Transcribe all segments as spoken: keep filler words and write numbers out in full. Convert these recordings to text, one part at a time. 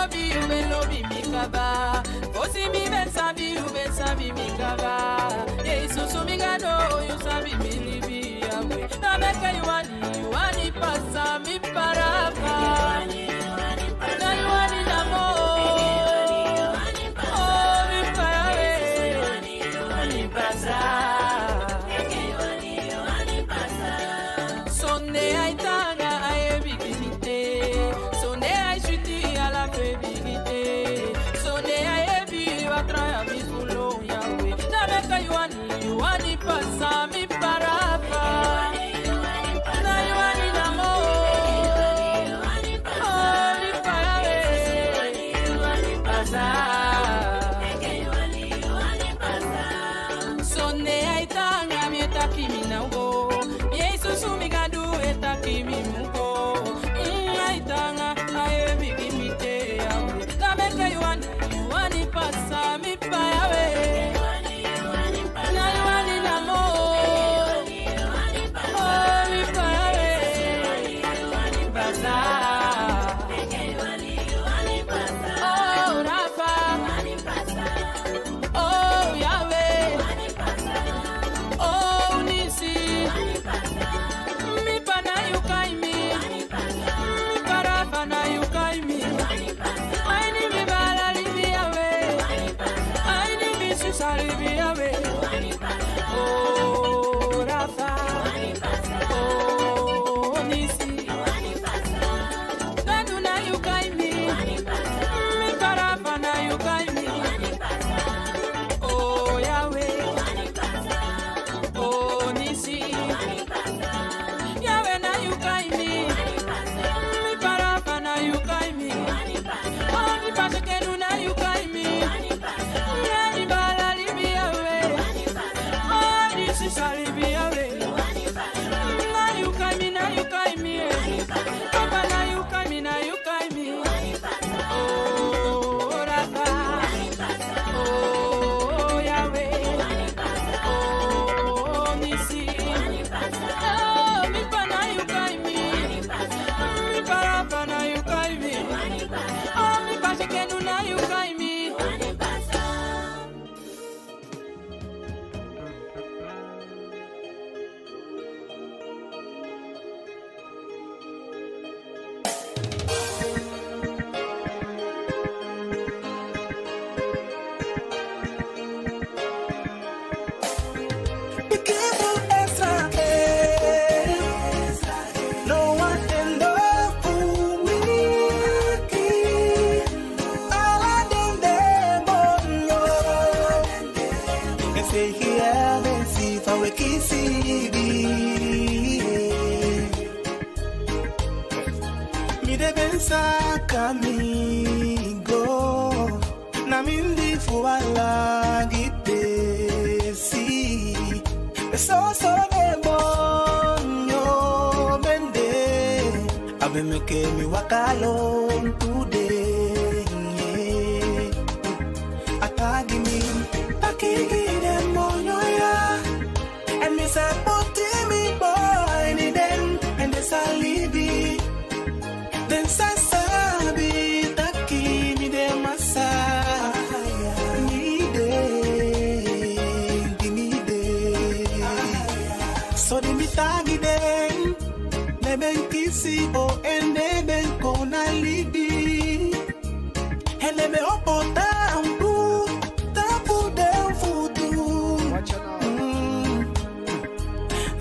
Lobi, yu be lobi mi kaba. Fosi mi be sabi, yu be sabi mi kaba. Ee, susu mi Gadu, yu sabi mi libi, Yahweh. Na meke yu wani, yu wani pasa mi parafa. Na yu wani namo. Oh, mi para, yu wani pasa. Sonde ai taanga, ai bigi mi te. Sonde ai switi, ala fu e bigi te. Sonde ai hebi, watra ya mi fulo, Yahweh. Na meke yu wani, yu wani pasa mi parafa. Na yu wani namo. Oh, mi para, yu wani pasa. Sonde ai taanga, mi e taki mi ná o go. Mi e susu mi Gadu e taki mi mu go. Mm, ai taanga, ai bigi mi te, Yahweh. Na meke yu wani, yu wani pasa mi para, Yahweh. Na yu wani namo. Oh, mi para, Yahweh. Pasa. Oh, Rafa. Oh, Yahweh. Oh, Nisi. Mi pa, na yu kai mi. Mi pa, Rafa, na yu kai mi. Ai ni mi baala libi, Yahweh. Ai ni mi sisa libi, Yahweh. Oh, Rafa. Oh, Nisi. Gadu, na yu kai mi. Mi pa, Rafa, na yu kai mi. Oh, Yahweh. Oh, Nisi. Yahweh, na yu kai mi. Mi pa, Rafa, na yu kai mi. Oh, mi pa, Shekenu, na yu kai mi. Na mi baala libi, Yahweh. Oh, mi sisa libi, Yahweh. Na yu kai mi, na yu kai mi, eh. Papa, na yu kai mi, na yu kai mi. Oh, Rafa. Oh, Yahweh. Oh, Nisi. Oh, mi pa, na yu kai mi. Mi pa, Rafa, na yu kai mi. Oh, mi pa, Shekenu, na yu kai mi. Pikin fu Israel, no wan ten no fu wiki. Ala den demonyo e seiki a den si fa we kisi libi. Mi de ben saka mi go na mindii fu ala gi peesi. Soso demonyo ben de, a be meke mi waka lontu de. A taigi mi taki gi demonyo ya, en mi sa poti mi boi a ini den, en den sa libi. Den sa sabi taki mi de Masaya, mi de, di mi de. So di mi taigi den, den ben kisi o, en den ben kon a libi. En den ben opo taampu tapu den futu. Mm.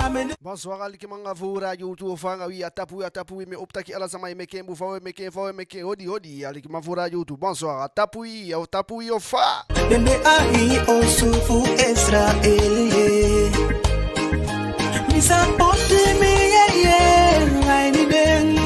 Amen. Bonsoir, alikiman anga fu Radio Wi Lutu, o fa anga wi? A tapu wi, a tapu wi. Mi e opo taki ala sama e meke en bun, fa we meke en, fa we meke en, odi, odi. Alikiman fu Radio Wi Lutu, bonsoir. A tapu wi, a tapu wi, o fa? Den de a ini osu fu Israel, ye. Mi sa poti mi yeye a ini den.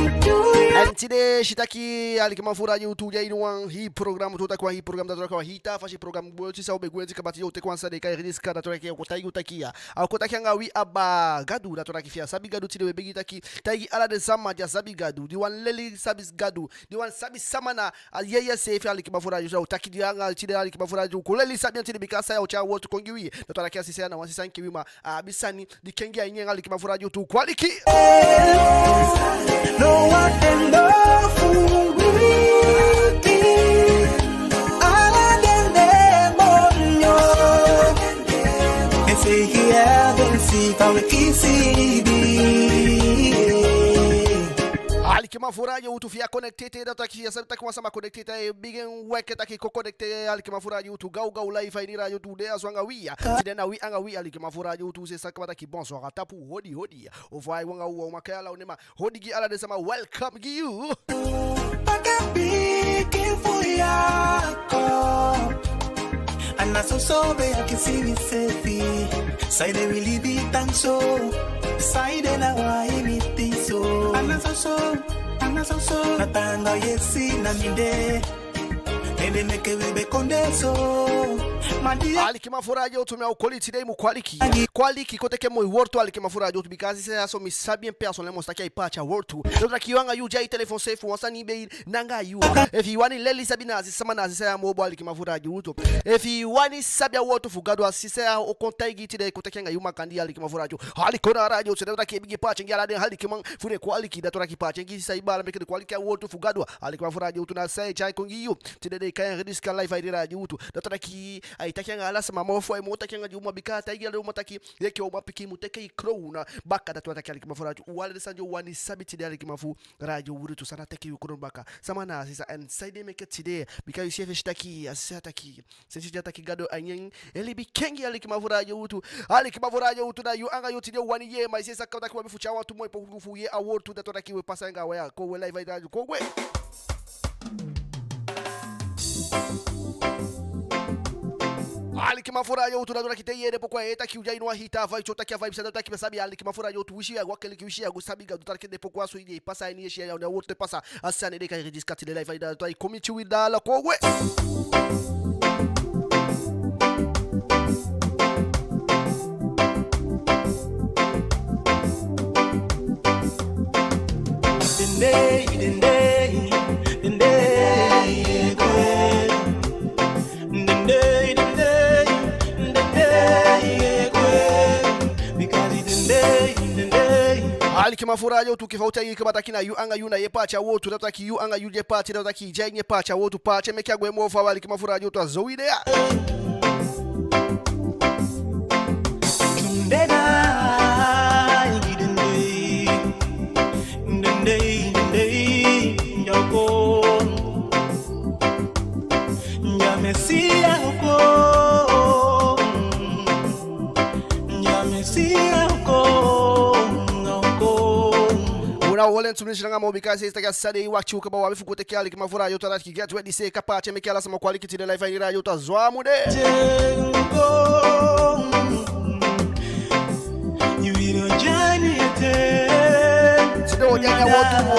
En tide, si taki, alikiman fu Radio Wi Lutu, di a ini wan hii program, tu taki wan hii program, dati wani taki wan hii taa fasi program. Boi, u si san u be gwenti kaba. Tide u teke wan sani di e kai Ridska, dati wani taki u o kon taigi u taki ya. A o kon taki anga wi abaa Gadu, dati wani taki fi i á sabi Gadu, tide we begi taki, taigi ala den sama di á sabi Gadu, di wani leli sabi Gadu, di wani sabi sama na a yeye seefi. Alikiman fu Radio Wi Lutu, u taki di anga tide, alikiman fu Radio Wi Lutu, kon leli sabi en tide, bika a Saya o tyai a wowtu kon gi wi. Dati wani taki a sisa ya na wan sisa enke wi, ma a abi sani di kengi a ini en, alikiman fu Radio Wi Lutu, kon aliki. No wan ten no fu wiki. Alikiman fu Radio Wi Lutu, fi i á connecté ete, dati wani taki fi i á sabi taki wan sama connecté ete, bigin weki taki kon connecté, alikiman fu Radio Wi Lutu, gawgaw, live a ini Radio Wi Lutu, u de ya so anga wi ya. Tide na wi anga wi, alikiman fu Radio Wi Lutu, se sa kaba taki bonsoir a tapu, hodi, hodi. Ofu ai wan anga wan, u man kai ala u nen, ma hodi gi ala den sama, welcome gi yu. Paka piki fu yako. A ná soso be akisi mi seefi. Saide wi libi tan so. Saide na wai mi de so. A ná soso, a ná soso. Na taanga yesi na mi de. Ede meke wi be kon de so. Ma di a Alikiman fu Radio Wi Lutu, mi á o koli tide, i mu kwaliki. Kwaliki kon teke moi wowtu, alikiman fu Radio Wi Lutu, bika a sisa ya so mi sabi en pe a so, le mi o si taki ai paati a wowtu. Dati wani taki yu anga yu de a i telefon seefi, wan sani be anga yu. Efi i wani leli sabi na a sisa, sama na a sisa ya moo bun, alikiman fu Radio Wi Lutu. Efi i wani sabi a wowtu fu Gadu, a sisa ya o kon taigi i tide, kon teke anga yu makandii, alikiman fu Radio Wi Lutu. Aliki na Radio Wi Lutu, dati wani taki i bigin paati en gi ala den alikiman fu den kwaliki, dati wani taki paati en gi sisa, i baala, meke den kwaliki a wowtu fu Gadu. Alikiman fu Radio Wi Lutu, na san e tyai kon gi yu. Tide den e kai en Redisca live a ini Radio Wi Lutu. Dati wani taki ai taki anga ala sama, ma ofu ai mu taki anga den uman, bika a taigi ala den uman taki, enke umanpikin, i mu teke i kownu baka. Dati wani taki, alikiman fu Radio Wi Lutu, ala den sani di u wani sabi tide, alikiman fu Radio Wi Lutu, san na teke i kownu baka. Sama na a sisa, en saide meke tide, bika yu seefi e si taki a sisa taki, sensi di a taki Gadu a nyan e libi kengi, alikiman fu Radio Wi Lutu. Alikiman fu Radio Wi Lutu, na yu anga yu tide u wani yee, ma i seefi sa kaba taki u abi fu tyai wantu moi poku fu yee a wowtu, dati wani taki we pasa anga a waya, kon we live a ini Radio Wi Lutu, kon we. Alikiman fu Radio Wi Lutu, dati wani taki te i yee den poku, a yee taki u de a ini wan hii taa vibe, so taki a vibe sa, dati wani taki mi á sabi, alikiman fu Radio Wi Lutu, wisi i á go a keliki, wisi i á go sabi Gadu, dati wani taki den poku a so i de e pasa a ini i yesi ya, ya, a wowtu e pasa. A sani de kan Redisca tide live a ini Radio Wi Lutu, ai kon miti wi dala, kon we. Alikiman fu Radio Wi Lutu, enke fa u taigi i kaba taki na yu anga yu na i e paati a wowtu, dati wani taki yu anga yu di e paati, dati wani taki i de a ini e paati a wowtu, paati en meke a gwe moo faawe, alikiman fu Radio Wi Lutu, a so wi de ya. U ná o holi en tu miniti langa moo, bika a sisa taki a sisa de e wakiti u kaba, u abi fu go teke, alikiman fu Radio Wi Lutu, dati wani taki get ready, seeka paati en meke ala sama kwaliki tide live a ini Radio Wi Lutu, a so a mu de. Tide u o de a ini a wowtu, u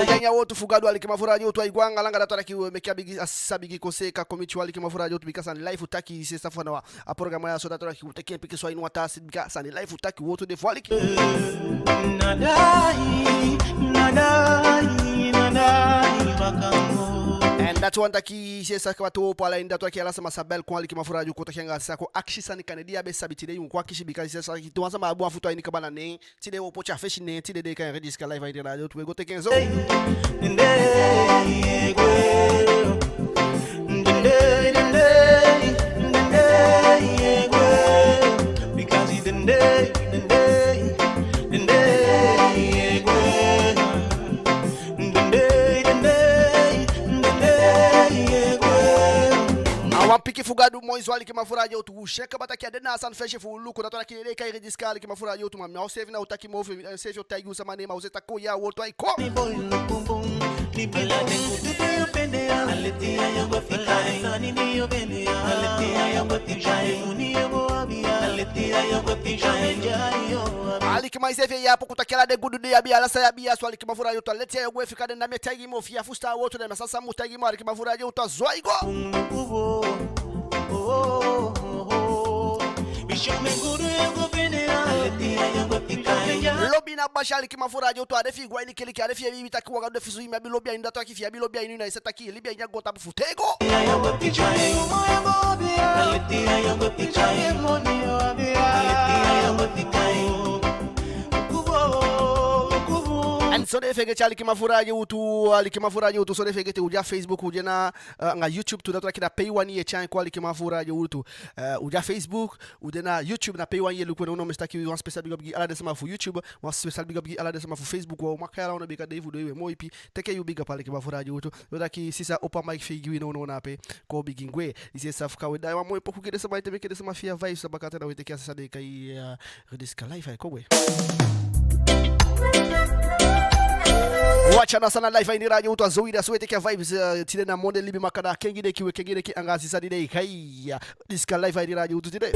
o de a ini a wowtu fu Gadu, alikiman fu Radio Wi Lutu, ai go anga langa, dati wani taki we meke a bigi, a sisa bigin kon seeka kon miti u, alikiman fu Radio Wi Lutu, bika sani lai fu taki, i seefi sabi fa na wan a programa ya so, dati wani taki u teke en pikinso a ini wan taa seti, bika sani lai fu taki, wowtu de fu aliki. En dati wani taki, i seefi sa kaba, te u opo a laini, dati wani taki ala sama sa bel kon, alikiman fu Radio Wi Lutu, kon taki anga a sisa, kon akisi sani kande di i á be sabi tide, i mu kon akisi, bika i seefi sa taki te wan sama abi wan futu a ini kaba, na nen tide u o poti a fesi, nen tide de kan Redisca live a ini Radio Wi Lutu, we go teke en so. A wan pikin fu Gadu moi so, alikiman fu Radio Wi Lutu, u si en kaba taki a de na a sani fesi fu u luku, dati wani taki den e kai Redisca, alikiman fu Radio Wi Lutu, ma mi á o seefi na o taki moo, fu mi seefi o taigi u sama nen, ma u seefi taki kon ya, wowtu ai kon. Alikiman, i seefi yee a poku taki ala den gudu di i abi, ala san i abi ya so, alikiman fu Radio Wi Lutu, a leti ya yu o gwe fika den. Na mi e taigi i moo, fi i á fusutan a wowtu, na mi á sabi san mi mu taigi i moo, alikiman fu Radio Wi Lutu, a so ai go. Lobi na basi, alikiman fu Radio Wi Lutu, a de fi i go a ini keliki, a de fi i biibi taki wan Gadu de fu i. Mi abi lobi a ini, dati wani taki fi i abi lobi a ini i, na i sa taki i libi a ini a goontapu fu tego. En So ná fegete, alikiman fu Radio Wi Lutu, alikiman fu Radio Wi Lutu, so ná fegete, u de a Facebook, u de na, eh, anga YouTube tu, dati wani taki na pe i wani i e tyai en kon, alikiman fu Radio Wi Lutu. Eh, u de a Facebook, u de na YouTube, na pe i wani i e luku en. Nownow mi sa taki wan special big up gi ala den sama fu YouTube, wan special big up gi ala den sama fu Facebook, wan maka ala unu bika dei fu dei we moo ipi. Teke yu big up, alikiman fu Radio Wi Lutu. Dati wani taki sisa opo a mic fi i gi wi nownow na ape, kon bigin gwe. I si, sa fu kan we daai wan moi poku gi den sama ete, meke den sama fii a vibes, a bakaten na we teke a sisa den e kai, eh, Rediska live, ai kon gwe. Watch out, na Sani Live a ini Radio Wi Lutu, a so wi de, a so we teke a vibes, eh, tide na monde libi makandaa, kengi denki, we kengi denki anga a sisa di den e kai, eh, Rediska live a ini Radio Wi Lutu tide.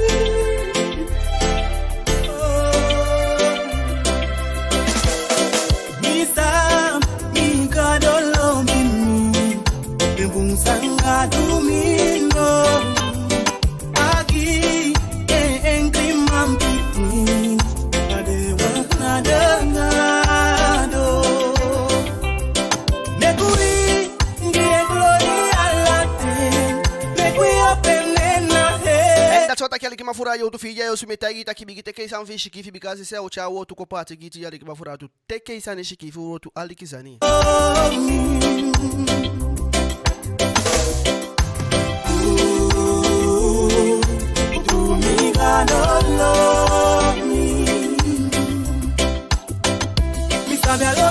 Dati wani taki, alikiman fu Radio Wi Lutu, fi i de a osu, mi e taigi i taki bigin teke i sani fi i sikiifi, bika a sisa o tyai wowtu kon paati gi i tide, alikiman fu Radio Wi Lutu. Teke i sani sikiifi, wowtu, aliki sani.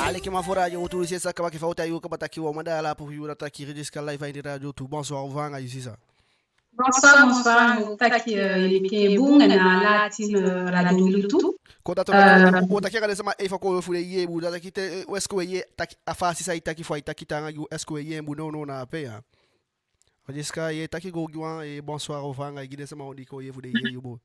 Alikiman fu Radio Wi Lutu, i si, sa kaba, enke fa u taigi u kaba taki wan man de a la pour yu, dati wani taki Rediska live a ini Radio Wi Lutu. Bonsoir, u fa anga yu, sisa? Bonsoir, bonsoir. Mi hoop taki, eh, i meke en bun, en ala team, eh, Radio Wi Lutu. Kon, dati wani taki, eh, u o taki anga den sama, efu kon fu den yee en bun, dati wani taki te, eh, est-ce que we yee taki, a fa a sisa e taki, fu ai taki taanga gi u, est-ce que we yee en bun nownow na ape ya? Rediska, i e taki go gi wan, eh, bonsoir, u fa anga i, gi den sama di kon yee, fu den yee yu bun.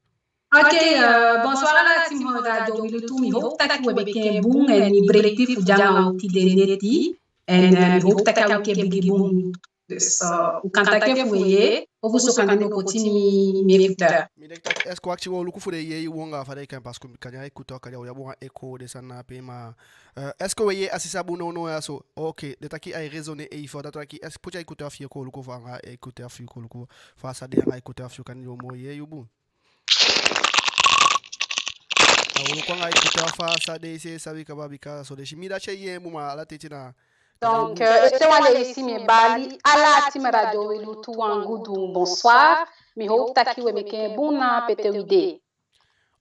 Ok, eh, bonsoir ala team Radio Wi Lutu. Mi hoop taki we meke en bun, en mi breiti fu de anga u tide neti. En, eh, mi hoop taki a wiki e bigin bun. Dus, eh, u kan taki efu we yee, ofuso kande mi o poti mi, mi écouteur. Mi denki taki, est-ce que u akisi, u luku fu den yee yu bun anga fa den e kai en, parce que kande a écouteur, kande a o abi wan écho, den sani na ape, ma, eh, est-ce que we yee a sisa bun nownow ya so? Ok, den taki ai résonner, eh, efu dati wani taki, est-ce que, poti a écouteur fi i kon luku fu anga écouteur fi i kon luku fa a sa de, anga écouteur fi i kande den o moo yee yu bun. A o luku anga écouteur fa a sa de, i si, sabi kaba, bika so den si mi dati e yee en bun, ma ala ten na. Donc, eh, ete wan leisi mi e bali ala team Radio Wi Lutu wan gudu bonsoir. Mi hoop taki we meke en bun na pe te wi de.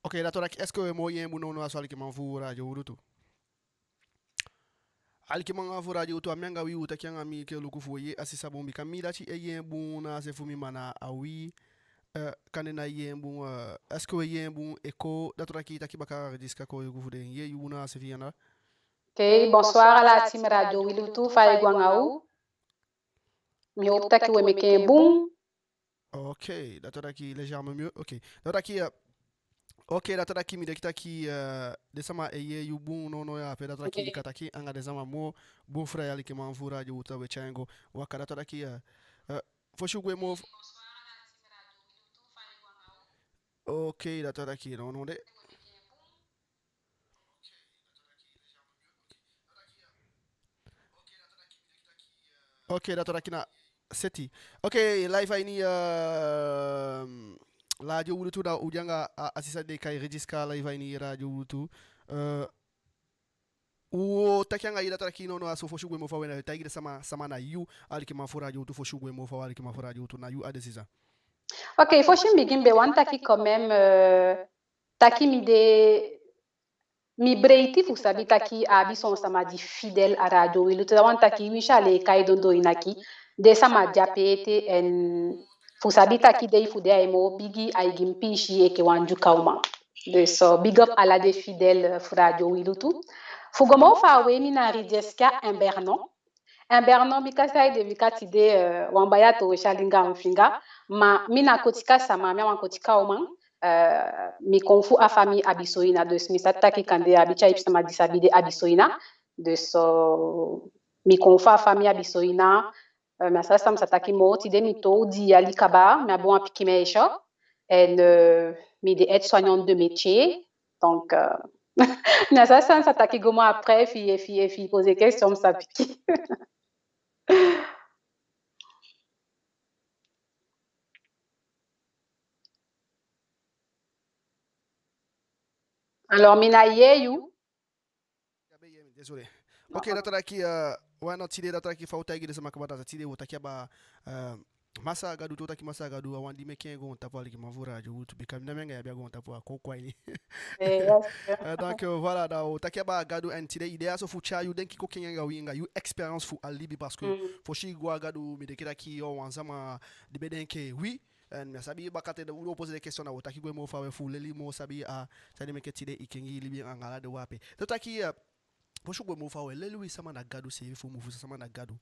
Ok, dati wani taki, est-ce que we moo yee en bun nownow ya so, alikiman fu Radio Wi Lutu? Alikiman fu Radio Wi Lutu, a mi anga wi, u taki anga mi enke luku fu we yee a sisa bun, bika mi dati e yee en bun na a se fu mi, ma na a wi, eh, kande ná e yee en bun, eh, est-ce que we yee en bun, écho, dati wani taki, taki baka Rediska kon luku fu den yee yu bun na a se fi i anda. Ok, bonsoir ala team Radio Wi Lutu, fa e go anga u? Mi hoop taki we meke en bun. Ok, dati wani taki légèrement mieux. Ok. Dati wani taki, eh, ok, dati wani taki mi denki taki, eh, den sama e yee yu bun nownow ya ape, dati wani taki i kan taki anga den sama moo bun, fu dati alikiman fu Radio Wi Lutu, we tyai en go. Waka, dati wani taki, eh, eh, fosi u gwe moo f-, ok, dati wani taki nownow de. Ok, dati wani taki na seti. Ok, live a ini, ehm, Radio Wi Lutu, da u de anga a, a sisa den e kai Rediska live a ini Radio Wi Lutu. Eh, u o taki anga i, dati wani taki nownow ya so, fosi u gwe moo fa, we na taigi den sama, sama na yu, alikiman fu Radio Wi Lutu, fosi u gwe moo fa, alikiman fu Radio Wi Lutu, na yu a de, sisa. Ok, fosi mi bigin, mi be wani taki quand même, eh, taki mi de mi breiti fu sabi taki a abi son sama di fidèle a Radio Wi Lutu. Dati wani taki winsi a lee kai dondon i naki, den sama de ape ete, en fu sabi taki dei fu den ai moo bigi, ai gi mi piisii enke wan Dyuka uman. Dus, eh, big up ala den fidèle fu Radio Wi Lutu. Fu go moo faawe, mi na Rediska Embernon. Embernon, bika saide, bika tide, eh, wan baya toosi a linga a mi finga, ma mi na Kotika sama, mi a wan Kotika uman, eh, mi kon fu a famii Abisoina, dus mi sa taki kande a abi tyaipi sama di sabi den Abisoina, dus, eh, mi kon fu a famii Abisoina, eh, mi á sa san mi sa taki moo, tide mi toow dii yali kaba, mi abi wan pikin meisje, en, eh, mi de aide-soignante de métier, donc, eh, mi á sa san mi sa taki go moo, après, efi, efi, efi poser question, mi sa piki. Alors, mi ná e yee yu. Ya be yee mi, désolé. Ok, dati taki, eh, wan no tide, dati taki fa u taigi den sama kaba, dati tide wo taki aba, eh, Masaa Gadu, te u taki Masaa Gadu, a wan di meke goontapu, alikiman fu Radio Wi Lutu, bika mi ná mi anga i abi a goontapu, a kon kon a ini. Eh, yes, sir. Eh, donc, eh, voilà, da u taki aba Gadu, en tide i de ya so fu tyai yu denki kon kengi anga wi anga yu expérience fu a libi, parce que fosi i go a Gadu, mi denki taki yo wan sama di be denki wi, en mi á sabi bakaten, da u o poser des questions, na wo taki gwe moo fawe fu leli moo sabi a san di meke tide i kengi libi anga ala den wan ape. Te u taki, eh, fosi u gwe moo fawe, leli wi sama na Gadu seefi fu u mu fusutan sama na Gadu.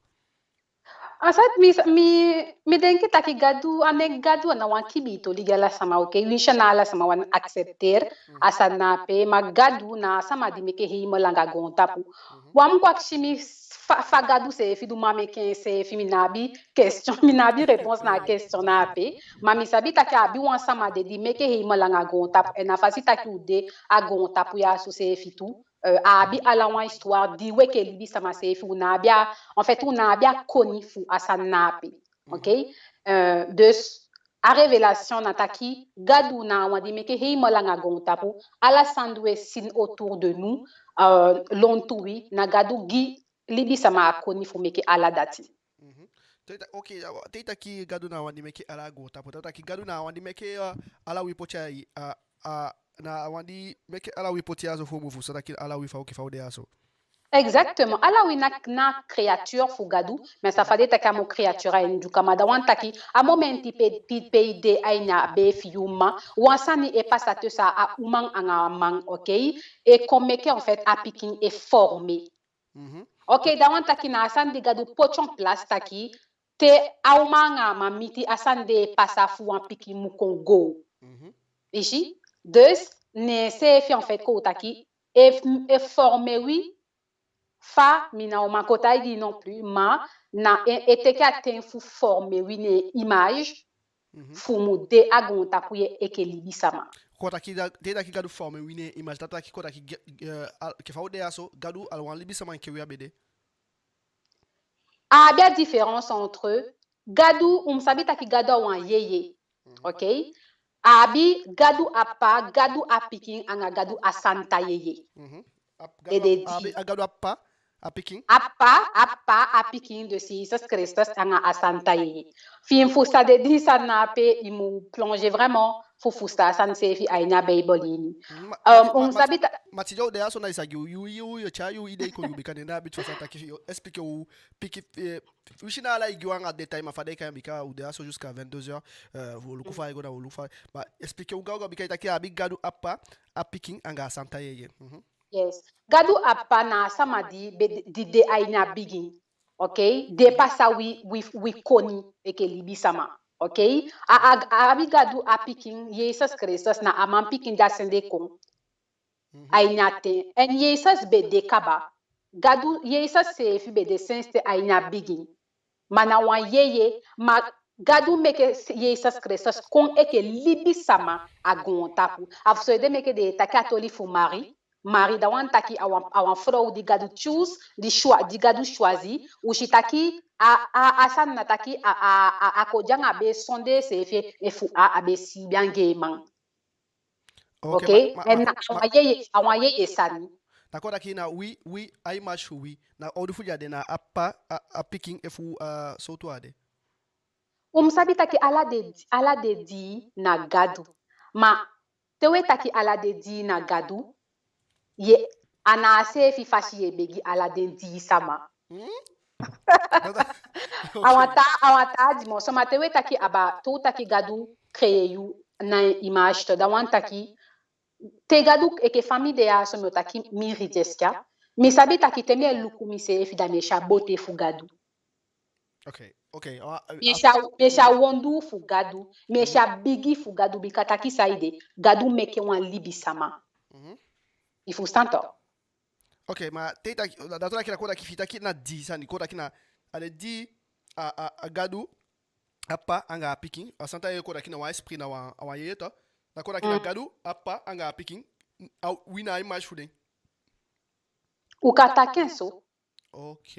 En fait, mi, mi, mi denki taki Gadu, a nen Gadu a ná wan kibii toli gi ala sama, ok? Winsi a ná ala sama wani accepter a sani na ape, ma Gadu na a sama di meke hemel anga goontapu. Wan mu kon akisi mi fa, fa Gadu seefi du, ma meke en seefi, mi ná abi question, mi ná abi réponse na a question na ape. Ma mi sabi taki a abi wan sama de di meke hemel anga goontapu, en a fasi taki u de a goontapu ya so seefi tu, eh, a abi ala wan histoire di wi enke libisama seefi u ná abi a, en fait, u ná abi a koni fu a sani na ape. Ok? Eh, dus, a révélation na taki Gadu na a wan di meke hemel anga goontapu, ala san di we si autour de nous, eh, lontu wi, na Gadu gi libisama a koni fu meke ala dati. Mhm. Te i ta-, ok, ya, te i taki Gadu na a wan di meke ala goontapu, te i taki Gadu na a wan di meke, eh, ala wi poti a, a, a, na a wan di meke ala wi poti a so fu u mu fusutan taki ala wi fa u ke fa u de a so. Exactement. Ala wi na, na créature fu Gadu, mais ça veut dire taki a moo créature a ini Ndyuka, ma da wani taki a momenti pe, pe, pe i de a ini a bee fi i mma, wan sani e pasa tussen a uman anga a man, ok? E kon meke, en fait, a pikin e former. Mhm. Ok, da wani taki na a sani di Gadu poti en place taki te a uman anga a man miti, a sani de e pasa fu wan pikin mu kon go. Mhm. I si? Dus, ne seefi, en fait, kon taki e, e former wi fa, mi ná o man kon taigi i non plus, ma na e, e teke a ten fu former wi ne en image, mhm, fu u mu de a goontapu ya enke libisama. Kon taki da, te i taki Gadu former wi ne en image, dati taki kon taki, eh, al-, enke fa u de ya so, Gadu a ná wan libisama enke wi a be de. A abi a différence entre Gadu, u mu sabi taki Gadu a wan yeye. Mhm. Ok? A abi Gadu a Ppa, Gadu a Pikin, anga Gadu a Santa Yeye. Mhm. A Gadu, den de a, a abi dii. A Gadu a Ppa, a Pikin. A Ppa, a Ppa, a Pikin, dus Jesus Kristus anga a Santa Yeye. Fi i mu fusutan den dii sani na ape, i mu plonger vraiment fu fusutan a sani seefi a ini a Beibel ini. Mm, ma, um, ma, u mu ma, sabi ta- ma tide u de ya so na i sa gi u, yu, yu, yu tyai yu idei kon, yu bika den ná abi tu fa sa taki, yu expliquer u pikin, eh, winsi na ala i gi u anga détail, ma fa den e kai en, bika u de ya so jusqu'à vingt-deux heures, eh, wo luku fa i go, na wo luku fa, ma expliquer u gaw gaw, bika i taki a abi Gadu a Ppa, a Pikin anga a Santa Yeye. Mhm. Yes. Gadu a Ppa na a sama di be, di de a ini a bigin. Ok? Di e pasa wi, wi, wi koni enke libisama. Ok? A, a, a abi Gadu a Pikin, Jesus Kristus, na a manpikin di a sende kon. Mhm. A ini a ten. En Jesus be de kaba. Gadu, Jesus seefi be de sensi ten a ini a bigin. Ma na wan yeye, ma Gadu meke s-, Jesus Kristus kon enke libisama a goontapu. A fu so ede meke den e taki a toli fu Marie. Marie, da wani taki a wan, a wan frow di Gadu choose, di choi-, di Gadu choisi. U si taki a, a, a sani na taki a, a, a, a kon de anga bee sondee seefi efu a, a be siibi anga en man. Ok, ok, ma, ma, en ma, na, ma, a wan yeye, a wan yeye sani. Na kon taki na wi, wi, a image fu wi, na on di fu den a de, na a Ppa, a, a Pikin efu, eh, sowtu a de. U mu sabi taki ala den, ala den dii na Gadu. Ma te we taki ala den dii na Gadu, ye, a ná a seefi fasi ye begi ala den dii sama. Hmm? A wan taa, a wan taa dimension, ma te we taki aba, te u taki Gadu créer yu na en image tu, da wani taki, te Gadu enke fa mi de ya so, mi o taki mi Ridjeska, mi sabi taki te mi e luku miseefi, da mi e si a beauté fu Gadu. Ok, ok. Mi e si a, mi e si a wonduu fu Gadu, mi e si a bigi fu Gadu, bika taki saide, Gadu meke wan libisama. Mhm. I fusutan tok? Ok, ma te i taki, da, da kon taki na, kon taki fi i taki na dii sani, kon taki na, a den dii, a, a, a Gadu, a Ppa anga a Pikin, a Santa Yeye, kon taki na wan esprit, na wan, a wan yeye tu. Da kon taki na Gadu, a Ppa anga a Pikin, a, wi na a image fu den. U kan taki en so. Ok.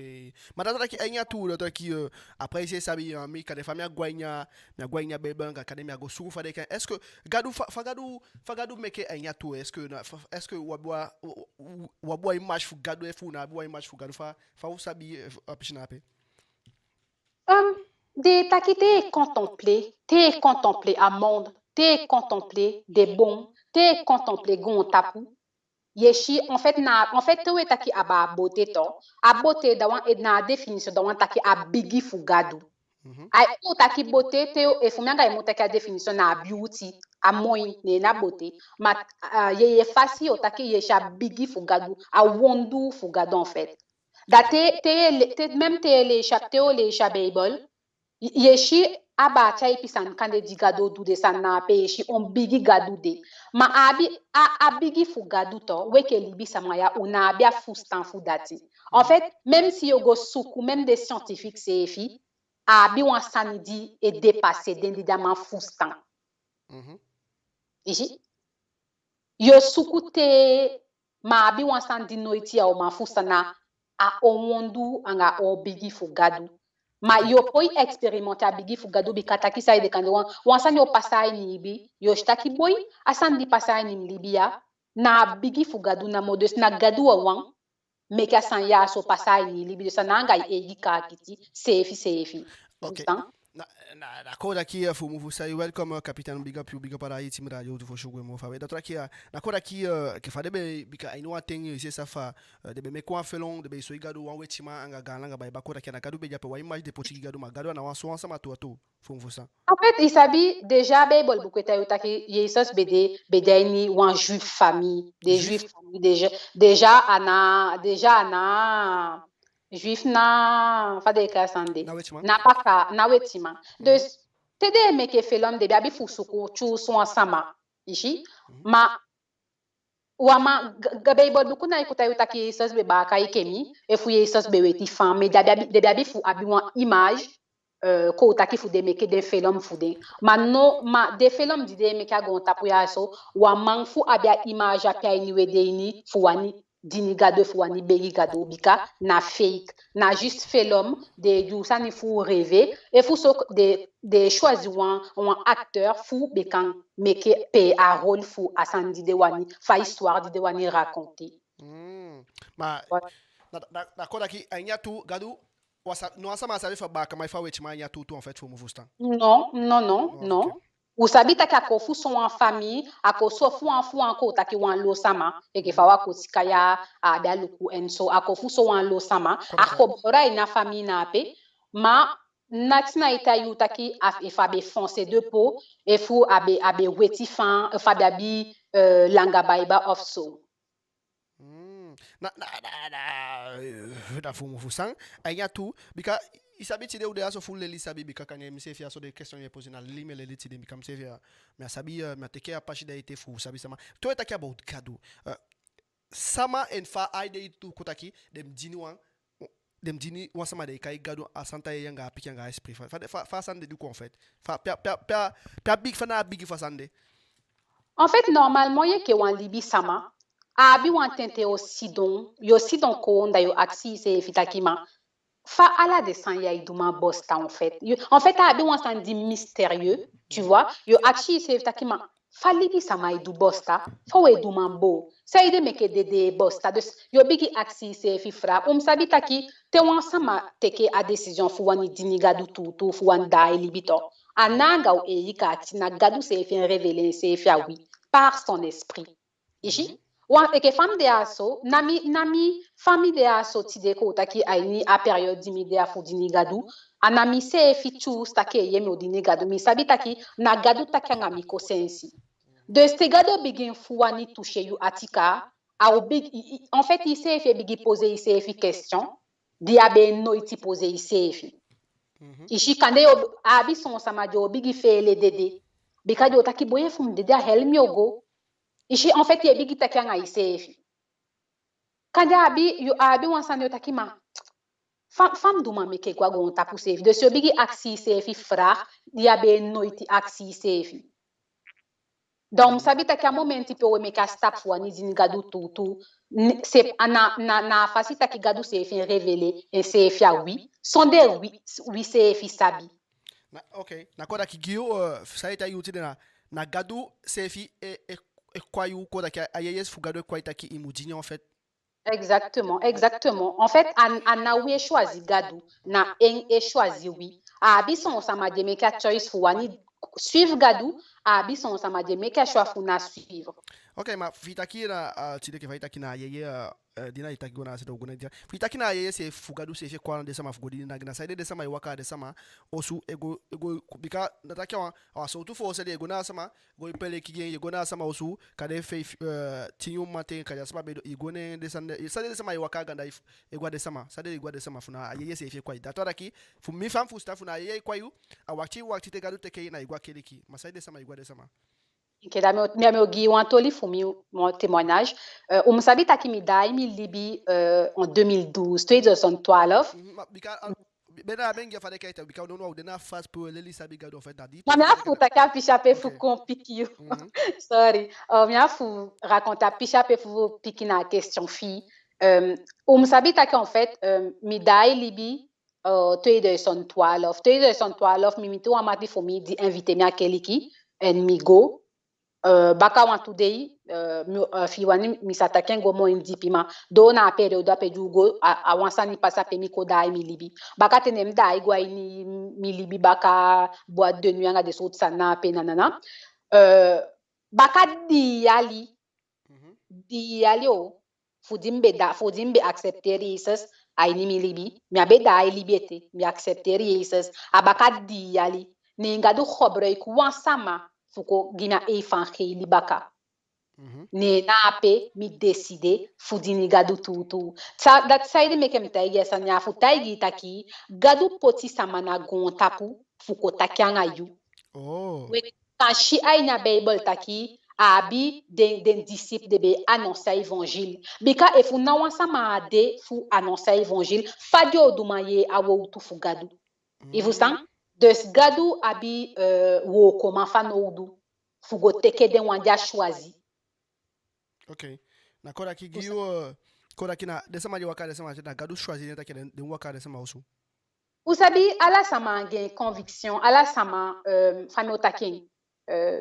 Ma dati o taki a ini a tu, dati o taki, euh, après i seefi sabi, euh, mi kande fa mi á go a ini a, mi á go a ini a Beibel anga kande mi á go suku fa den kan. Est-ce que Gadu, fa, fa Gadu, fa Gadu meke a ini a tu, est-ce que na, fa, est-ce que wi abi wan, wi, wi, wi abi wan image fu Gadu, efu wi ná abi wan image fu Gadu, fa, fa u sabi, euh, a pisi na ape? Um, den e taki te i contempler, te i contempler a monde, te i contempler den bon, te i contempler goontapu, ye si, en fait, na, en fait, te we taki a ba a bote to, a bote da wan, e, na a définition da wan taki a bigi fu Gadu. Mhm. A, u taki bote, te, efu mi anga i mu taki a définition na a beauty, a moi, neen na bote. Ma, ah, ye, ye fasi yo taki ye si a bigi fu Gadu, a wonduu fu Gadu, en fait. Da te, te ye le-, te, même te ye leisi a, te yo leisi a Beibel, ye, ye si a ba a tyaipi sani kande di Gadu o du, den sani na ape, ye si on bigi Gadu de. Ma a abi, a, a bigi fu Gadu to, wi enke libisama ya, u ná abi a fusutan fu dati. En fait, même si yo go suku, même den scientifique seefi, a abi wan sani di e dépasser den, di den á man fusutan. Mhm. I si? Yo suku te, ma a abi wan sani di noiti ya o man fusutan, na a on wonduu anga on bigi fu Gadu. Ma yo poi expérimenter a bigi fu Gadu, bika taki saide, kande wan, wan sani o pasa a ini i libi, yo si taki boi, a sani di pasa a ini mi libi ya, na a bigi fu Gadu namo, dus na Gadu wawan meke a sani ya so pasa a ini i libi, dus a ná anga i eigi kaakiti seefi seefi. Ok. Fusutan? Na, na, na kon taki, eh, fu mu fu sa, you welcome, eh, Capitaine, big up you, big up ala i team radio tu fosi u gwe moo fawe. Dati o taki, eh, na kon taki, eh, enke fa den be, bika a ini wan ten, eh, i si sa fa, eh, den be meke wan felon, den be soi Gadu wan wetiman anga gaan langa baiba, kon taki na Gadu be de ape, wan image den poti gi Gadu, ma Gadu a ná wan so wan sama tu a tu, fu mu fu sa. En fait, i sabi, déjà Beibel buku e taigi u taki Jesus be de, be de a ini wan juif famille, des juifs famille, déjà, déjà a ná, déjà a ná, juif na, fa den e kai a sani de? Na wetiman. Na paka, na wetiman. Mhm. Dus, te den e meke felon, den be abi fu suku tyuusu wan sama, i si? Mhm. Ma, wan man, ga, ga Beibel buku ná e kon taigi u taki Jesus be baaka enke mi, efu Jesus be weti fan, ma den be abi, den be abi fu abi wan image, euh, kon taki fu den meke den felon fu den. Ma no, ma den felon di den e meke a goontapu ya so, wan man fu abi a image ape a ini wi ede ini, fu wani dini Gadu, fu wani begi Gadu, bika na fake, na juste felon, den e du sani fu rêver, efu so den, den e choisi wan, wan acteur fu be kan meke, pee a rôle fu a sani di den wani, fu a histoire di den wani raconter. Mm. Ma, voilà. Na, na, na kon taki, a ini a tu, Gadu, wan sa, no wan sama á sabi efu a baakaman efu a wetiman a ini a tu tu, en fait, fu mu fusutan. Non, non, non, non. Ok. U sabi taki a kon fu so wan famii, a kon so fu wan, fu wan kon taki wan lo sama, enke fa wan kon si kai a, a be a luku en so, a kon fu so wan lo sama, a kon boo a ini a famii na ape, ma noti ná e taigi u taki a, efu a be foncé de peau, efu a be, a be weti fan, efu a be abi, euh, langa baiba of so. Mm. Na, na, na, na, euh, na fu mu fusutan. A ini a tu, bika i sabi tide u de ya so fu leli sabi, bika kande miseefi ya so den question ye poser na leli mi e leli tide, bika miseefi ya, mi á sabi, euh, mi á teke a pasi de ete fu sabi sama. Te u e taki about Gadu. Euh, sama en fa a ede i tu kon taki, den mu dini wan, den mu dini wan sama den e kai Gadu, a Santa Yeye anga a Pikin anga a Esprit. Fa, fa, fa, fa a sani de du kon, en fait. Fa, pe a, pe a, pe a, pe a bigi, fa na a bigi fu a sani de. En fait, normalement, yu enke wan libisama, a abi wan ten te yo sidon, yo sidon kon, da yo akisi iseefi taki ma, fa ala den sani ya e du man bosita, en fait. Yo, en fait, a abi wan sani di mystérieux, tu vois. Yo akisi iseefi taki ma, fa libisama e du bosita, fa we du man boo, saide meke dede e bosita. Dus, yo bigin akisi iseefi vraag. U mu sabi taki, te wan sama teke a décision fu wani dini Gadu tuutuu, fu wani daai libi tu, a ná anga u eigi kaakiti, na Gadu seefi e révéler enseefi a wi, par son esprit. I si? Mhm. Wan, enke fa mi de ya so, na mi, na mi, fa mi de ya so tide kon taki a ini a période di mi de ya fu dini Gadu, a ná miseefi choose taki eeye mi o dini Gadu, mi sabi taki na Gadu taki anga mi konsensi. Dus te Gadu o bigin fu wani toucher yu ati kaa, a o bigin, i, i, en fait, iseefi e bigin poser iseefi question di a be noiti poser iseefi. Mhm. I si, kande yo, a abi son sama di o bigin feele dede. Bika den o taki boi, efu mi dede a hel mi o go. I si, en fait, ye bigin taki anga iseefi. Kande a abi, yo, a abi wan sani yo taki ma, fa, fa mi du man meke go a goontapu seefi. Dus yo bigin akisi iseefi vraag di a be noiti akisi iseefi. Donc, u mu sabi taki a momenti pe u e meke a stap fu wani dini Gadu tuutuu, n-, se, a na, na, na a fasi taki Gadu seefi e révélé enseefi a wi, sondee wi, wi seefi sabi. Na, ok. Na kon taki gi yu, euh, san e taigi yu tide na, na Gadu seefi e, e, e kon a yu, kon taki a, a yeye fu Gadu e kon a yu taki i mu dini, en fait. Exactement, exactement. En fait, a, a ná wi e choisi Gadu, na en e choisi wi. A abi son sama di e meke a choix fu wani suivre Gadu, a abi son sama di e meke a choix fu ná suivre. Ok, ma fi i taki na, euh, tide enke fa i taki na a yeye, euh, euh, di na i taki go na a se, da u go na dia. Fi i taki na a yeye seefi fu Gadu seefi e kon a den sama fu go dini, na, na saide den sama e waka a den sama osu e go, e go, bika na taki a wan, a wan sowtu fooseli, i e go na a sama, go e peleki gi en, i e go na a sama osu, kande feifi, euh, tin yuu mamanten, kande a sama be doo, i e go neen den sani de, saide den sama e waka anga i, i e go a den sama, saide i e go a den sama, fu na a yeye seefi e kon a i. Dati wani taki, fu mi fa mi fusutan, fu na a yeye e kon a yu, a wakiti, wakiti te Gadu teke i, na i e go a keliki. Ma saide den sama e go a den sama. Ok, da mi o, mi, mi o gi wan toli fu mi, mon témoignage. Euh, u mu sabi taki mi daai mi libi, euh, en deux mille douze, tweeduizend twaalf. Mhm, ma, bika, a, be na a be ngi a fa den kai te, bika nownow u de na a fasi pe u e leli sabi Gadu, en fait, na di. Ma mi abi fu taki a pisi ape fu kon piki yu. Mhm. Sorry. Euh, mi abi fu raconter a pisi ape fu piki na a question fi i. Euh, u mu sabi taki, en fait, euh, mi daai libi, euh, tweeduizend twaalf. Tweeduizend twaalf, mi miti wan mati fu mi di invité mi a keliki, en mi go. Euh, baka wantu dei, euh, mi, euh, fi i wani mi sa taki en go moo ini dipi, ma doo na a période ape di u go, a, a wan sani pasa pe mi kon daai mi libi. Baka ten ne mi daai go a ini mi libi baka boîte de nuit anga den sowtu sani ape, nanana. Euh, baka dii yali, Mhm. dii yali o, fu di mi be da, fu di mi be accepter Jesus a ini mi libi. Mi á be daai libi ete, mi accepter Jesus. A baka dii yali, ne Gadu gebruik wan sama fu kon gi mi a evangelie baka. Mhm. Ne na ape mi décider fu dini Gadu tuutuu. Sa, dati saide meke mi taigi i a sani ya, fu taigi i taki Gadu poti sama na goontapu fu kon taki anga yu. Oh. We kan si a ini a Beibel taki a abi den, den disciple den be e annoncer a évangile. Bika efu ná wan sama á de fu annoncer a évangile, fa den o du man yee a wowtu fu Gadu? I fusutan? Dus Gadu abi, euh, wookoman fanowdu fu go teke den wan di a choisi. Ok. Na kon taki gi yu, euh, kon taki na den sama di e waka a den sama, na Gadu choisi den taki den, den waka a den sama osu. U sabi, ala sama anga en conviction, ala sama, euh, fa mi o taki en, euh,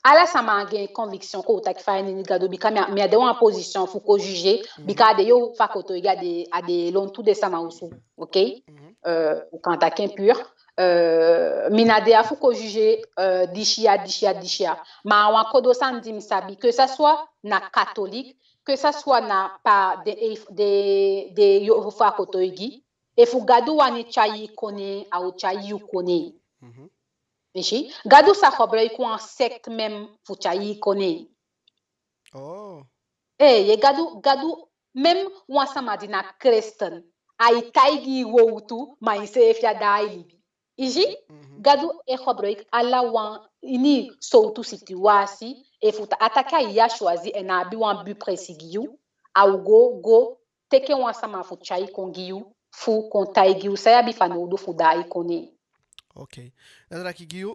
ala sama anga en conviction, kon u taki, fa a ini Gadu, bika mi á, mi á de a wan position fu kon juger, mhm, bika a de yu fu a kotoigi, a de, a de lontu den sama osu, ok? Mhm. Euh, u kan taki en pur. Euh, mi ná de ya fu kon juger, euh, disi ya, disi ya, disi ya. Ma a wan kodo sani di mi sabi, que ça soit na catholique, que ça soit na pa den, den, den yu fu a kotoigi, efu Gadu wani tyai i kon ne en, a o tyai yu kon ne en. Mhm. I si, Gadu sa gebruik wan secte même fu tyai i kon ne en. Oh. Eh, ye Gadu, Gadu, même wan sama di ná kresten, ai taigi i wowtu, ma enseefi á daai libi. I si, mhm, Gadu e gebruik ala wan ini sowtu situwasi, efu a taki a ya choisi en a abi wan but précis gi yu, a o go, go teke wan sama fu tyai kon gi yu, fu kon taigi yu san i abi fanowdu fu daai kon ne en. Ok. Dati wani taki gi yu,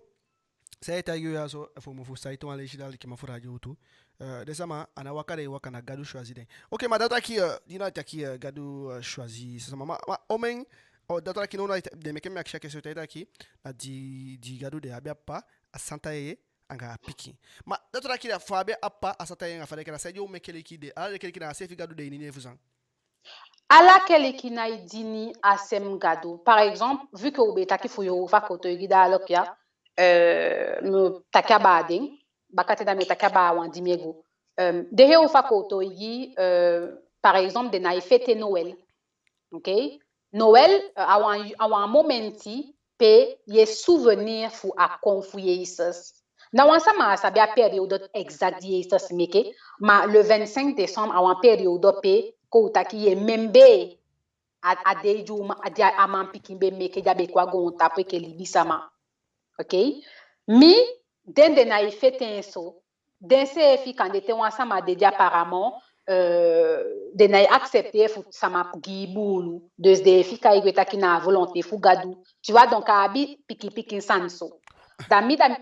san i e taigi yu ya so, fu mu fu saiti wan leisi, da alikiman fu radio tu. Eh, den sama, a ná waka den e waka, na Gadu choisi den. Ok, ma dati wani taki, eh, di na taki, eh, Gadu, eh, choisi sama, ma, ma omen, o, dati wani taki, no, no, den meke mi akisi a question, dati wani taki, na di, di Gadu de, a abi a Papa, a Santa Yeye, anga a Pikin. Ma dati wani taki, da fa a abi a Papa, a Santa Yeye, anga fa den e kali, saide u mu e keliki de, ala den keliki na a seefi Gadu de ini en fu san? Ala keliki ná e dini a sem Gadu. Par exemple, vu que u be taki fu Yehova kotoigi da a lokia, eh, mi o taki abaa den, bakaten da mi o taki abaa wan di mi e go. Eh, den Yehova kotoigi, eh, par exemple, den ná e fêter Noël. Ok? Noël, eh, a wan, a wan momenti pe ye souvenir fu a kon fu Jesus. Ná wan sama á sabi a période exact di Jesus meke, ma le vingt-cinq décembre a wan période pe, kon u taki, ye membee a, a dei di a, di a manpikin be meke, di a be kon a goontapu enke libisama. Ok? Mi, den, den ná e fêter en so. Den seefi, kande te wan sama dede, apparemment, eh, den ná e accepter fu sama gi buulu. Dus den e fika e gwe taki na a volonté fu Gadu. Tu vois, donc a abi pikin pikin sani so. Da mi, da mi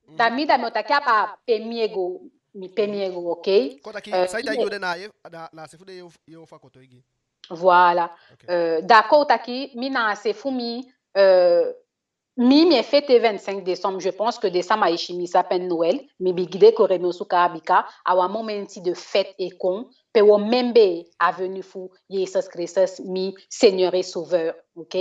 Da mi, da mi o taki abaa pe mi e go, mi pe mi e go, ok? Kon taki, euh, san i taigi u de na ye, na, na a se fu den yuu, yuu fu a kotoigi. Voilà. Ok. Euh, d'accord, taki, mi na a se fu mi, euh, mi, mi e fêter vingt-cinq décembre, je pense que den sama e si mi sapin Noël, mi bigin décorer mi osu kaba, bika a wan momenti de fête e kon, pe wo membee a venue fu Jesus Christus, mi Seigneur et Sauveur, ok?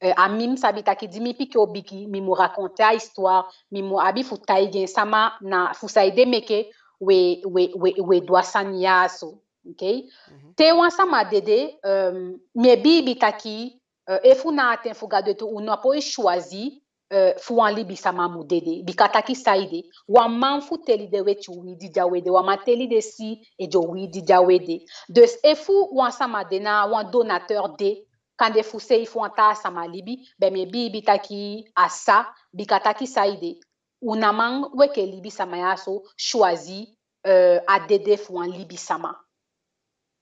Euh, a mi, mi sabi taki di mi pikin o bigi, mi mu raconter a histoire, mi mu abi fu taigi en sama na fu saide meke we, we, we, we du a sani ya so, ok? Mhm. Te wan sama dede, euh, mi e biibi taki, euh, efu na a ten fu Gadu ete, u ná poi choisi, euh, fu wan libisama mu dede. Bika taki saide, wan man fu teli de weti uwii di de a u ede, wan man teli de si e de uwii di de a u ede. Dus efu wan sama de, na wan donateur de, kande fu seefi wan taa sama libi, ben mi e biibi taki a sa, bika taki saide, u ná man weki libisama ya so choisi, euh, a dede fu wan libisama.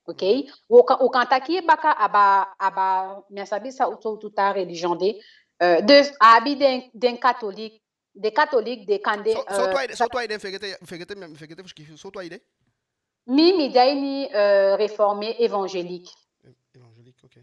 Ok? U kan, u kan taki baka abaa, abaa, mi á sabi san, sowtu taa religion de, euh, de, a abi den, den catholique, den catholique, den kande, so, sowtu, euh, a ede, sowtu a ede, fegete, fegete, mi fegete fu sikiifi, sowtu a ede? Mi, mi de a ini, euh, réformé évangélique. É-, évangélique, ok.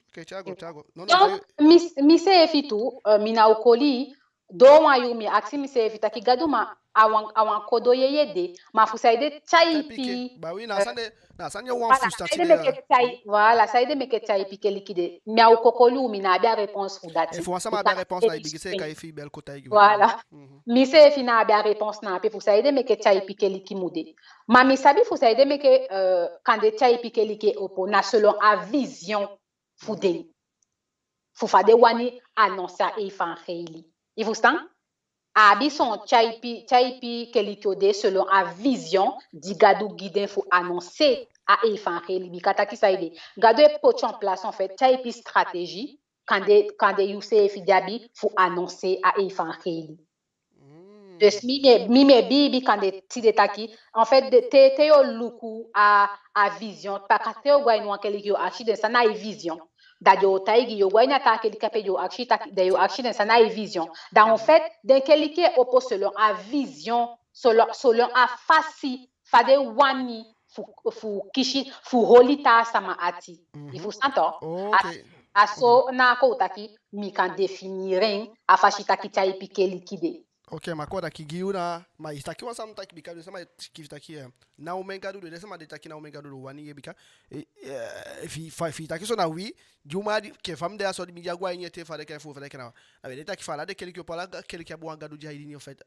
Ok, tyai go, tyai go. Non, non, donc, mi, mi seefi tu, euh, mi ná o koli, doo wan yuu mi akisi mi seefi taki Gadu, ma a wan, a wan kodo yeye de, ma fu saide tyaipi, tyaipi ke-, ba oui, na, euh, sani de, na sani de wan, voilà, fu saide meke tyai-, voilà, saide meke tyaipi keliki de. Mi á o koli u, mi ná abi a réponse fu dati. Efu wan sama abi a réponse, na i bigin se kai fi i bel kon taigi wi. Voilà. Mhm. Mi seefi ná abi a réponse na ape fu saide meke tyaipi keliki mu de. Ma mi sabi fu saide meke, euh, kande tyaipi keliki e opo, na selon a vision fu den. Fu fa den wani annoncer a evangelie. I fusutan? A abi son tyaipi, tyaipi keliki o de selon a vision di Gadu gi den fu annoncer a evangelie. Bika taki saide, Gadu e poti en place, en fait, tyaipi stratégie, kande, kande yu seefi di abi fu annoncer a evangelie. Mm. Dus mi, mi, mi e biibi kande tide taki, en fait, de, te, te yo luku a, a vision, bika te yo go a ini wan keliki yo akisi den san na i vision. Da den o taigi i, yo go a ini a taa keliki ape, den o akisi taki, den o akisi den san na i vision. Da en fait, den keliki e opo selon a vision, selon, selon a fasi fa den wani fu, fu kisi, fu holi taa sama ati. Mhm. I fusutan tok? Ok. A, a so na kon u taki mi kan définir en, a fasi taki tyaipi keliki de. Ok, ma kon u taki gi u na, ma i taki wan sani taki bika den sama e taki, taki, eh, na omen gadu du, den sama de taki na omen gadu du, wani ye bika, eh, eh, efi, fa, efi i taki so na wi, gi u ma di, ke fa mi de a so di mi di a go a ini ete fa den kai fu, fa den kai na, na we de taki fa ala den keliki opo, ala keliki abi wan gadu di ai dini, en fait.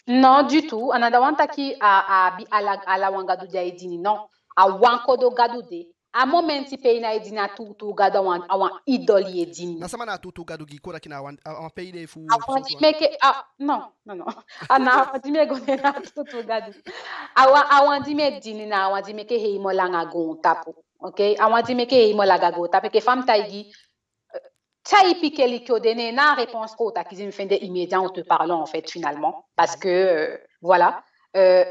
Non, du tout. A ná dati wani taki a, a abi ala, ala wan gadu di ai dini, non. A wan kodo gadu de. A momenti pe i ná e dini a tuutuu gadu, a wan, a wan idol i e dini. Na sama na a tuutuu gadu gi i, kon u taki na a wan, a wan pe i de fu, a wan fu di mi e ke, a, non, non, non. A ná a wan di mi e go ne na a tuutuu gadu. A wan, a wan di mi e dini na a wan di meke hemel anga goontapu. Ok? A wan di meke hemel anga goontapu. Enke fa mi taigi i, tyaipi keliki o de, ne na a réponse kon u taki di mi fende immédiat en te parlant, en fait, finalement. Parce que, euh, voilà, euh,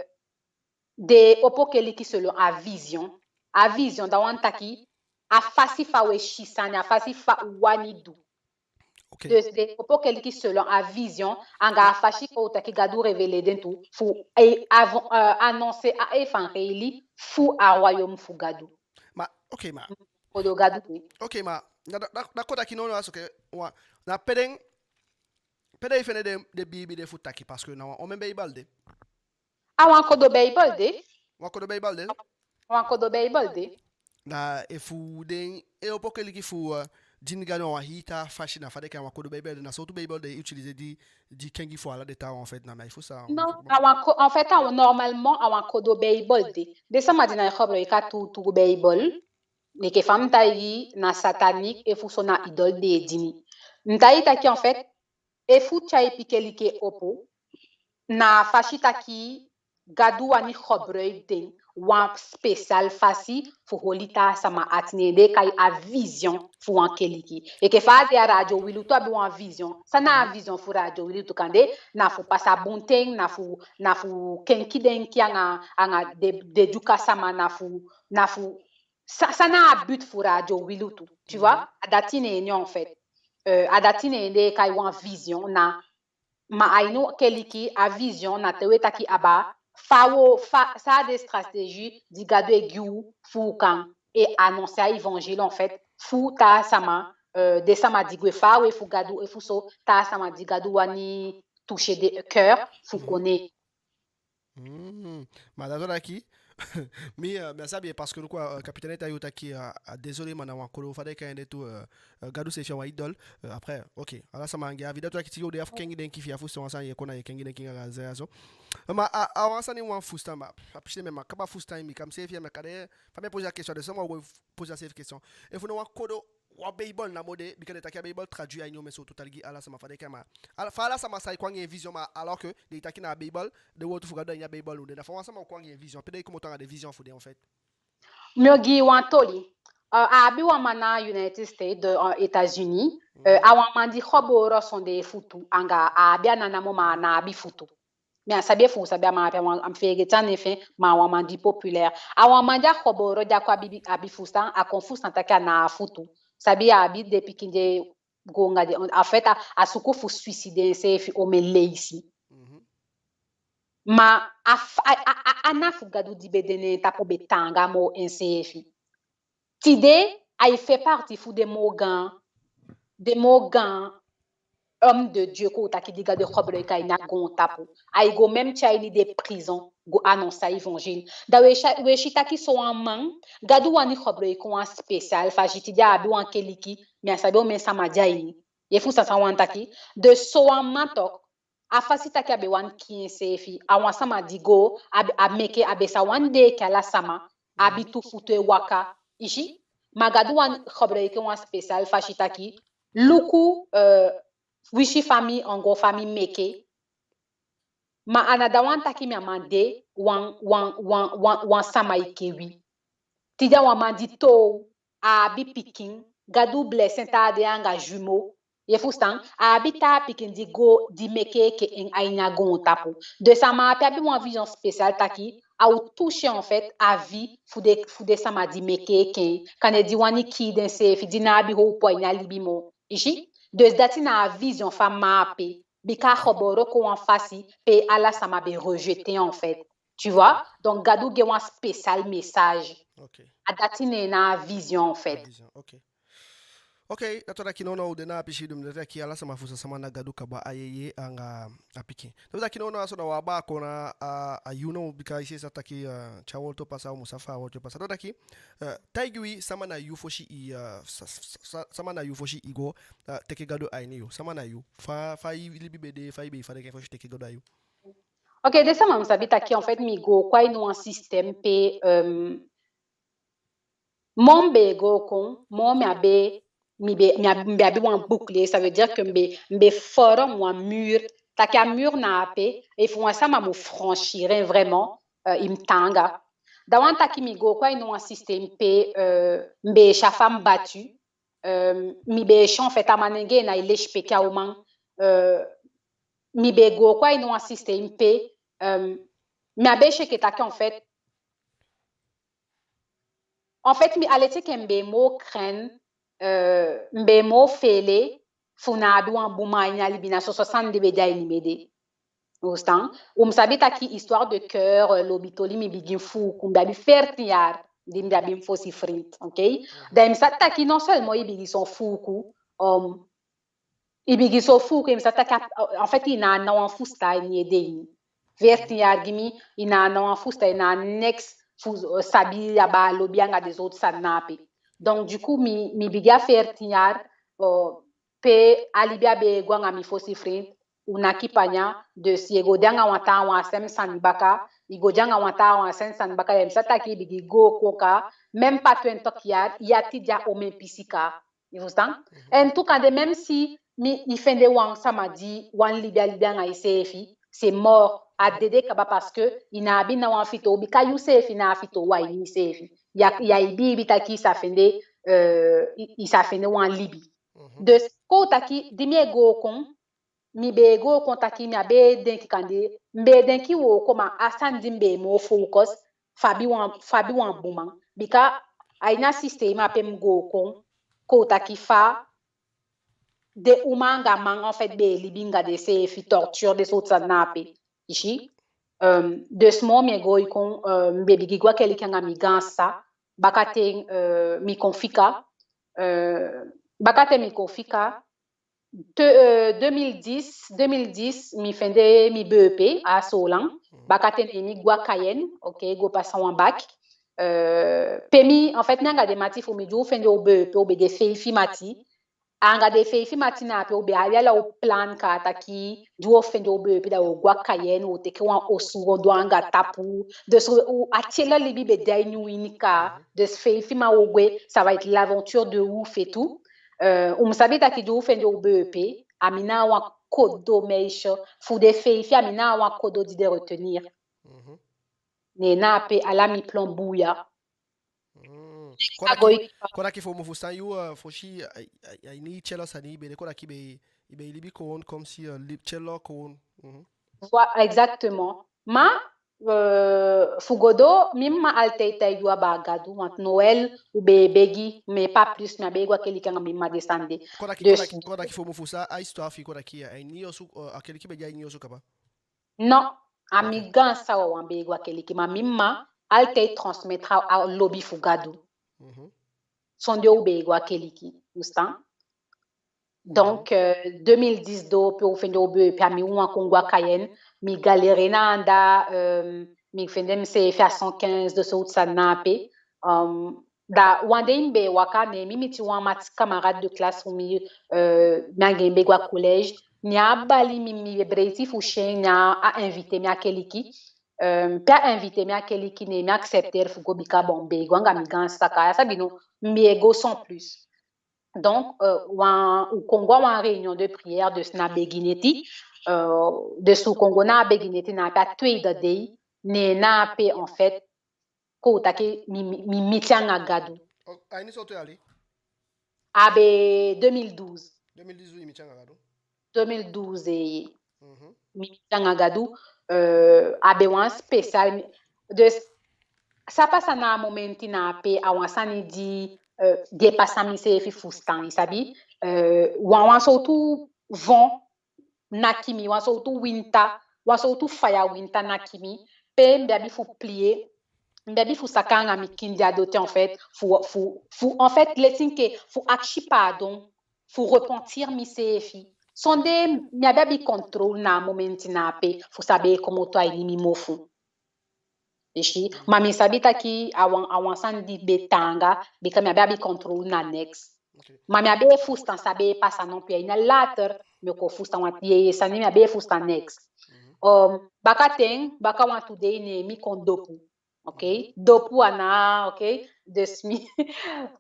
den opo keliki selon a vision. A vision, dati wani taki a fasi fa we si sani, a fasi fa u wani du. Ok. Den, den opo keliki selon a vision, anga a fasi kon u taki Gadu révéler den tu, fu, eh, avant, euh, annoncer a evangelie fu a royaume fu Gadu. Ma, ok, ma. Kodo gadu de. Ok, ma, na, na, na, na kon u taki non, non, a so ke, wan, na pe den, pe den i fende den, den Beibel de fu taki, parce que na wan omen Beibel de. A wan kodo Beibel de. Wan kodo Beibel de? Wan kodo Beibel de. Da efu den e opo keliki fu, euh, dini Gadu a wan hii taa fasi, na fa den kai a wan kodo Beibel de, na sowtu Beibel den e utiliser di, di kengi fu ala den taawan, en fait, na mi e fusutan. Non, a wan ko-, en fait, a wan, normalement, a wan kodo Beibel de. Den sama di ná e koboloiki a tuutuu Beibel, enke fa mi taigi i, na satanique, efuso na idol den e dini. Mi taigi i taki, en fait, efu tyaipi keliki e opo, na a fasi taki Gadu wani koboloiki den wan spécial fasi fu holi taa sama ati, ne den e kai a vision fu wan keliki. Enke fa a de a Radio Wi Lutu abi wan vision. San na a vision fu Radio Wi Lutu? Kande na fu pasa bun ten, na fu, na fu kenki denki anga, anga den, den dyuka sama, na fu, na fu, sa, san na a but fu Radio Wi Lutu, tu vois? A dati na en, en fait. Euh, a dati na en den e kai wan vision, na ma a ini u keliki, a vision na te we taki aba, fa wo, fa, san a den stratégie di Gadu e gi u fu u kan e annoncer a évangile, en fait, fu taa sama, euh, den sama di gwe faawe fu Gadu, efuso taa sama di Gadu wani toucher den cœur fu kon ne en. Mm. Ma dati o taki, mi, euh, mi á sabi, parce que, quoi, euh, capitaine e taigi u taki, euh, euh, désolé, ma na wan kodo, fa den e kai en de tu, euh, euh, Gadu seefi a wan idole. Euh, après, ok, ala sama anga en avis. Dati o taki, te i de ya fu kengi denki, fi i á fusutan wan sani, i e kon, i e kengi denki anga a sani ya so. Ma a, a wan sani mi wani fusutan, ma a pisi de mi á kaba fusutan en, mi kan seefi, mi kan de, fa mi e poser a question, den sama o go poser a seefi question. Efu na wan kodo, wan Beibel namo de, bika den taki a Beibel traduit a ini omen sowtu taal gi ala sama, fa den e kai en, ma ala, fa ala sama sa e kon anga en vision, ma alors que den e taki na a Beibel, den wowtu fu Gadu a ini a Beibel u de, na fa wan sama o kon anga en vision, pe den e komoto anga den vision fu den, en fait? Mi o gi i wan toli. Euh, a abi wan man na United States, de, euh, États-Unis. Euh, a wan man di koboloiki sondee futu, anga a abi ana namo, ma a ná abi futu. Mi á sabi efu u sabi a man ape, a wan, mi feegete a nen fi en, ma a wan man di populaire. A wan man di a koboloiki, di a kon abi, abi fusutan, a kon fusutan taki a ná abi futu. Sabi a abi den pikin di e go anga den, en fait, a, a suku fu suicider enseefi omen leisi. Mhm. Ma a f-, a, a, a, a ná fu Gadu di be de na en tapu be taanga moo enseefi. Tide, ai fait partie fu den moo gaan, den moo gaan homme de Dieu, kon taki, di Gadu e koboloiki a ini a goontapu. Ai go même te a ini den prison go annoncer a évangile. Da we si, we si taki sowan man, Gadu wani koboloiki en wan spécial fasi. Tide a abi wan keliki, mi á sabi omen sama di a ini. I e fusutan san mi wani taki? De sowan man toch, a fasi taki a be wani kii enseefi, a wan sama di go, a be, a meke, a be sa wani de enke ala sama, abi tu futu e waka, i si. Ma Gadu wani koboloiki en wan spécial fasi taki, luku, euh, wisi fa mi, en gros, fa mi meke. Ma a ná da wan taki mi á man de wan, wan, wan, wan, wan sama enke wi. Tide a wan man di toow, a abi pikin, Gadu blesser en, taa de anga jumeau. I e fusutan, a abi taa pikin di go, di meke enke en a ini a goontapu. De sama ape abi wan vision spécial taki a o toucher, en fait, a vie fu den, fu den sama di meke enke en. Kande di wani kii denseefi, di ná abi howpu a ini a libi moo. I si? Dus dati na a vision fu a man ape. Bika a koboloiki en wan fasi pe ala sama be rejeter en, en fait. Tu vois? Donc Gadu gi en wan spécial message. Ok. A dati, neen na a vision, en fait. Vision, ok. Ok, dati o taki nownow u de na a pisi di mi taki ala sama fu sa sama na Gadu kaba, a yeye anga a pikin. Dati o taki nownow a so na wan baa kon na a, a yu now, bika i si sa taki, eh, te a wowtu pasa, u mu sabi fa a wowtu pasa. Dati o taki, eh, taigi wi sama na yu fosi i, eh, sa-, sa-, sa-, sama na yu fosi i go, eh, teke Gadu a ini yu. Sama na yu. Fa, fa i libi be de, fa i be, fa den e fosi teke Gadu a yu. Ok, den sama mu sabi taki, en fait, mi go kon a ini wan système pe, euh, moo mi be go kon, moo mi á be, mi be, mi á, mi be abi wan bouclier, ça veut dire que mi be, mi be form wan mur, taki a mur na ape, efu wan sama mu franchir en vraiment, euh, i mu taanga. Da wani taki mi go kon a ini wan système pe, euh, mi be e si a femme battue, euh, mi be e si, en fait, a manengee ná e lesipeki a uman, euh, mi be go kon a ini wan système pe, euh, mi á be si enke taki, en fait, en fait, mi, a leti enke mi be moo craindre, euh, mi be moo feele fu ná abi wan bun man a ini a libi, na soso sani di be de a ini mi ede. U fusutan? U mu sabi taki histoire de cœur, euh, lobi toli, mi bigin fuuku, mi be abi veertien jaar di mi be abi mi fosi vriend, ok? Da i mu sabi taki non seulement i bigin so fuuku, um, i bigin so fuuku, i mu sabi taki, en fait, i ná a ná wan fusutan a ini i ede ini. Veertien jaar gi mi, i ná a ná wan fusutan, i ná a neks fu, euh, sabi abaa lobi anga den sowtu sani na ape. Donc, du coup, mi, mi bigin a veertien jaar, euh, pe a libi a be e go anga mi fosi vriend, u naki panya, dus i e go de anga wan taawan a sem sani baka, i go de anga wan taawan a sem sani baka, da i mu sabi taki i bigin go kon kaa, même pas twenti jaar, i ati de a omen pisi kaa. I fusutan? En tu kande, même si mi, i fende wan sama di wani libi a libi anga iseefi, c'est mort. A dede kaba, parce que i ná abi ná wan fitoow, bika yuseefi ná a fitoow a ini iseefi. Ya, ya i biibi taki i sa fende, euh, i, i sa fende wan libi. Dus, kon u taki, di mi e go kon, mi be e go kon taki mi á be e denki kande, mi be e denki wooko, ma a sani di mi be e moo focus, fa abi wan, fa abi wan bun man. Bika a ini a système ape mi go kon, kon u taki fa, den uman anga man, en fait, be e libi anga denseefi, torture, den sowtu sani na ape. I si. Euh, dus moo mi e go i kon, euh, mi be bigin go a keliki anga mi gaan sisa. Bakaten, euh, mi kon fika. Euh, bakaten mi kon fika. Te, euh, deux mille dix, deux mille dix, mi fende mi B E P a Soolan. Bakaten ne mi go a Cayenne, ok, go pasa wan bac. Euh, pe mi, en fait, mi anga den mati fu mi, di u fende u B E P, u be de feifi mati. Anga den feifi mati na ape u be abi ala u plan kaa taki, di u o fende u B E P, da u o go a Cayenne, u o teke wan osu, u o du anga tapu. Dus u, u, a tyela libi be de a ini u ini kaa. Dus feifi man u o gwe, ça va être l'aventure de ouf et tout. Euh, u mu sabi taki di u fende u B E P, a mi na a wan kodo meisje fu den feifi, a mi na a wan kodo di den retenir. Mhm. Ne na ape ala mi plan buya. Mm. Kon taki, kon taki fu mi fusutan yu, euh, fosi, a, a, a ini tyelo sani i be de, kon taki i be, i be e libi kon, comme si, euh, li-, tyelo kon. Mhm. Voilà, exactement. Ma, euh, fu Godo, mi mma altijd taigi u abaa Gadu, want Noël, u be e begi, mais pas plus, mi á be e go a keliki anga mi mma den sani de. Kon taki, kon taki, kon taki fu mi fusutan a histoire fi i, kon taki, euh, a ini yu osu, euh, a keliki be de a ini yu osu kaba? Non, a mi gaan sisa wawan be e go a keliki, ma mi mma altijd transmettre a, a lobi fu Gadu. Mhm. Sondee u be e go a keliki, u fusutan? Mhm. Donc, euh, deux mille dix doo, pe u fende u B E P, a mi wawan kon go a Cayenne, mi galérer na anda, euh, mi fende miseefi a cent quinze, den sowtu sani na ape. Euh, Da wan dei mi be e waka, ne mi miti wan mati, camarade de classe fu mi, euh, mi anga en be go a collège. Ne a bali mi, mi be breiti fu si en, ne a invite mi a keliki. Euh, pe a invite mi a keliki, ne mi accepter fu go bika bon, mi be e go anga mi gaan sisa kaa, i sabi no, mi be e go sans plus. Donc, euh, wan, u kon go a wan réunion de prière, dus na begi neti, euh, dus u kon go na begi neti, na ape a tweede dei, ne na ape, en fait, kon taki mi, mi, mi miti anga Gadu. O, a ini sowtu yali? A be deux mille douze. Deux mille douze i miti anga Gadu? Deux mille douze, eh. Mhm. Mi miti anga Gadu, euh, a be wan spécial. Mi, dus, san pasa na a momenti na ape, a wan sani di, euh, dépasser miseefi fusutan, i sabi. Euh, wan, wan sowtu vent naki mi, wan sowtu winta, wan sowtu faya winta naki mi, pe mi be abi fu plier, mi be abi fu saka anga mi kin di a dote, en fait, fu, fu, fu, en fait, leti enke fu akisi pardon, fu repentir miseefi. Sondee mi á be abi contrôle na a momenti na ape fu san be e komoto a ini mi mofu. I si, ma mi sabi taki a wan, a wan sani di be taanga, bika mi á be abi contrôle na neks. Ok. Ma mi á be e fusutan san be e pasa non, pe a ini a later mi o kon fusutan wan yeye sani, mi á be e fusutan neks. Mhm. Um, bakaten, baka wantu dei ne mi kon dopu. Ok? Mhm. Dopu a ná, ok? Dus mi,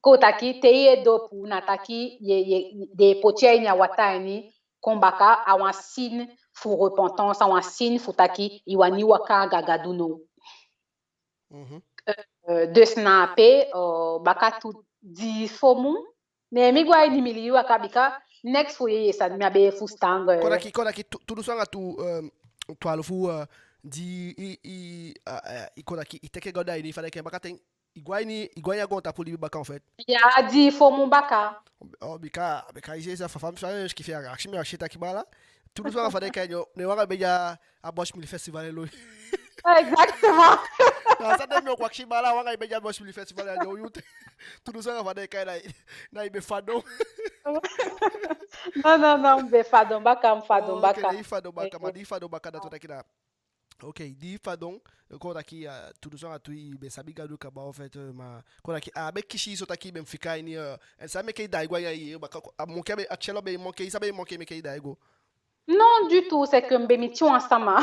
kon taki, te i e dopu, na taki, ye, ye, den e poti i a ini a wataa ini, kon baka, a wan signe fu repentance, a wan signe fu taki i wani waka anga Gadu now. Mhm. Euh, dus na ape, euh, baka tu dii fo mun, ne mi go a ini mi libi waka, bika neks fu yeye sani mi á be e fusutan. Kon taki, kon taki tu, tu dunsu anga tu, euh, twalufu, euh, di i, i, euh, euh, i kon taki i teke Gadu a ini, fa den e kai, bakaten i go a ini, i go a ini a goontapu libi baka, en fait. Ya, dii fo mun baka. Oh, bika, bika i si, sa fa, fa, fa, sikiifi a, akisi mi, akisi taki baala. Tu dunsu anga fa den e kai en, ne wan anga i be de a Bosmili Festival e lon. Exactement. Na san de mi o kon akisi baala, wan anga i be de a Bosmili Festival e lon, yu te. Tu dunsu anga fa den e kai en, na i be fadon. Non, non, non, mi be fadon baka, mi fadon baka. Oh, ok, ne i fadon baka, ma di i fadon baka, dati wani taki na Ok, di i fadon, kon taki, euh, tu dunsu anga tu i be sabi Gadu kaba, en fait, euh, ma kon taki a be kisi i so taki i be mu fika a ini, euh, en san meke i daai go a ini a yeye baka, a manke be, a tyelo be manke, i san be manke meke i daai go? Non, du tout, c'est que mi be miti wan sama.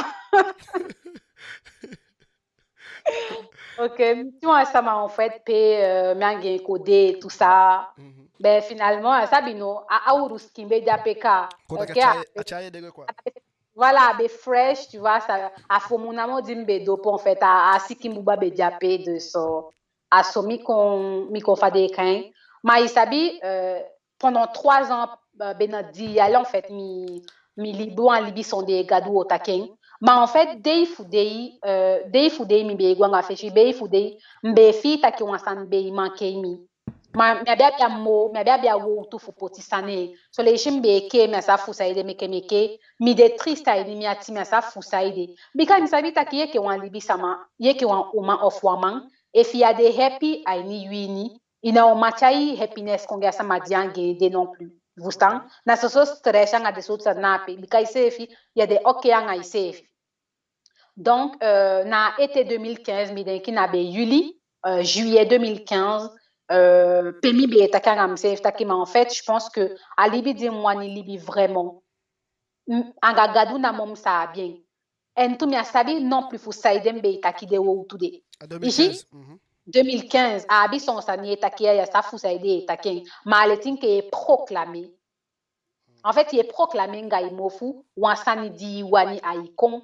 Ok, mi miti wan sama, en fait, pe, euh, mi anga en kon de, tout ça. Mhm. Ben, finalement, a sabi no, a, a uru sikin be de ape kaa. Kon taki, ok, a tyai, a tyai de go, quoi. Voilà, a be fresh, tu vois, sa, a fo mun namo di mi be dopu, en fait, a, a sikin buba be de ape, dus a so mi kon, mi kon, fa den e kai en. Ma i sabi, euh, pendant trois ans, euh, be na dii yali, en fait, mi, mi libi wan libi sondee Gadu, o taki en. Ma en fait, dei fu dei, euh, dei fu dei mi be e go anga fesi, dei fu dei mi be e fii taki wan sani be e manke mi. Ma mi á be abi a moo, mi á be abi a wowtu fu poti sani. Son leisi mi be e kee, mi á sabi fu saide, meke meke mi de triste a ini mi ati, mi á sabi fu saide. Bika mi sabi taki i enke wan libisama, i enke wan uman ofu wan man, efi i á de happy a ini yu ini, i ná o man tyai happiness kon gi a sama di i anga en de non plus. Fusutan? Na soso stress anga den sowtu sani na ape, bika iseefi, i á de oké anga iseefi. Donc, euh, na été deux mille quinze, mi denki na be yuli, euh, juillet deux mille quinze, euh, pe mi be e taki anga miseefi taki, ma en fait, je pense que a libi di mi wani libi vraiment, m-, anga Gadu namo mi sa abi en. En tu mi á sabi non plus fu saide mi be e taki den wowtu de. A Ici, deux mille quinze, mhm. deux mille quinze, a abi son sani i e taki ya, i á sabi fu saide i e taki en. Ma a leti enke i e proclamer. En fait, i e proclamer anga i mofu wan sani di i wani ai kon.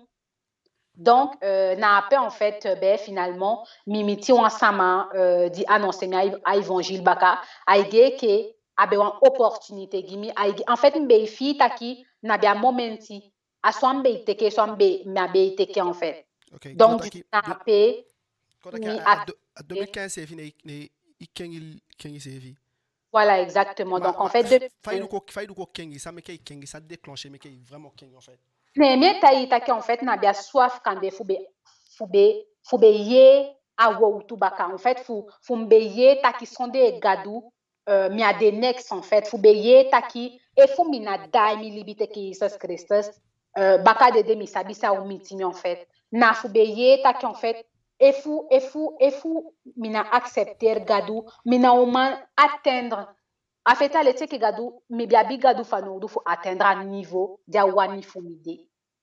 Donc, euh, na ape, en fait, euh, ben, finalement, mi miti wan sama, euh, di annoncer mi a, a évangile baka, ai gei enke a be wan opportunité gi mi, ai gei, en fait, mi be e fii taki na be a momenti, a so a mi be e teke, so a mi be, mi á be e teke, en fait. Ok, donc, kon taki, na ape, kon taki mi a, a, a deux mille quinze seefi ne, ne i kengi, kengi seefi. Voilà, exactement. Ma, donc, en fait, fa i du kon, fa i du kon kengi, san meke i kengi, san déclencher meke i vraiment kengi, en fait. Ne mi e taigi i taki, en fait, na be a soif kande fu be, fu be, fu be yee a wowtu baka. En fait, fu, fu mi be yee taki sondee Gadu, euh, mi á de neks, en fait. Fu be yee taki efu mi ná daai mi libi teke Jesus Kristus, euh, baka dede mi sabi san o miti mi, en fait. Na fu be yee taki, en fait, efu, efu, efu mi ná accepter Gadu, mi ná o man atteindre. En fait, a leti enke Gadu, mi be abi Gadu fanowdu fu atteindre a niveau di a wani fu mi de.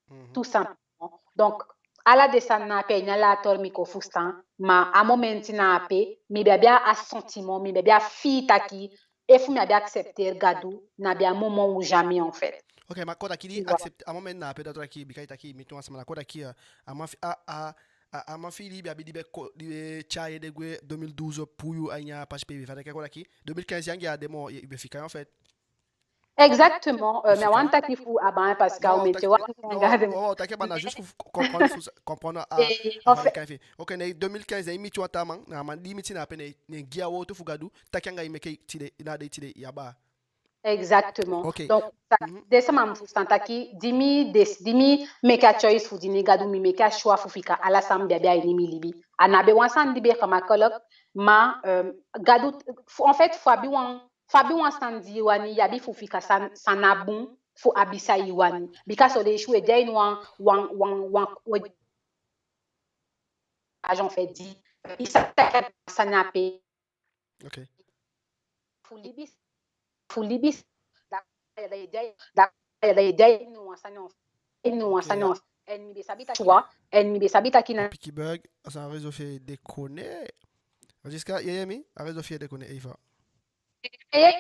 Mhm. Tout simplement. Donc, ala den sani na ape, a ini a later mi kon fusutan, ma a momenti na ape, mi be abi a sentiment, mi be abi a fii taki, efu mi á be accepter Gadu, na be a moment ou jamais, en fait. Ok, ma kon taki di i accepter, a moment na ape, dati wani taki, bika i taki i miti wan sama, na kon taki, euh, a man fi-, a, a, a, a man fi i di be abi, di be ko-, di be tyai ede gwe deux mille douze, puu yu a ini a pasi pe i be, fa i taki, kon taki deux mille quinze i anga en á de moo, i be fika en, en fait. Exactement. Euh, mi á wani taki fu a baa, parce que... Non, u meke taki, wan... non, anga den... non, taki a baa, na juste fu comprendre, fu comprendre a... Eh, en fait, ok, ne deux mille quinze, ne i miti wan taa man, na a man di i miti na ape, ne, ne gi a wowtu fu Gadu, taki anga i meke tide, na a dei tide i a baa. Exactement. Ok. Donc, sa... Mhm. Den sama mu fusutan taki, di mi des... di mi meke a choix fu dini Gadu, mi meke a choix fu fika ala san mi be abi a ini mi libi. A ná be wan sani di be gemakkelijk, ma, euh, Gadu, fu... en fait, fu abi wan Fu abi wan sani di i wani, i abi fu fika san, san ná bun fu abi san i wani. Bika son leisi we de a ini wan, wan, wan, wan, we... agent fait di, i sa taki a sani ape. Ok. Fu libi, fu libi, da, da, da, da, da, da, no wan sani, no wan sani. Ok. En mi be sabi taki, en mi be sabi taki na... Pikin bug, a san, réseau fi i déconne. Jessica, i e yee mi? A réseau fi i déconne, Eva. Eh,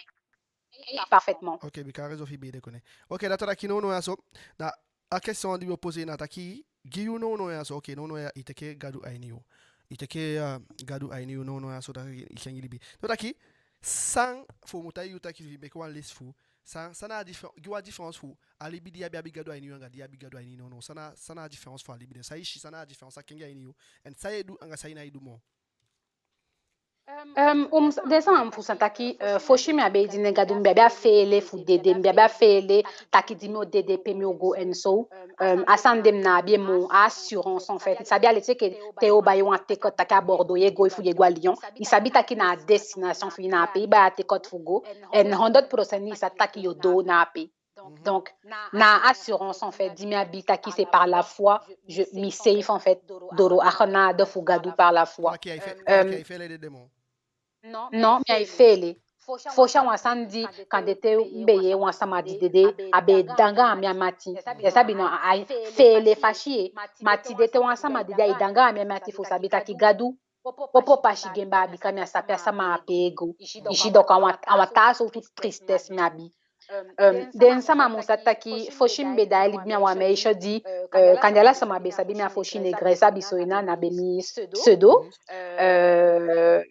eh, parfaitement. Ok, bika réseau fi i be déconne. Ok, dati wani taki nownow ya so, na a question di mi o poser na taki, gi yu nownow ya so, ok, nownow ya i teke Gadu a ini yu. I teke, euh, Gadu a ini yu nownow ya so, dati i kengi libi. Dati wani taki, san fu mu taigi yu taki fi i meke wan list fu, san, san na a diffé... gi wan différence fu a libi di i abi, abi Gadu a ini yu anga di i abi Gadu a ini yu nownow. San na, san na a différence fu a libi de. San i si, san na a différence, san kengi a ini yu. En san i e du anga san i ná e du moo. Euh, um, den sama mu fusutan taki, euh, fosi mi á be e dini Gadu, mi be abi a feele fu dede, mi be abi a feele taki di mi o dede, pe mi o go en so. Euh, a sani de mi ná abi en moo, a assurance en fait. I sabi, a leti enke te i o bai wan ticket taki a Bordeaux i e go, efu i e go a Lyon, i sabi taki na a destination fi i na ape, i bai a ticket fu go, en hundred percent i sabi taki i o doo na ape. Mhm. Donc, na assurance, en fait, di mi abi taki c'est par la foi, je, mi safe, en fait, doro a genade fu Gadu par la foi. Kon taki i á e fe... Euh, kon taki i á e feele dede moo. Non, mi á e feele. Fosi a wan sani di kande te mi be yee wan sama di dede, a be e de anga mi a mati. I sabi, no, a, a feele fasi ye. Ma tide te wan sama dede, ai de anga mi a mati, fu sabi taki Gadu opo pasi gi en baa, bika mi á sabi pe a sama ape e go. I si, donc a wan, a wan taa sowtu tristesse mi abi. Euh, den sama mu sa taki, fosi mi be de a libi mi a wan meisje di, euh, kande ala sama be sabi mi a fosi négresse, a be so, i ná, na be mi pseudo. Euh,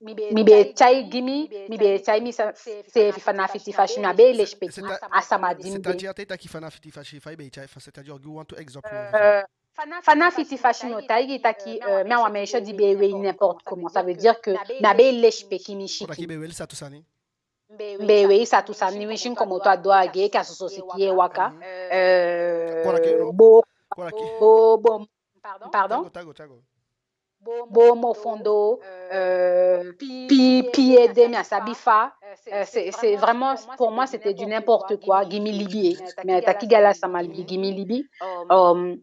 mi be e tyai gi mi, mi be e tyai mi sa... seefi fanafu fiti fasi, mi á be e lesipeki a sama di mi be. C'est-à-dire, te i taki fanafu fiti fasi, fa i be e tyai, c'est-à-dire, gi wan tu exemple. Euh, Fa na fiti fasi mi o taigi taki, euh, mi a wan meisje di be e wei n'importe comment. Ça veut dire que mi á be e lesipeki mi sikin. Kon taki i be e weli satu sani. Mi be e wei satu sani, winsi mi komoto a doo a gei, enke a soso sikin e waka. Euh, bo, bo, bo, pardon? Tago, tago, tago. Boo moo fondo, euh, pii, pii ede, mi á sabi fa. Euh, c'est, c'est vraiment, pour moi, c'était du n'importe quoi. Gi mi libi, eh. Mi á taki gi ala sama libi, gi mi libi. Euh,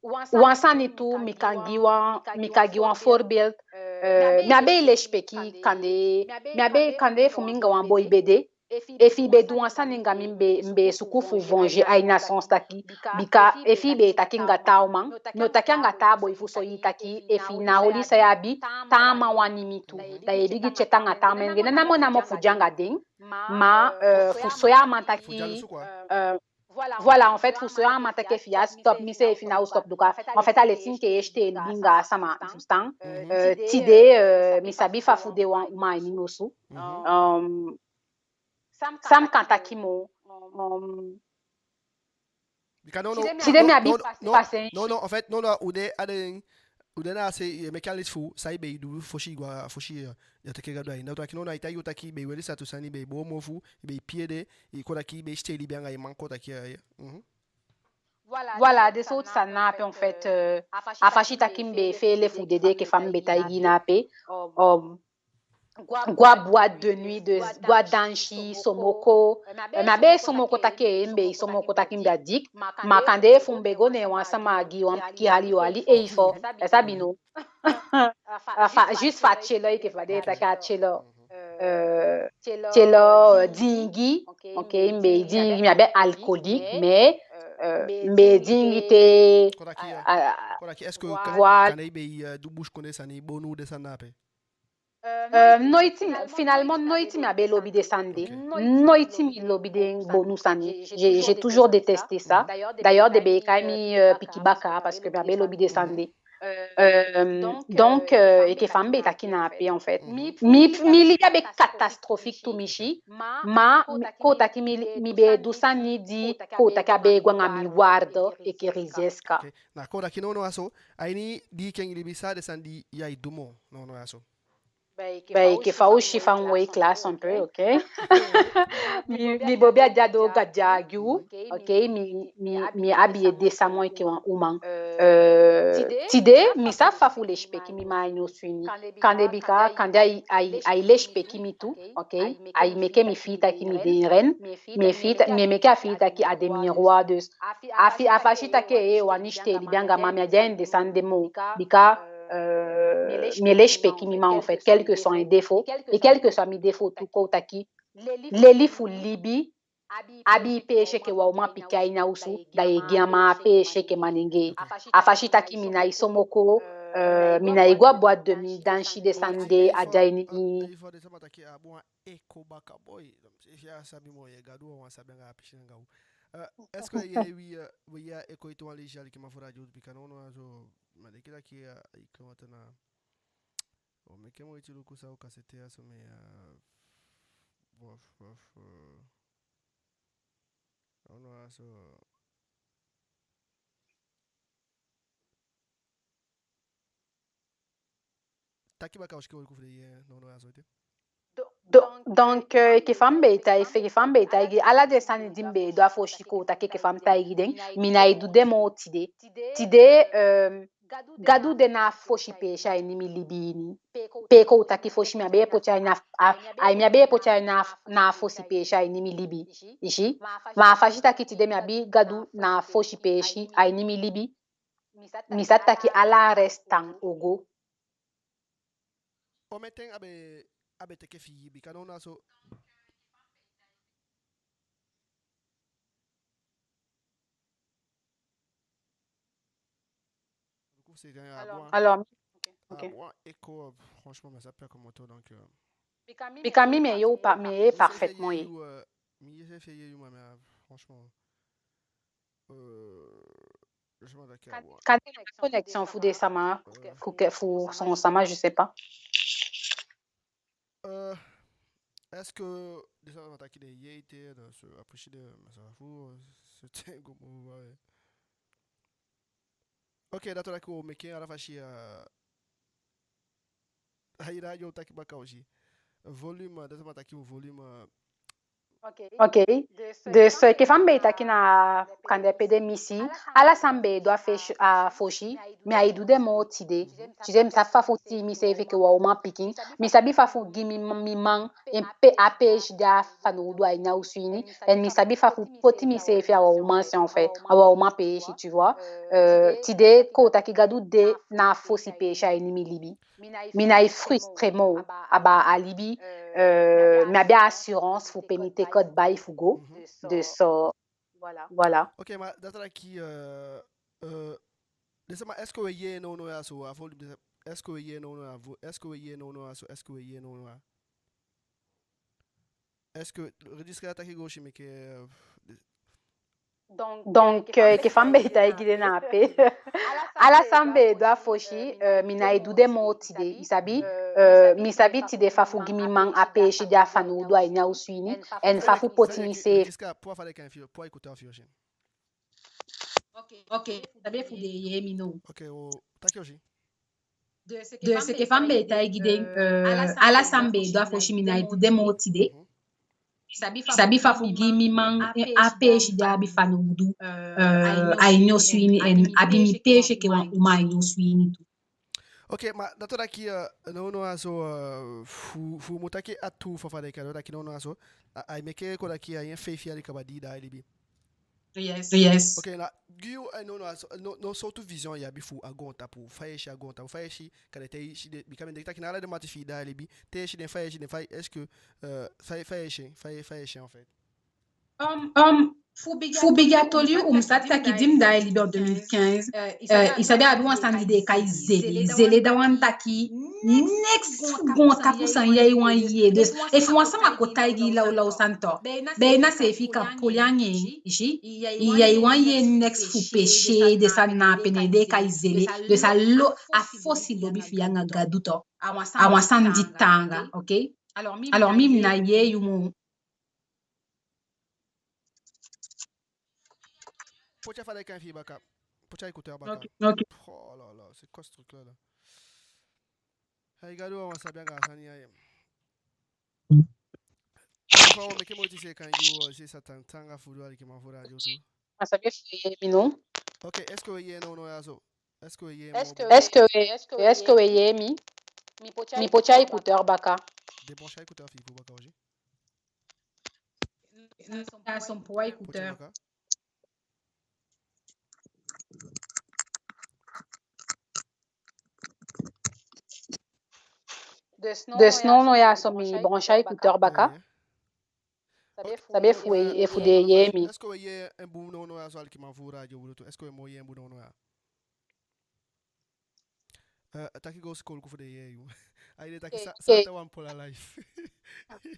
wan sani tu, mi kan gi wan, mi kan gi wan voorbeeld. Euh, mi á be e lesipeki kande, mi á be, kande fu mi anga wan boi be de. Efi i be du wan sani anga mi, mi be, mi be e suku fu venger a ini a sens taki, bika efi i be e taki anga taa uman, mi o taki anga taa boi fu soi i taki, efi na oli san i abi, taa man wani mi tu. Da i e bigin tyai anga taa man, neen namo namo fu de anga den. Ma, euh, fu soi a man taki, euh, voilà, en fait, fu soi a man taki efi i á stop, mi seefi ná o stop. Donc, en fait, a leti enke i e siteli anga sama, i fusutan. Euh, tide, euh, mi sabi fa fu de wan uman a ini mi osu. Euh, san mi kan taki moo. Um, bika no, no, tide mi abi, no, no, pase, no, no, en fait, no, no, u de a den, u de na a se, eh, meke a leti fu san i be e du fosi i go a, fosi, eh, i teke Gadu a ini. Na u taki no, no, ai taigi u taki i be e weli satu sani, i be e boo mofu, i be e pii ede, i kon taki i be e siteli libi anga i man, kon taki, eh, eh. Mhm. Voilà, den sowtu sani na ape, en fait, euh, a fasi taki mi be e feele fu dede enke fa mi be taigi i na ape. Um, go a boîte de nuit, de, go a dansi, somoko. Eh, mi á be e somoko taki, eh, mi be e somoko taki mi be addict. Ma kande fu mi be go neen wan sama gi wan pikin hali, yo hali, eh, i fo. I sabi no. Enfin, juste fu a tyelo, enke fa den e taki a tyelo. Euh, tyelo, euh, diingi. Ok, mi be e diingi, mi á be alcoolique, mais, euh, mi be e diingi te, kon taki, euh, ah, ah, kon taki, est-ce que, voilà, kande i be e, euh, du busikondee sani, bonu, den sani na ape? Euh, noiti, finalement, noiti mi á be lobi den sani de. Ok. Noiti mi lobi den bonu sani. J'ai, j'ai toujours détesté ça. D'ailleurs, den be e kai mi, euh, pikin bakaa, parce que mi á be lobi den sani de. Euh, donc, euh, enke fa mi be taki na ape, en fait. Mi, mi libi á be catastrophique tumisi, ma, kon taki mi, mi be e du sani di, kon taki, á be e go anga mi waarde enke Rizieska. Ok. Na kon taki nownow a so, a ini di kengi libi, san a den sani di i e du moo nownow a so? Ben, enke fa u si fa mi wei classe un peu, ok? Mi, mi bobi a de a doo, Gadu a gi u, ok? Mi, mi, mi abi ede sama enke wan uman. Euh, tide, mi sabi fa fu lesipeki mi man a ini osu ini. Kande bika, kande ai, ai, ai lesipeki mi tu, ok? Ai meke mi fii taki mi de en reine, mi e fii ta-, mi e meke a fii taki a de mi roi, dus a fii, a fasi taki, eh, wani siteli libi anga man, mi á de a ini den sani de moo. Bika, euh, mi e lesipeki mi man, en fait, quel que soit en défaut, et quel que soit mi défaut tu, kon taki, leli fu libi, abi peesi enke wan umanpikin a ini a osu, da i e gi a man a peesi enke manengee. A fasi taki mi ná e somoko, euh, mi ná e go a boîte de nuit dansi, den sani de á de a ini. Echo baka, boy. Efi i á sabi moo, yee, Gadu wawan sabi anga a pisi anga u. Euh, est-ce que yee, wi, euh, wi yee a echo ete wan leisi, alikiman fu radio, bika nownow a so, mi á denki taki, euh, i kon wata na. O meke moiti luku san u kan seti a so, mais, euh, bof, bof, euh, nownow a so. Taki baka, o si ke, o luku fu den yee nownow a so ete. Do-, donc, euh, enke fa mi be e taigi, enke fa mi be e taigi, ala den sani di mi be e du a fosi, kon taki enke fa mi taigi den, mi ná e du den moo tide. Tide, euh, Gadu de na a fosi peesi a ini mi libi ini. Pe kon taki fosi mi á be e poti en na a, a, mi á be e poti en na a, na a fosi peesi a ini mi libi. I si? Ma a fasi taki tide mi abi Gadu na a fosi peesi a ini mi libi, mi sa taki ala a rest tan o go. Omen ten a be, a be teke fi i, bika nownow a so. Alors, ok, ok. Echo, franchement, mais ça perd comme moto, donc, euh, bika mi, mi e yee u pa-, mi e yee parfaitement, eh. Mi yee, mi e yee u, mais, euh, franchement, euh, Kan-, kande na connexion fu den sama, fu ke-, fu son sama, je sais pas. Euh, est-ce que den sama taki den yee ete, den sa apprécier den, mais ça fout, euh, ce thème comme on va, euh, Ok, dati o taki u o meke en ala fasi, eh, a ini a radio taki baka aussi. Volume, dati ma taki volume, eh. Ok. Dus, eh, enke fa mi be e taki na kande pe de misi, ala san mi be e du a fesi, a fosi, mi á e du den moo tide. Tide mi sabi fa fu tii miseefi enke wan uman pikin. Mi sabi fa fu gi mi, mi man en pe, a peesi di a fanowdu a ini a osu ini. En mi sabi fa fu poti miseefi a wan uman se, en fait, a wan uman peesi, tu vois. Euh, tide kon u taki Gadu de na a fosi peesi a ini mi libi. Mi ná e frustré moo abaa a libi, euh, mi abi a assurance fu pe mi teke bai fu go. Dus, euh, voilà. Ok, ma dati o taki, euh, euh, den sama, est-ce que u e yee nownow ya so? A volume de, est-ce que u e yee nownow ya vo-, est-ce que u e yee nownow ya so? Est-ce que u e yee nownow ya? Est-ce que registre a taki go si meke, euh, donc, euh, enke fa mi be e taigi den na ape. Ala san mi be e du a fosi, euh, mi ná e du den moo tide, i sabi, euh, mi sabi tide fa fu gi mi man a peesi di a fanowdu a ini a osu ini, en fa fu poti miseefi. Registre, puu a fa den kan fi, puu a écouteur fi i. Ok, sabi efu den e yee mi now. Ok, u o taki aussi. Dus enke fa mi be e taigi den, euh, ala san mi be e du a fosi mi ná e du den moo tide. Sabi fa fu gi mi man a peesi di a abi fanowdu, euh, a ini osu ini en abi mi peesi enke wan uman a ini osu ini tu. Ok, ma dati o taki, euh, nownow ya so, euh, fu, fu mu taki a tuu fa fa den kan taki nownow ya so, a, ai meke kon taki a ini feifi yali kaba di i de a libi. Yes. Ok, na gi u, eh, nownow ya so, no, no sowtu vision i abi fu a goontapu, fa i e si a goontapu, fa i e si, kande te i si den, bika mi denki taki na ala den mati fi i de a libi, te i e si den, fa i e si den, fa i, est-ce que, euh, fa i, fa i e si, fa i, fa i e si en fait. Um, um, fu bigin a toli, u mu sa taki di mi de a libi en deux mille quinze, euh, i sabi a abi wan sani di den e kai zele, zele da wan taki, neks fu goontapu san i á wani yee. Dus efu wan sama kon taigi i lawlaw sani tu, be na seefi kan poli anga en, i si, i á wani yee neks fu peesi, den sani na ape, ne den e kai zele. Dus a lo, a fosi lobi fi i anga Gadu tu, a wan sani di taanga, ok? Alors mi, mi ná e yee yu moo. Poti a fa den kan fi i baka. Poti a écouteur baka. Ok, ok. Oh là là, c'est quoi ce truc-là, là? Ai Gadu, a wan sabi anga a sani ya. Fa u o meke moiti seeka yu, o, si Satan taanga fu du, alikiman fu radio tu. A sabi efu i e yee mi now. Ok, est-ce que u e yee nownow ya so? Est-ce que u e yee mi? Est-ce que u e yee mi? Mi poti a écouteur baka. Débranche a écouteur fi i baka aussi. Na son poi écouteur. Dus nownow ya so mi branche a écouteur baka. Sabi efu, efu den e yee mi. Est-ce que u e yee en bun nownow ya so, alikiman fu radio Wi Lutu? Est-ce que u e moo yee en bun nownow ya? Eh, taki go sikoo luku fu den e yee yu. Ai, den taki sa, sa ta wan pola live.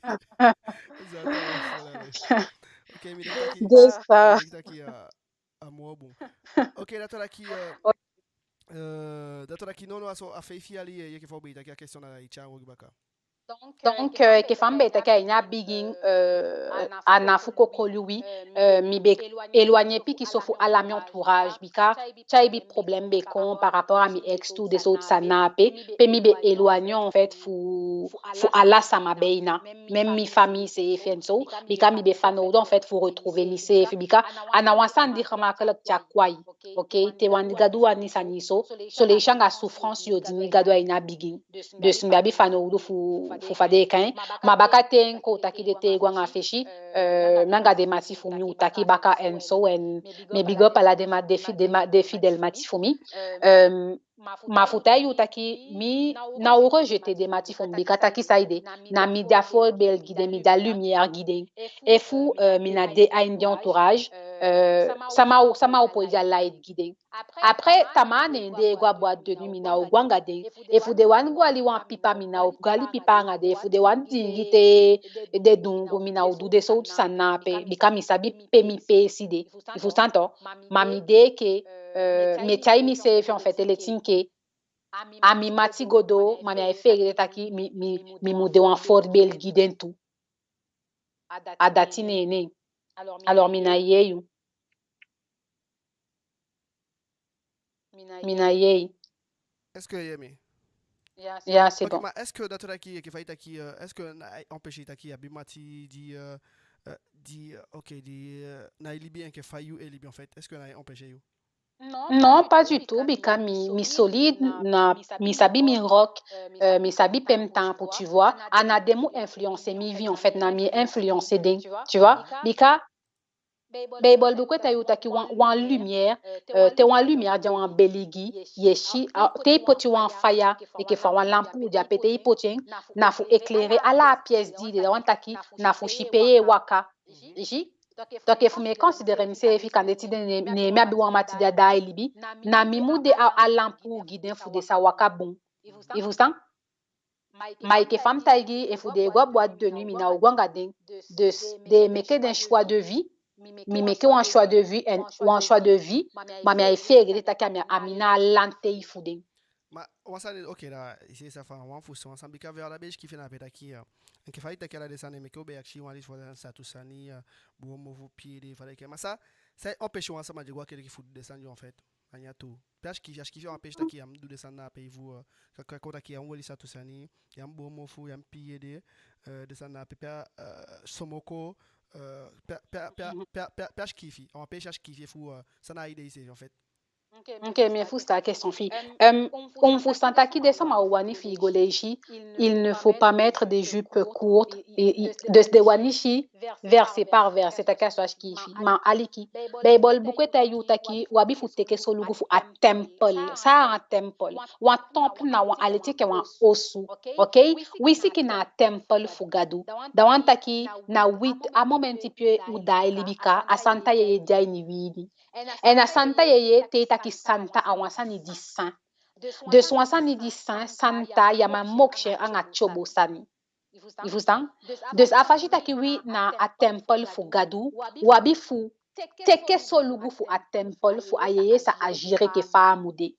Sa ta wan pola live. Ok, mi denki taki, mi denki taki, eh, a moo bun. Ok, dati o taki, eh, eh, dati o taki nownow ya so a feifi yali, eh, enke fa u be e taki, a question na i tyai en ogii baka. Donc, euh, enke fa mi be e taki a ini a bigin, euh, a ná fu kon koli wi, euh, mi be éloigné pikinso fu ala mi entourage, bika tyaipi problème be kon par rapport à mi ex tu, den sowtu sani na ape, pe mi be éloigné en fait fu, fu ala sama be na, même mi famille seefi en so, bika mi be fanowdu en fait fu retrouver miseefi, bika a ná wan sani di gemakkelijk te a kwai. Ok, te wan Gadu wani sani so, son leisi anga souffrance yo dini Gadu a ini a bigin. Dus mi be abi fanowdu fu, fu fa den e kai en. Ma bakaten kon u taki den tei go anga fesi, euh, mi anga den mati fu mi u taki baka en so, en mi e big up ala den ma, den fi, den ma, den fidèle mati fu mi. Euh, ma fu taigi u taki mi ná o rejeter den mati fu mi, bika taki saide, na mi de a voorbeeld gi den, mi de a lumière gi den. Efu, euh, mi ná de a ini den entourage, euh, sama o, sama o poi de a light gi den. Après, tamaa ne den e go a boîte de nuit, mi ná o go anga den. Efu den wani go ali wan pipa, mi ná o go ali pipa anga den. Efu den wani diingi te, den dungu, mi ná o du den sowtu sani na ape, bika mi sabi pe mi peesi de. I fusutan to? Ma mi de enke, euh, mi e tyai miseefi en fait, leti enke a mi mati go doo, ma mi á e feegete taki mi, mi, mi mu de wan voorbeeld gi den tu. A dati neen. Alors mi ná e yee yu. Mi ná e yee i. Est-ce que i e yee mi? Ya, c'est bon. Ok, ma est-ce que dati o taki, enke fa i taki, euh, est-ce que na empêcher taki i abi mati di, euh, euh, di, euh, ok, di, euh, ná e libi enke fa yu e libi en fait? Est-ce que na e empêcher yu? Non, pas du tout, bika mi, mi solide, na, mi sabi mi rock, euh, mi sabi pe mi tampu, tu vois. A ná den mu influencer mi vie, en fait, na mi influencer den, tu vois. Bika Beibel buku e taigi u taki wan, wan lumière, euh, te wan lumière de a wan beligi, i e si, ah, te i poti wan faya, enke fa wan lampu de ape, te i poti en, na fu éclairer ala a pièce di i de, da wani taki na fu si pe i e waka. I si? Donc efu mi e considérer miseefi, kande tide ne, ne mi abi wan mati di a daai libi, na mi mu de a, a lampu gi den fu den sa waka bun. I fusutan? Ma enke fa mi taigi i, efu den e go a boîte de nuit, mi ná o go anga den. Dus den e meke den choix de vie, mi meke wan choix de vie, en wan choix de vie, ma mi á e feegete taki a mi, a mi na a lantei fu den. Ma wan sani, ok, da i si, ça fait wan fu son wan sani, bika we, ala be e sikiifi na ape taki, euh, enke fa i taki ala den sani, meke u be akisi wan leisi fu den satu sani, euh, boon mofu, pii ede, fa den e kai en. Ma san, san e empêcher wan sama di e go a keliki fu du den sani di, en fait, a ná tu. Pe a sikiifi, a sikiifi wan peesi taki ya mu du den sani na ape, efu, euh, ka, ka, kon taki ya mu weli satu sani, ya mu boon mofu, ya mu pii ede, euh, den sani na ape, pe a, euh, somoko, euh, pe a, pe a, pe a, pe a, pe a, pe a sikiifi, a wan peesi a sikiifi efu, euh, san na a idee seefi, en fait. Ok, mi e fusutan a question fi i. Euh, u mu fusutan taki den sama o wani fi i go leisi, il ne faut pas mettre des jupes courtes, i, i, dus den wani si verset par verset, taki a so a sikiifi. Ma aliki, Beibel buku e taigi u taki u abi fu teke solugu fu a temple. San a temple? Wan temple na wan, a leti enke wan osu. Ok? Wi sikin na a temple fu Gadu. Da wani taki na wi, a momenti pe u daai libi, ka a santa yeye de a ini wi ini. En a santa yeye, te i taki santa, a wan sani di saint. Dus wan sani di saint, santa, ya man mokisi en anga tyobo sani. I fusutan? Dus a fasi taki wi na a temple fu Gadu, u abi fu teke solugu fu a temple, fu a yeye sa agir enke fa a mu de.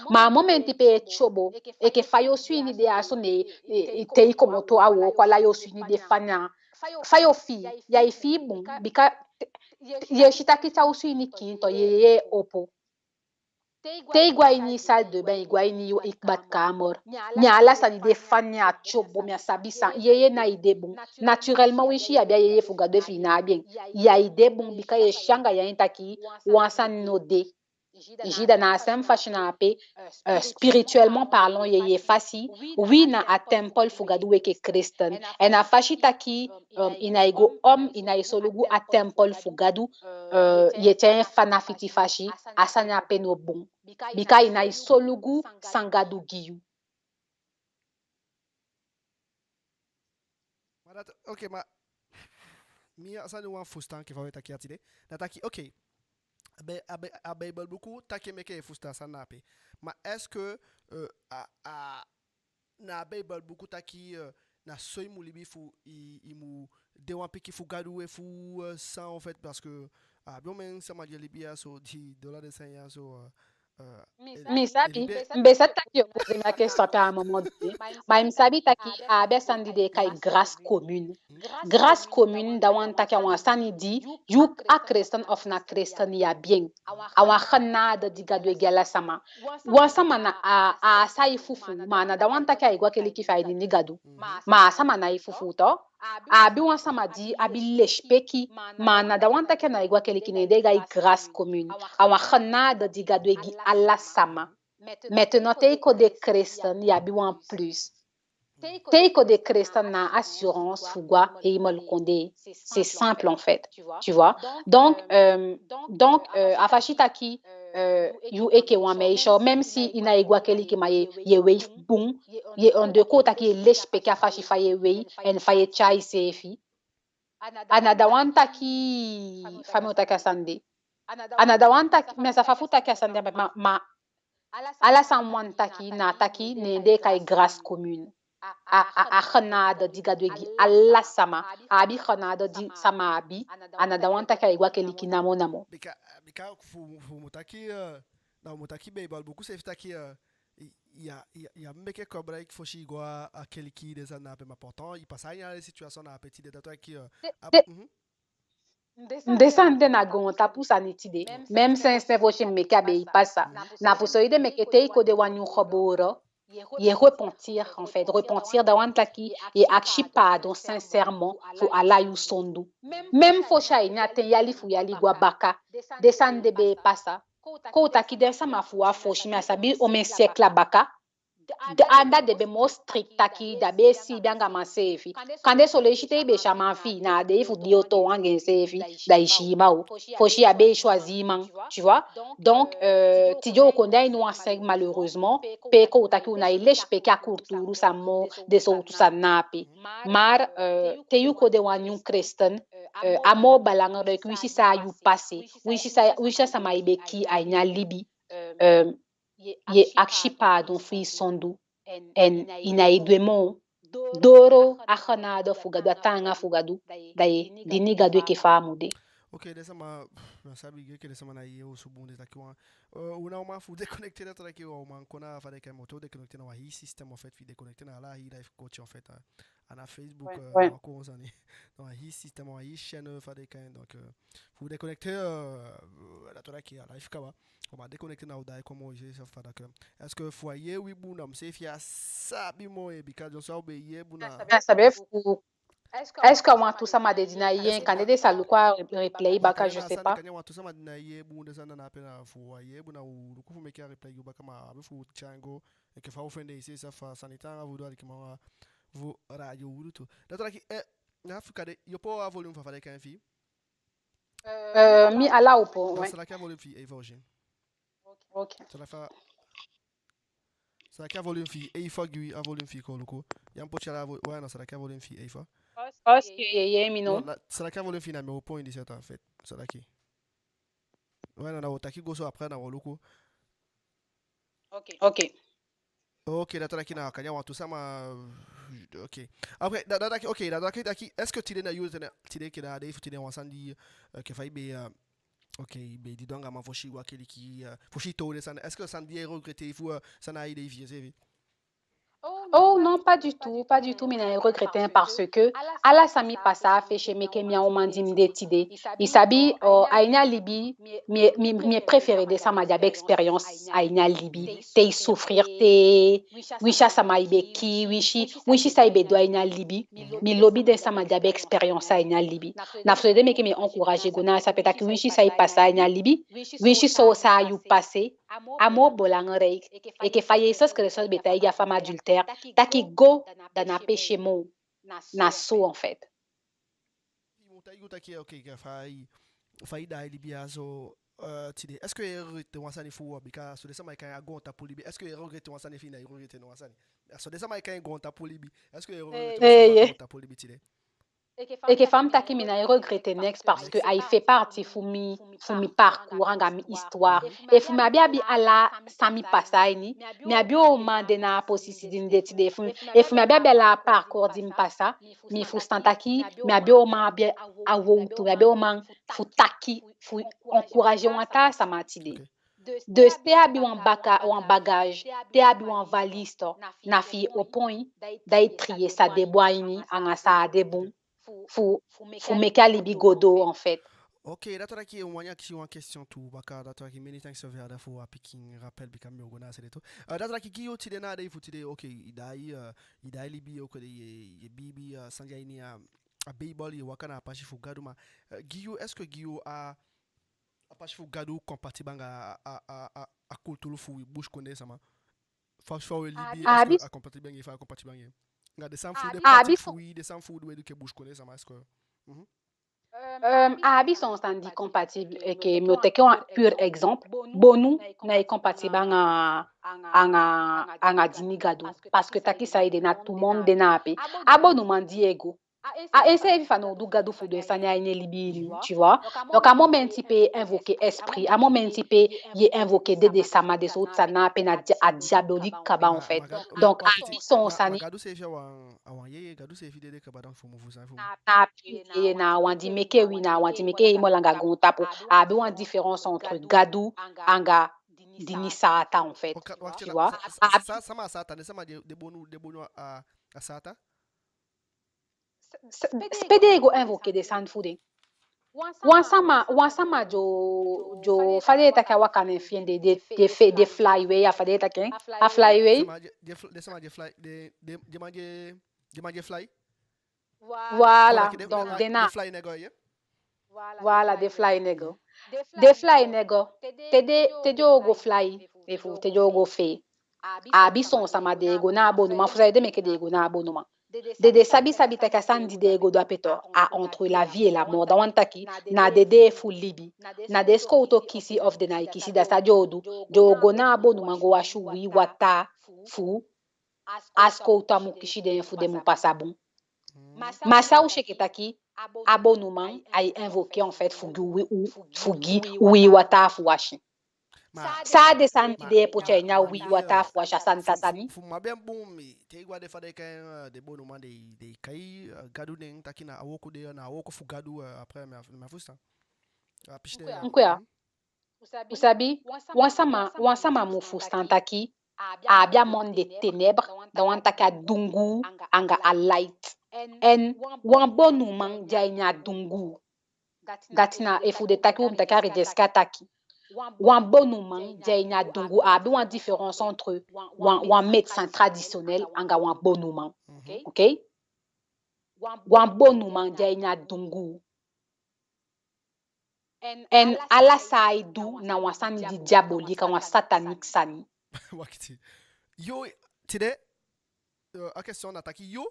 Ma a momenti pe i e tyobo, enke fa yu osu ini de a so, ne, e, e, te i komoto a wooko, ala yu osu ini de fanya, fa yu o fii? Ya e fii bun, bika yu e si taki te a osu ini kiin tu, yeye e opo. Te i go a ini i salle de bain, i go a ini i, i badkamer, ne ala sani de fanya, tyobo, mi á sabi san, yeye ná e de bun. Naturellement, winsi i abi a yeye fu Gadu, efu i ná abi en, ya e de bun, bika yu e si anga yu ain taki wan sani no de. I si, da na a seefi fasi na ape, euh, spirituellement parlant, yeye fasi, wi na a temple fu Gadu, wi enke Kristen. En a fasi taki, euh, i ná e go om, i ná e solugu a temple fu Gadu, euh, yu e tyai en fa na fiti fasi, a sani ape no bun. Bika i ná e solugu san Gadu gi yu. Ma dati, ok, ma mi, a sani wan fusutan enke fa we taki a tide, na taki, ok, a Bei-, a Bei-, a Beibel buku taki en meke i fusutan san na ape. Ma est-ce que, euh, a, a, na a Beibel buku taki, euh, na so i mu libi fu i, i mu de wan pikin fu Gadu efu, euh, san, en fait, parce que, ah, a be o meke sama di e libi ya so, di de ala den sani ya so, euh, Mi sabi, mi be sa taki yo poser mi a question pe à un moment donné. Ma mi sabi taki a abi a sani di den e kai grâce commune. Grâce commune, da wani taki a wan sani di yu, a Kristen ofu ná Kristen, i abi en. A wan genade di Gadu e gi ala sama. Wan sama na a, a sa e fufuu, ma a ná da wani taki ai go a keliki fu a e neni Gadu. Ma a sama ná e fufuu tu. A abi wan sama di abi lesipeki, ma a ná da wani taki a ná e go a keliki, ne den e kai grâce commune. A wan genade di Gadu e gi ala sama. Maintenant, te i kon de Kristen, i abi wan plus. Te i kon de Kristen, na assurance fu go a hemel kondee. C'est simple en fait. Tu vois? Donc, euh, donc, euh, a fasi taki, euh, yu enke wan meisyo, même si i ná e go a keliki, ma ye, ye wei bun, ye ondoo, kon taki ye lesipeki a fasi fa ye wei, en fa ye tyai iseefi. A ná da wani taki, fa mi o taki a sani de. A ná da wani taki, mi á sa fa fu taki a sani de, ma, ma ala san mi wani taki, na taki, ne den e kai grâce commune. A, a, a genade di Gadu e gi ala sama. A abi genade di sama abi. A ná da wani taki ai go a keliki namo namo. Bika, bika fu, fu mu taki, euh, na mu taki Beibel buku seefi taki, euh, i, ya, ya, ya mu meke koboloiki fosi i go a, a keliki, den sani na ape, ma pourtant i pasa a ini ala den situation na ape tide, dati wani taki, euh, a, mhm. Den sani de na goontapu sani tide. Même sincère fosi meke a be e pasa. Na fu so ede meke te i kon de wan nyun geboren, i e repentir, en fait. Repentir, da wani taki i e akisi pardon sincèrement fu ala yu sondu. Même fosi a ini a ten yali fu yali go a baka, den sani de be e pasa. Kon u taki den sama fu a fosi, mi á sabi omen siècle a baka, anda den be moo strict taki da be e siibi anga man seefi. Kande son leisi te i be si a man fi i, na a dei fu di i o toow anga en seefi, da i si i man o. Fosi a be e choisir man, tu vois. Donc, euh, tide u kon de a ini wan sens, malheureusement, pe kon u taki u ná e lesipeki a kulturu, san moo den sowtu sani na ape. Maar, euh, te yu kon de wan nyun kresten, euh, a moo belangrijk, winsi san yu pasa, winsi san, winsi a sama i be kii a ini a libi, euh, i e akisi pardon fu i sondu, en i ná e du en moo. Doo a genade fu Gadu, a taanga fu Gadu, da i e dini Gadu enke fa a mu de. Ok, den sama, na sabi enke den sama ná e yee osu bun, den taki wan, euh, u ná o man fu déconnecter, dati taki wan, u man kon na fa den e kai en, moo te u déconnecter na wan hii système, en fait, fi déconnecter na ala hii live koti, en fait, hein. A ná Facebook, euh, na wan kon sani. Na wan hii système, wan hii chaîne, euh, fa den e kai en, donc, euh, fu déconnecter, euh, dati taki a live kaba. U man déconnecter, na u daai kon moo, i si, fa da ke. Est-ce que fu a yee wi bun, na mi seefi á sabi moo, e, bika dyonson u be yee bun na. Mi á sabi efu, est-ce que a wantu sama de di ná e yee en, kande den sa luku a re-, replay baka, je sais pas. Kande wantu sama di ná e yee bun den sani na ape, na fu a yee bun na u luku fu meke a replay go baka, ma a be fu tyai en go enke fa u fende, i si, sa fa sani taanga fu du, alikiman, fu radio u du tu. Dati taki, eh, na fu kande, yo puu a volume fa, fa den e kai en fi i. Euh, mi ala opo, ouais. Sa laki a volume fi i, eh, Virgin. Ok. Sa laki a, sa laki a volume fi i, eh, fa gi wi a volume fi i kon luku. Ya mu poti ala vo-, ouais, non, sa laki a volume fi i, eh, fa. Parce que, ye, ye, mi no. Non, na, sa laki a volume fi i, na mi o puu en disi, en fait. Sa laki. Ouais, non, na o taki go so, après na o luku. Ok. Ok. Ok, dati taki na kande a wantu sama, ok. Après, da, dati taki, ok, dati taki, taki, est-ce que tide na yu ten, tide enke da a dei fu tide, wan sani di, euh, enke fa i be, euh, ok, i be didon anga man fosi i go a keliki, euh, fosi i toow den sani, est-ce que sani di i e regretter fu, euh, sani a i de fi i seefi? Oh non, pas du tout, pas du tout, mi ná e regretter en, parce que ala san mi pasa a fesi e meke mi a uman di mi de tide. I sabi, euh, a ini a libi, mi, mi, mi e préférer den sama di abi expérience a ini a libi. Te i souffrir, te, winsi a sama i be kii, winsi, winsi san i be du a ini a libi. Mi lobi den sama di abi expérience a ini a libi. Na fu so ede meke mi e encourager go na a sape taki winsi san i pasa a ini a libi, winsi so san yu pasa, a moo belangrijk, enke fa Jesus Kristus be taigi a femme adultère, taki go, da ná péché moo. Na so, en fait. I mu taigi u taki, ok, enke fa i, fa i daai libi a so, euh, tide. Est-ce que i e regretter wan sani fu, bika so den sama e kai en a goontapu libi. Est-ce que i e regretter wan sani, efu i ná e regretter no wan sani? So den sama e kai en goontapu libi. Est-ce que i e regretter wan sani fu a goontapu libi tide? Enke fa mi taki, mi ná e regretter neks, parce que ai fait partie fu mi, fu mi parcours anga mi histoire. Efu mi á be abi ala san mi pasa a ini, mi á be o man de na a posisi di mi de tide. Efu, efu mi á be abi ala a parcours di mi pasa, mi fusutan taki mi á be o man abi a wowtu, mi á be o man fu taki, fu encourager wan taa sama tide. Ok. Dus te i abi wan baka-, wan bagage, te i abi wan valise, na fi i opo en, da i trier san de bun a ini anga san á de bun, fu, fu meke a libi go doo, en fait. Ok, dati taki mi wani akisi wan question tu baka, dati taki many thanks, Soveada, fu a pikin rappel, bika mi o go na a se de tu. Euh, dati taki gi yu tide, na a dei fu tide, ok, i daai, euh, i daai libi, ok, i e, i e biibi, euh, sani de a ini a, a Beibel, i e waka na a pasi fu Gadu, ma, euh, gi yu, est-ce que gi yu a a pasi fu Gadu compatible anga a, a, a, a, a kulturu fu wi busikondee sama? Fa, fa wi e libi, est-ce que a compatible anga, fa a compatible anga, anga den sani fu den pratique fu wi, den sani fu wi du enke busikondee sama, est-ce que? Mhm. Euh, a abi son sani di compatible, enke mi o teke wan pur exemple. Bonu ná e compatible anga, anga, anga dini Gadu. Parce que taki saide, na tu monde de na ape. A bonuman di e go, a enseefi fanowdu Gadu fu du en sani a ini en libi ini, tu vois. Donc a momenti pe i e invoquer esprit, a momenti pe i e invoquer dede sama, den sowtu sani na ape, na dia-, a diabolique kaba, en fait. Donc a abi son sani. Gadu seefi a wan, a wan yeye, Gadu seefi dede kaba, donc fu mu fu sani fu. Na ape, na a wan di meke wi, na a wan di meke hemel anga goontapu. A abi wan différence entre Gadu anga dini Satan, en fait. Tu vois. Sa-, sa-, sama a Satan, den sama di e, di e bonu, di e bonu a, a Satan. S-, s-, pe den e go invoquer den sani fu den? Wan sama, wan sama di o, di o, fa den e taki a waka nen fi en, den, den, den fe-, den fly away, a fa den e taki en, a fly away. Sama di, di fl-, den sama di fly, den, den, den man di, den man di fly. Voilà, donc den na, den fly nego, ye? Voilà, den fly nego. Den fly nego. Te den, te den o go fly, efu te den o go fee, a abi son sama den e go na a bonuman, fu saide meke den e go na a bonuman. Den, den sabi, sabi taki a sani di den e go du ape tu, a entre la vie et la mort. Da wani taki, na dede fu libi. Na den sikowtu o kisi ofu den ná e kisi, da san den o du, den o go na a bonuman go wasi uwii wataa fu a sikowtu á mu kisi den, fu den mu pasa bun. Ma san u si enke taki, a bonuman ai invoquer en fait fu gi uwii, fu gi uwii wataa fu wasi. Ma san a den sani di den e poti a ini a uwii wataa fu wasi, a santa sani? Fu mi á be bun, mi te i go a den fa den e kai, eh, den bonuman, den e, den e kai, eh, Gadu nen, taki na a wooko de, na a wooko fu Gadu, eh, après, mi á, mi á fusutan. A pisi de. Nkuya. U sabi, wan sama, wan sama mu fusutan taki, a abi a monde des ténèbres, da wani taki a dunguu anga a light. En wan bonuman de a ini a dunguu. Dati na efu den taki, u mu taki a rideski a taki. Wan bonuman de a ini a dunguu, a abi wan différence entre wan, wan médecin traditionnel anga wan bonuman. Mhm. Ok? Wan bonuman de a ini a dunguu. En ala san ai du na wan sani di diabolique, wan satanique sani. Wakiti. Yo, tide, euh, a question na taki yo,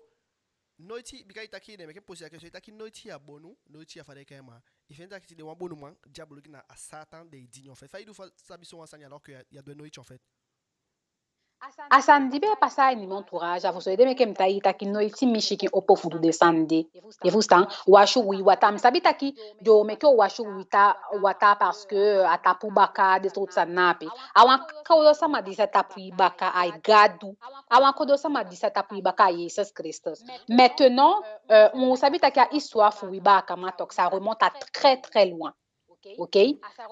noiti, bika i taki, ne meke poser a question, i taki noiti a bonu, noiti a fa den e kai en, ma i feni taki tide wan bonuman diabolique na a Satan den e dini, en fait. Fa i du fa sabi so wan sani alors que ya, ya du en noiti, en fait? A sani di be pasa a ini mi entourage, a fu so ede meke mi taigi i taki noiti mi sikin opo fu du den sani de. I fusutan? Wasi uwii wataa, mi sabi taki den o meke u wasi uwii wataa parce que a tapu baka, den sowtu sani na ape. A wan kodo sama di sa tapu i baka, ai Gadu. A wan kodo sama di sa tapu i baka, a Jesus Kristus. Maintenant, euh, u sabi taki a histoire fu wi baakaman toku, ça remonte à très, très loin. Ok?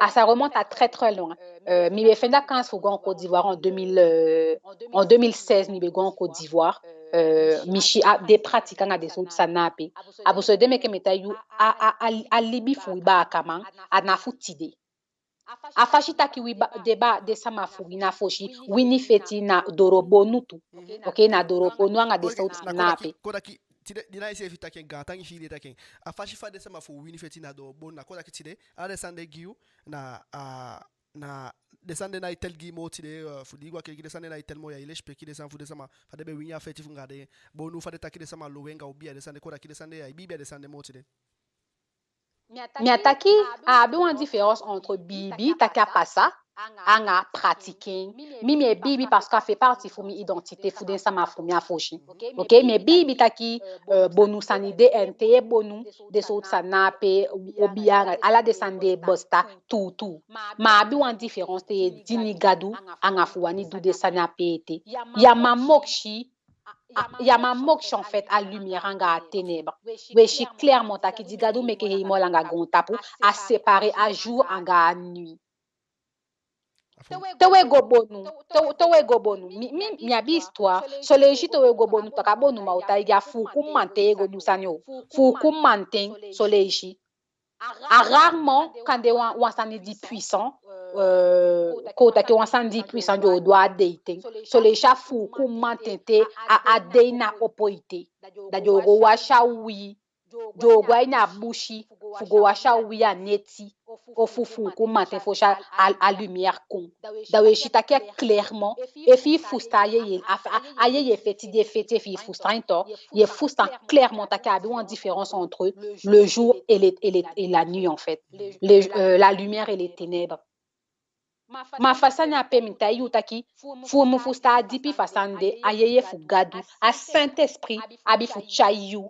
A, ça remonte à très, très loin. Euh, mi be fende a kans fu go en Côte d'Ivoire en deux mille, euh, en deux mille seize, mi be go en Côte d'Ivoire. Euh, mi si a den pratique anga den sowtu sani na ape. A fu so ede meke mi taigi yu a, a, a, a libi fu wi baakaman, a ná fu tide. A fasi taki wi ba, den ba, den sama fu wi na fosi wini feti na doro bonu tu. Ok, na doro bonu anga den sowtu sani na ape. Tide, di na i seefi taki en, gaantangi fi i di e taki en. A fasi fa den sama fu wini feti na doo bonu, na kon taki tide, ala den sani de gi yu, na, a, na den sani de na i teli gi moo tide, euh, fu di i go a keliki den sani de na i teli moo, ya e lesipeki den sani fu den sama, fa den be wini a feti fu anga den bonu, fa den taki den sama lowe anga obiya, den sani de, kon taki den sani de ya e biibi a den sani de moo tide. Mi á taki, a abi wan différence entre biibi taki a pasa, anga pratiquer en. Mi, mi e biibi parce que a fait partie fu mi identité, fu den sama fu mi a fosi. Ok, mi e biibi taki, euh, bonu sani de, en te i e bonu, den sowtu sani na ape, obiya, ala den sani de e besta tuutuu. Ma a abi wan différence te i e dini Gadu, anga fu wani du den sani ape ete. Ya man mokisi, a, ya man mokisi en fait a lumière anga a ténèbres. We si clairement taki di Gadu meke hemel anga goontapu, a séparer a jour anga a nuit. Te we go bonu, te, te we go bonu. Mi, mi, mi abi histoire. Son leisi te we go bonu, taki a bonuman o taigi i a fuuku mamanten i e go du sani o. Fuuku mamanten, son leisi. A rarement kande wan, wan sani di puissant, euh, kon taki wan sani di puissant den o du a deiten. Son leisi a fuuku mamanten te a, a dei ná opo ete. Da den o go wasi a uwii, den o go a ini a busi, fu go wasi a uwii a neti, ofu fuuku mamanten fosi a, a, a lumière kon. Da we si taki clairement, efi i fusutan a yeye, a, a, a yeye feti di e feti, efi i fusutan en tu, i e fusutan clairement taki a abi wan différence entre le jour et le, et le, et la nuit, en fait. Le, euh, la lumière et les ténèbres. Ma fa sani ape mi taigi yu taki, fu mu fusutan a dipi fa sani de, a yeye fu Gadu, a Saint-Esprit, abi fu tyai yu.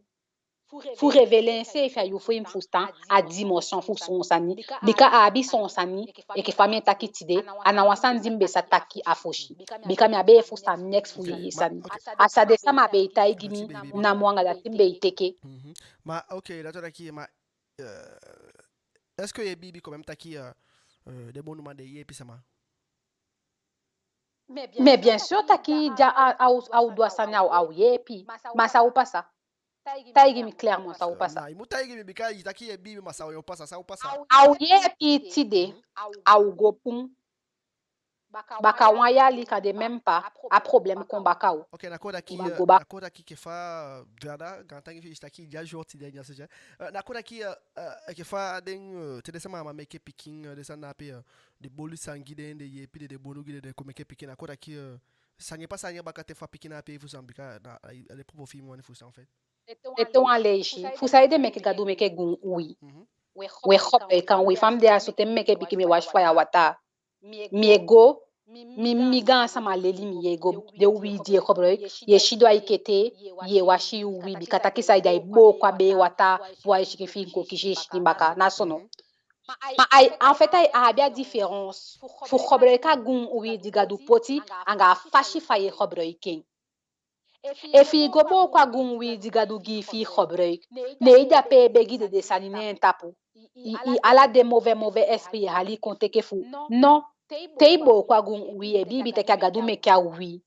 Fu révéler enseefi a yu fu i mu fusutan a dimension fu son sani. Bika a abi son sani, enke fa mi e taki tide, a ná wan sani di mi be sa taki a fosi. Bika mi á be e fusutan neks fu yeye sani. A san den sama be e taigi mi, na moo anga dati mi be e teke. Mhm. Ma, ok, dati o taki, ma, euh, est-ce que i e biibi quand même taki, euh, euh, den bonuman den e yeepi sama? Mais bien sûr taki di a, a, a o du a sani, a o, a o yeepi. Ma san o pasa? taigi mi clairement san o pasa. Na, i mu taigi mi, bika i taki i e biibi, ma san o pasa, san o pasa? A o yeepi i tide, a o go puu. Baka wan yali kande même pas, a problème kon baka u. Ok, na kon taki, eh, na kon taki enke fa, eh, Verda, gaantangi fi i, i si taki i de a jour tide, i de a sujet. Eh, na kon taki, eh, eh, enke fa den, eh, te den sama á man meke pikin, eh, den sani na ape, eh, den boli sani gi den, den yeepi den, den bonu gi den, den kon meke pikin, na kon taki, eh, san e pasa a ini a baka ten fu a pikin na ape fu san, bika na, a, a, a den propos fi i mi wani fusutan, en fait. Ete wan leisi, fu saide meke Gadu meke gun uwii. Mhm. We koboloiki wan uwii, fa mi de a so te mi meke pikin mi e wasi faya wataa. Mi e go, mi, mi gaansama leli mi, i e go, den uwii di i e koboloiki, i e sidon a i kete, i e wasi i uwii, bika taki saide, ai booko a bee wataa, fu a i sikin fi i kon kisi i sikin baka, na so no? Ma ai, en fait, ai abi a différence fu koboloiki a gun uwii di Gadu poti, anga a fasi fa i e koboloiki en. Efu i go booko a gun uwii di Gadu gi i fi i koboloiki, ne i de ape e begi dede sani ne en tapu. I, i, ala den mauvais, mauvais esprit e hali i kon teke fu u. Non. Te i booko a gun uwii, i e biibi taki a Gadu meke a uwii.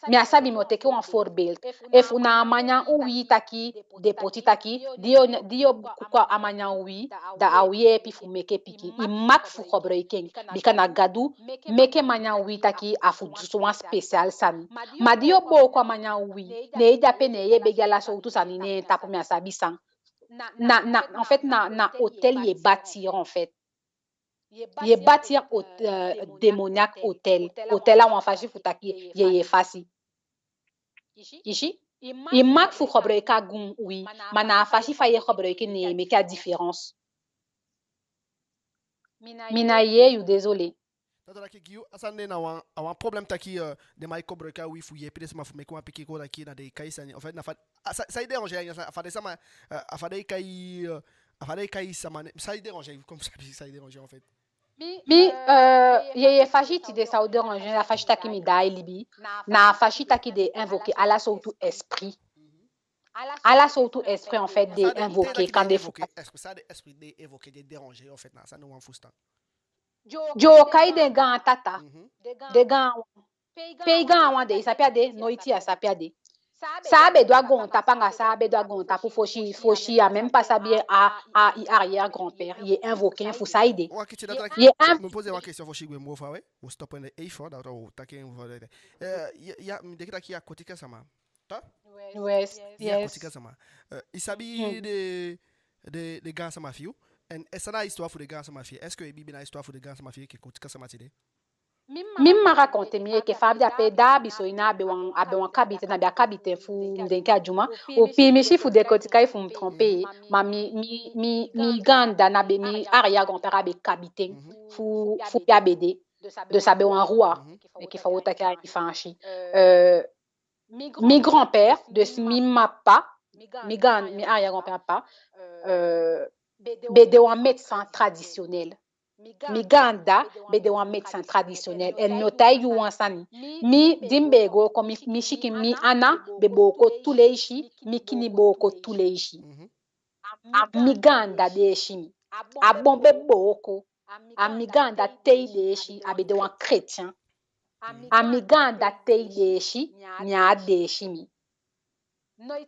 Mi á sabi, mi o teke wan voorbeeld. Efu na a manyan uwii taki den poti taki, di yo, di yo kuku a manyan uwii, da a o yeepi fu meke pikin. I mag fu koboloiki en, bika na Gadu meke manyan uwii taki a fu du sowan spécial sani. Ma di yo booko a manyan uwii, ne i de ape ne i e begi ala sowtu sani ne en tapu, mi á sabi san. Na, na, en fait, na, na autel i e bâtir, en fait. I e bâtir aut-, euh, démoniaque autel. Autel a wan fasi fu taki yeye fasi. I si? I mag fu koboloiki a gun uwii, ma na a fasi fa i e koboloiki en ne e meke a différence. Mi ná e yee yu, désolé. Dati wani taki gi yu, a sani de na wan, a wan problème taki, euh, den man e koboloiki a uwii fu yeepi den sama fu meke wan pikin, kon taki na den e kai sani. En fait, na fa, a sa, san e déranger yu, a fa den sama, euh, a fa den e kai, euh, a fa den e kai sama nen, san e déranger yu, comme ça, san e déranger yu, en fait. Mi, euh, yeye fasi tide, san o déranger, a fasi taki mi daai libi, na a fasi taki den invoquer ala sowtu esprit. Ala sowtu esprit, en fait, den invoquer, kande fu... Esprit, san den esprit den invoquer, den déranger yu, en fait, na san mi wani fusutan. Di yo kai den gaan tata, den gaan wan. Pe i gaan wan de, i sabi a de, noiti i á sabi a de. San a be du a goontapu anga san a be du a goontapu fosi, fosi, i á même pas sabi a, a, i arrière grand-père, i e invoquer en fu saide. I e inv... Mi o poser wan question fosi i gwe moo faawe. Wo stop en de, ei, fo, da, da, wo taki en fu de. Eh, ya, ya, mi denki taki i a Kotika sama. Ta? Yes, yes. I a Kotika sama. Eh, i sabi den, den, den gaansama fi yu? En, eh, san na a histoire fu den gaansama fi yu? Est-ce que i biibi na a histoire fu den gaansama fi yu enke Kotika sama tide? Mi mma raconter mi enke fa a be de ape, da a be soi, na a be wan, a be wan kabiten, a be a kabiten fu, mi denki, a dyuma. U piimisi fu den Kotika efu mi tromper, ma mi, mi, mi, mi gaandda na be, mi arrière grand-père a be kabiten fu, fu pe a be de. Dus a be wan roi, enke fa wo taki a ini Faansi. Euh, mi grand-père, dus mi mma ppa, mi gaan, mi arrière grand-père ppa, euh, be de wan médecin traditionnel. Mi gaandda be de wan médecin traditionnel. En mi o taigi yu wan sani. Mi, di mi be e goo kon, mi, mi sikin, mi ana be booko tu leisi, mi kini booko tu leisi. A mi gaandda deesi mi. A bon be booko. A mi gaandda tei deesi, a be de wan chrétien. A mi gaandda tei deesi, ne a deesi mi.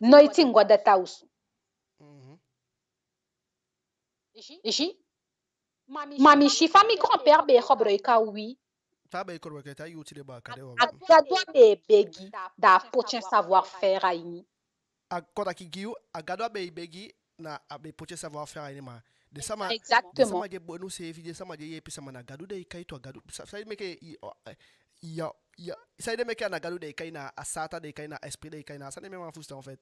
Noiti mi go a data osu. I si? Ma mi si fa mi grand-père be e koboloiki a uwii. Fa a be e koboloiki en, taigi u tide baka de. A Gadu a be e begi, da a poti en savoir-faire a ini. A kon taki gi yu, a Gadu a be e begi, na a be poti en savoir-faire a ini, ma den sama, den sama di e bonu seefi, den sama di e yeepi sama, na Gadu den e kai tu, a Gadu. Sa, saide meke i, i, ya, ya, saide meke a na Gadu den e kai, na a Satan den e kai, na esprit den e kai, na san mi wani fusutan, en fait.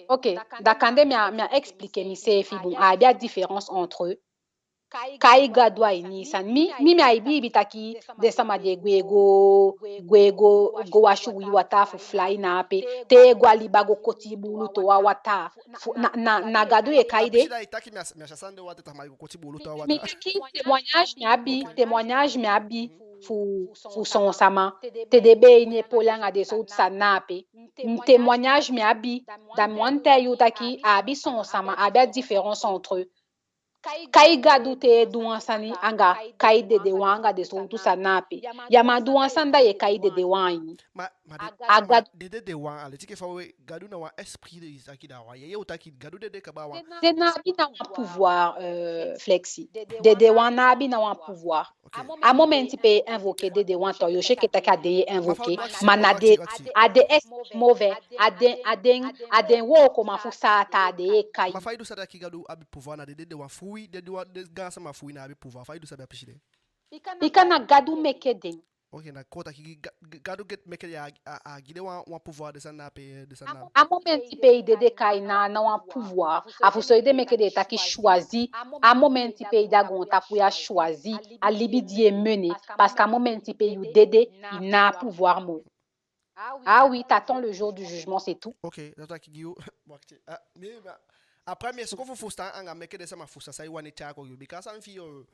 Ok, da kande mi á, mi á expliquer miseefi bun, a abi a différence entre eux. Kai Gadu a ini sani. Mi, mi, mi á e biibi taki den sama di e gwe go, gwe go, go wasi uwii wataa fu fly na ape, te i go a liba go koti i buulu towe a wataa, fu, na, na, na Gadu i e kai de. Mi taki témoignage mi abi, témoignage mi abi fu, fu son sama. Te den be e ini e poli anga den sowtu sani na ape. Mi témoignage mi abi, da mi wani taigi yu taki a abi son sama, a abi a différence entre eux. Kai Gadu te du wan sani anga kai dedewan anga den sowtu sani ape. Ya man du wan sani da ye kai dedewan aini. Ma, ma den, a ma Gadu den dedewan, a leti enke fa we, Gadu na wan esprit, den e taki da wan. Ye, ye o taki Gadu dede kaba wan. Den ná abi ná wan pouvoir, euh, Flexi. Dedewan ná abi ná wan pouvoir. Ok. A momenti pe i invoquer dedewan tu, yo si enke taki a den ye invoquer, ma fa, ma na den, wakti, wakti. A den esprit mauvais, a den, a den, a den wookoman fu Saatan den ye kai. Ma fa i du sa taki Gadu abi pouvoir na den dedewan fu wi, dedewan, den gaansama fu wi ná abi pouvoir? Fa i du sa be a pisi de? Bika na Gadu meke den. Ok, na kon taki Ga-, Ga-, Gadu get meke den, a, a, a gi den wan, wan pouvoir den sani na ape, den sani na. A momenti pe i dede kai ná, ná wan pouvoir. A fu so ede meke den e taki choisi. A momenti pe i de a goontapu ya choisi a libi di ye mener. Parce que a momenti pe yu dede, i ná a pouvoir moo. Ah oui, t'attends le jour du jugement, c'est tout. Ok, dati taki gi yu. Wakti. Ah, mi, ma, après mi e suku fu fusutan anga meke den sama fusutan san i wani tyai kon gi yu. Bika san fi yo,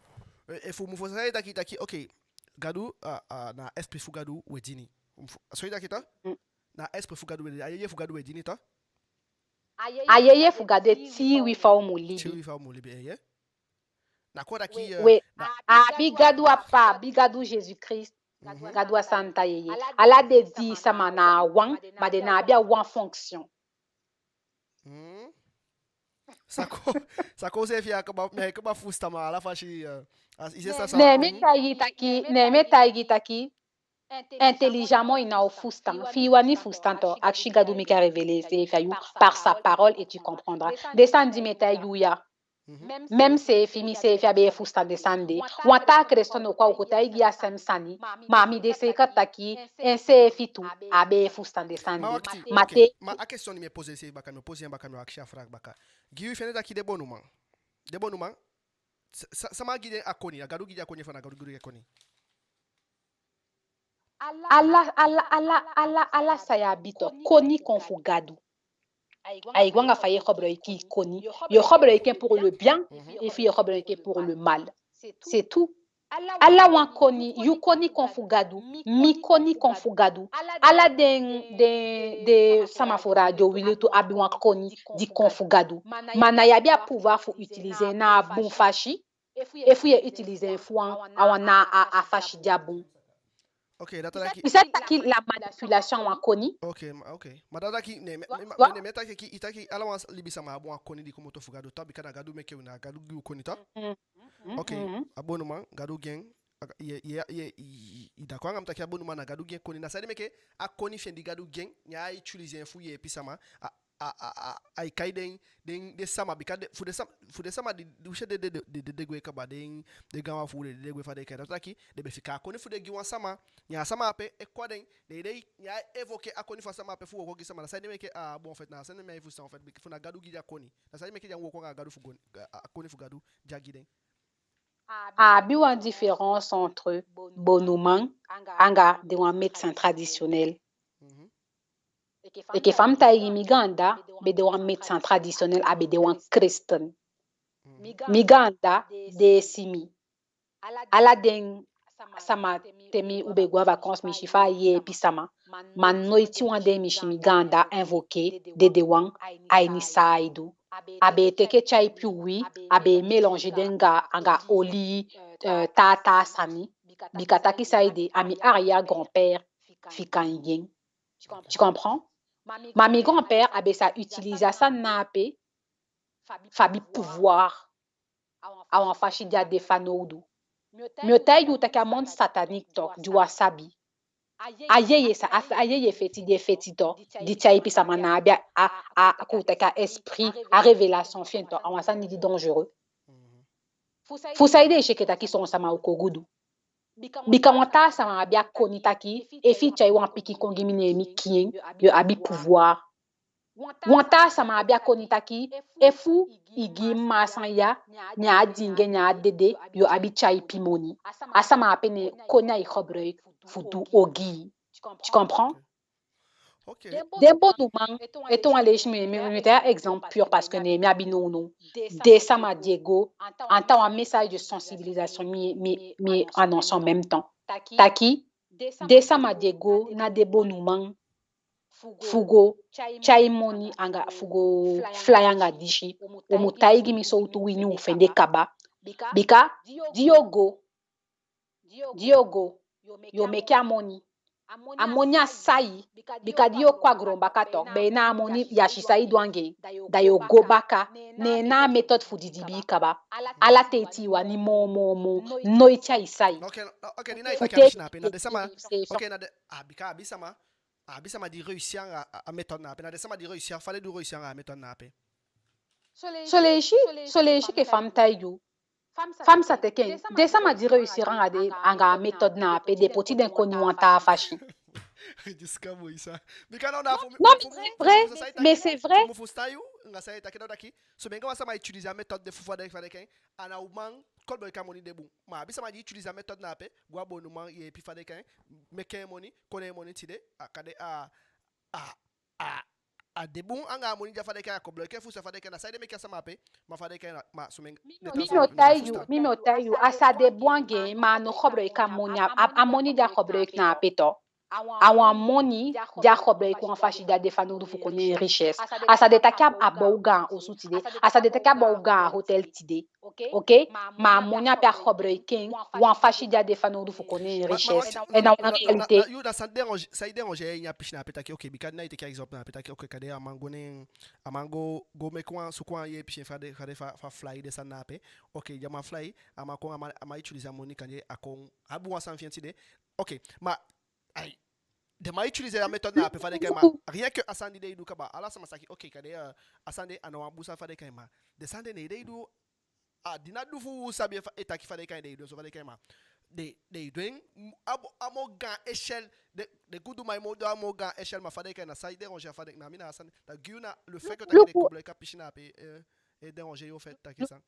eh, efu mu fusutan san i taki, taki, ok, Gadu, ah, ah, na esprit fu Gadu we dini. Fu-, so i taki tan? Mm. Na esprit fu Gadu we dini. A yeye fu Gadu we dini tan? A yeye fu Gadu e tii wi fa u mu libi. Tii wi fa u mu libi, eh, ye. Na kon taki, eh, we, na a abi Gadu a Papa, a abi Gadu Jésus Christ, mhm, Gadu a Santa Yeye. Ala den dii sama na wan, ma den ná abi a wan fonction. Hmm. Sako, sako seefi a kaba, mi á kaba fusutan ma ala fasi, eh, a, i se sa sa. Ne mi, hmm, taigi taki, ne mi taigi taki, intelligemment i ná o fusutan. Fi i wani fusutan tu, akisi Gadu meke a révéler seefi a yu par sa parole et tu comprendras. Den sani di mi e taigi yu ya. Mhm. Même seefi, mi seefi á be e fusutan den sani de. Wan taa kelesteni o kon, a o kon taigi yu a sem sani. Ma mi de seiker taki en seefi tu á be e fusutan den sani de. Ma wakti, ma, ok, te, ma a question di mi e poser seefi baka, mi o poser en baka, mi o akisi a vraag baka. Gi yu, i fende taki den bonuman, den bonuman, sa-, sa-, sama gi den a koni? A Gadu gi den a koni, efu a ná Gadu gi den a koni? Ala, ala, ala, ala, ala san i abi tu, koni kon fu Gadu. Ai go anga fa ye gebruik i koni. Ye gebruik en pour le bien, mhm, efu ye gebruik en pour le mal. C'est tout. Ala wan koni, yu koni kon fu Gadu, mi koni kon fu Gadu. Ala den, den, den sama fu radio Wi Lutu abi wan koni di kon fu Gadu. Ma na i abi a pouvoir fu utiliser en na a bun fasi, efu ye utiliser en fu wan, a wan na a, a fasi di á bun. Ok, dati taki. I sa taki la manipulation a wan koni. Ok, ma, ok. Ma dati taki, ne, me, me, me, ne mi e taki, i taki ala wan libisama abi wan koni di komoto fu Gadu tu, bika na Gadu meke u, na Gadu gi u koni tu. Mhm. Ok, mhm, a bonuman, Gadu gi en, a, ye, ye, ye, i, i, i d'accord anga mi taki a bonuman na Gadu gi en koni, na san ede meke a koni fi en di Gadu gi en, ne ai utiliser en fu yeepi sama, a, a, a, a, ai kai den, den, den sama, bika den, fu den sama, fu den sama di, di u si den, den, den, den dede gwe kaba, den, den gaanwan fu u, den dede gwe, fa den e kai, dati taki den be fika a koni fu den gi wan sama, ne a sama ape e kon a den, den, den, ne ai évoquer a koni fu a sama ape fu wooko gi sama, na san ede meke a bon, en fait, na san ede mi á e fusutan, en fait, bika fu na Gadu gi den a koni, na san ede meke den á wooko anga Gadu fu go, a, a koni fu Gadu di a gi den. A abi wan différence entre bonuman anga den wan médecin traditionnel. Mhm. Enke fa mi taigi i, mi gaandda be de wan médecin traditionnel, a be de wan kresten. Mi gaandda de e si mi. Ala den sama, te mi, u be go a vacances, mi si fa a yeepi sama. Ma noiti wan dei mi si mi gaandda invoquer dedewan a ini san ai du. A be e teke tyaipi uwii, a be e mélanger den anga, anga oli, eh, taa taa sani. Bika taki saide, a mi arrière-grand-père fika en gi en. Tu comprends? Ma mi grand-père a be sa utiliser a sani na ape fu abi pouvoir a wan fasi di á de fanowdu. Mi o taigi u taki a monde satanique tu, di u á sabi. A yeye sa, a, a yeye feti di e feti tu, di tyaipi sama, na abi a, a, a, kon u taki a esprit, a révélation fi en tu, a wan sani di dangereux. Fu saide i si enke taki son sama o kon gudu? Bika wan taa sama abi a koni taki, efu i tyai wan pikin kon gi mi, ne mi kii en, yo abi pouvoir. Wan taa sama abi a koni taki, efu i gi mi a sani ya, ne a á diingi en, ne a á dede, yo abi tyaipi moni. A sama ape, na en koni ai gebruik fu du ogii. Tu comprends? Ok. Den bonuman, ete wan leisi, mi, mi, mi e taigi exemple pur parce que ne mi abi nownow. Den sama di e go, en tant wan message de sensibilisation, mi, mi, mi annonce en même temps. Taki den sama di e go na den bonuman, fu go tyai moni anga fu go fly anga disi. U mu taigi mi sowtu wini u fende kaba. Bika di yo go, di yo go, yo meke a moni. A moni á sai, bika di yo kon a goon baka tok, be na a moni ya si san i du anga en, da yo go baka. Ne na a méthode fu didibii kaba. Ala ten i wani moo, moo, moo, noiti ai sai. Ok, ok, di na i taki a misi na ape, na den sama, ok, na den, a bika abi sama, abi sama di réussir anga a, a méthode na ape, na den sama di réussir, fa den du réussir anga a méthode na ape. Son leisi, son leisi enke fa mi taigi u. Fa mi sa teke en, den sama di réussir anga den, anga a méthode na ape, den poti den koni wan taa fasi. Jusqu'à moi ça. Bika na, na fu mi, non, mais c'est vrai, mais c'est vrai. Fu mi fusutan yu, anga san i taki, na taki, so bika wan sama utiliser a méthode de fu fa den, fa den kan, a ná o man koboloiki a moni de bun. Ma abi sama di utiliser a méthode na ape, go a bonuman, yeepi fa den kan meke moni, kon na moni tide, a kande a, a, a, a de bun anga a moni di a fa den kan, a koboloiki en fu san fa den kan, na san ede meke a sama ape, ma fa den kan, ma so mi, mi, mi o taigi yu, mi o taigi yu, a sa de bun anga en, ma a ná o koboloiki a moni, a, a, a moni di a koboloiki na ape tok. A wan moni di a koboloiki wan fasi di a de fanowdu fu kon na en richesse. A sa de taki a bow gaan osu tide. A sa de taki a bow gaan hotel tide. Ok? Ma a moni ape a koboloiki en wan fasi di a de fanowdu fu kon na en richesse. En na wan qualité. Yu, na san dérange, san i dérange en a pisi na ape taki, ok, bika na i teke a exemple na ape taki, ok, kande a man go na en, a man go, go meke wan, suku wan yeepi fi en fa den, fa den fa, fa fly den sani na ape. Ok, di a man fly, a man kon, a man, a man utiliser a moni kande a kon abi wan sani fi en tide. Ok, ma ai, den man utiliser a méthode na ape fa den kan, ma rien que a sani di den e du kaba, ala sama sa taki, ok, kande, euh, a sani de a ná wan bun sani fa den kan, ma den sani de ne den e du, a di na du fu sabi fa, e taki fa den kan, den e du en so fa den kan, ma den, den e du en a moo, a moo gaan échelle, den, den guduman e moo du a moo gaan échelle, ma fa den kan, na san e déranger fa den, na mi na a sani, da gi yu na le fait que taki den koboloiki a pisi na ape, euh, e déranger yu, au fait, taki san.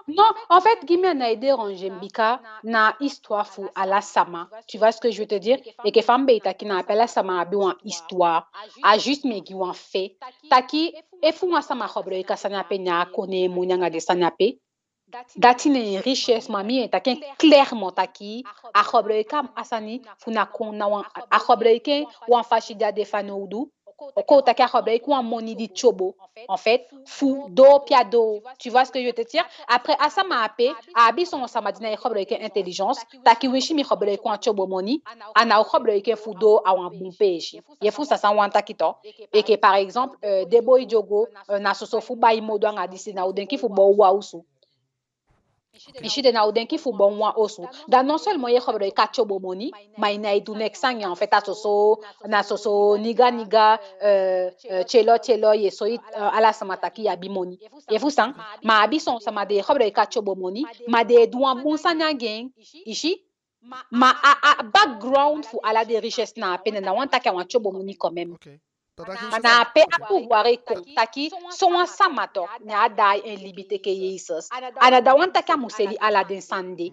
Non, en fait, gi mi a ná e déranger mi bika na histoire fu ala sama. Tu vois ce que je veux te dire? Enke fa mi be e taki na ape, ala sama abi wan histoire. A juste mi e gi wan fait. Taki, efu wan sama koboloiki a sani ape, ne a kon na en moni anga den sani ape, dati na en richesse, ma mi e taki en clairement taki a koboloiki a sani fu na kon na wan, a koboloiki en wan fasi di a de fanowdu. Kon taki a koboloiki wan moni di tyobo, en fait, fu doo pe a doo. Tu vois ce que je veux te dire? Après, a sama ape, a abi son sama di ná e koboloiki en intelligence, taki winsi mi koboloiki wan tyobo moni, a ná o koboloiki en fu doo a wan bun peesi. Ye fusutan san mi wani taki tok? Enke par exemple, euh, den boi di o go, euh, na soso fu bai modo anga disi, na o denki fu bow wan osu. I si, den ná o denki fu bow wan osu. Da non seulement ye koboloiki a tyobo moni, ma i ná e du neks anga en, en fait, a soso, na soso niga niga, euh, euh, tyelo tyelo, ye soi, euh, ala sama taki i abi moni. Ye fusutan? Ma abi son sama den e koboloiki a tyobo moni, ma den e du wan bun sani anga en. I si? Ma a, a background fu ala den richesse na ape, na wan taki a wan tyobo moni quand même. Ok. Ma na ape a pouvoir e kon taki, sowan sama tok, ne a daai en libi teke Yesus. A ná da wan taki a mu seli ala den sani de.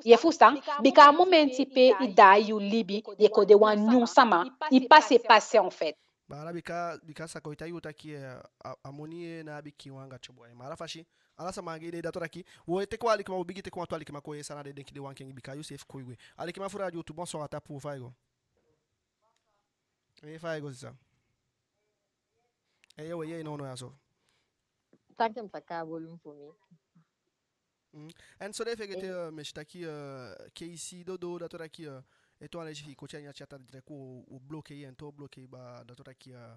Ye fusutan? Bika a momenti pe i daai yu libi, ye kon de wan nyun sama, i pase pase, en fait. Ma ala bika, bika sa kon e taigi u taki, eh, a, a moni, eh, ná abi kiin wan anga tyobo, eh. Ma ala fasi, ala sama anga en idee, dati o taki, wo teke wan alikiman, wo bigin teke wantu alikiman kon yee san den e denki, den wani kengi, bika yuseefi kon e gwe. Alikiman fu Radio Wi Lutu, bonsoir, a tapu, fa i go? Ee, fa i go, sisa? Ee, we yee i nownow ya so. Tanki mi saka a volume fu mi. Mm. En so den fegete, eh, mi si taki, eh, K C Dodo, dati o taki, eh, ete wan leisi fi i koti a ini a chat direct, wo, wo bloquer i, en to bloquer i, ba, dati o taki, eh,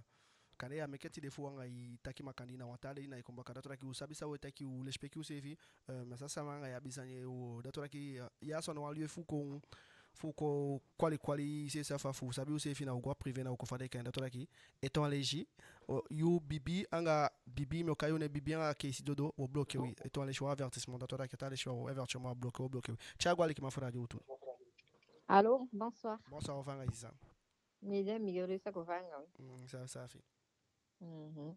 kande ya meke tide fu anga i taki makandii, na wan taa dei na i kon baka, dati o taki u sabi san we taki, u lesipeki useefi, eh, ma san sama anga i abi sani, eh, wo, dati o taki, eh, ya so na wan lieu fu kon, fu kon kwali kwali iseefi, safa fu sabi useefi, na u go a privé, na u kon fa den e kai en, dati o taki, ete wan leisi, o, yu Bibi anga, Bibi, mi o kai yu nen, Bibi anga K C Dodo, wo bloquer wi, ete wan leisi wan avertissement, dati o taki, ete wan leisi wan avertissement, wo bloquer, wo bloquer wi. Tya go, alikiman fu Radio Wi Lutu. Allô, bonsoir. Bonsoir, o fa anga i, sisa? Mi de, mi yere sa ko fanga. Mm, safi, safi. Mhm.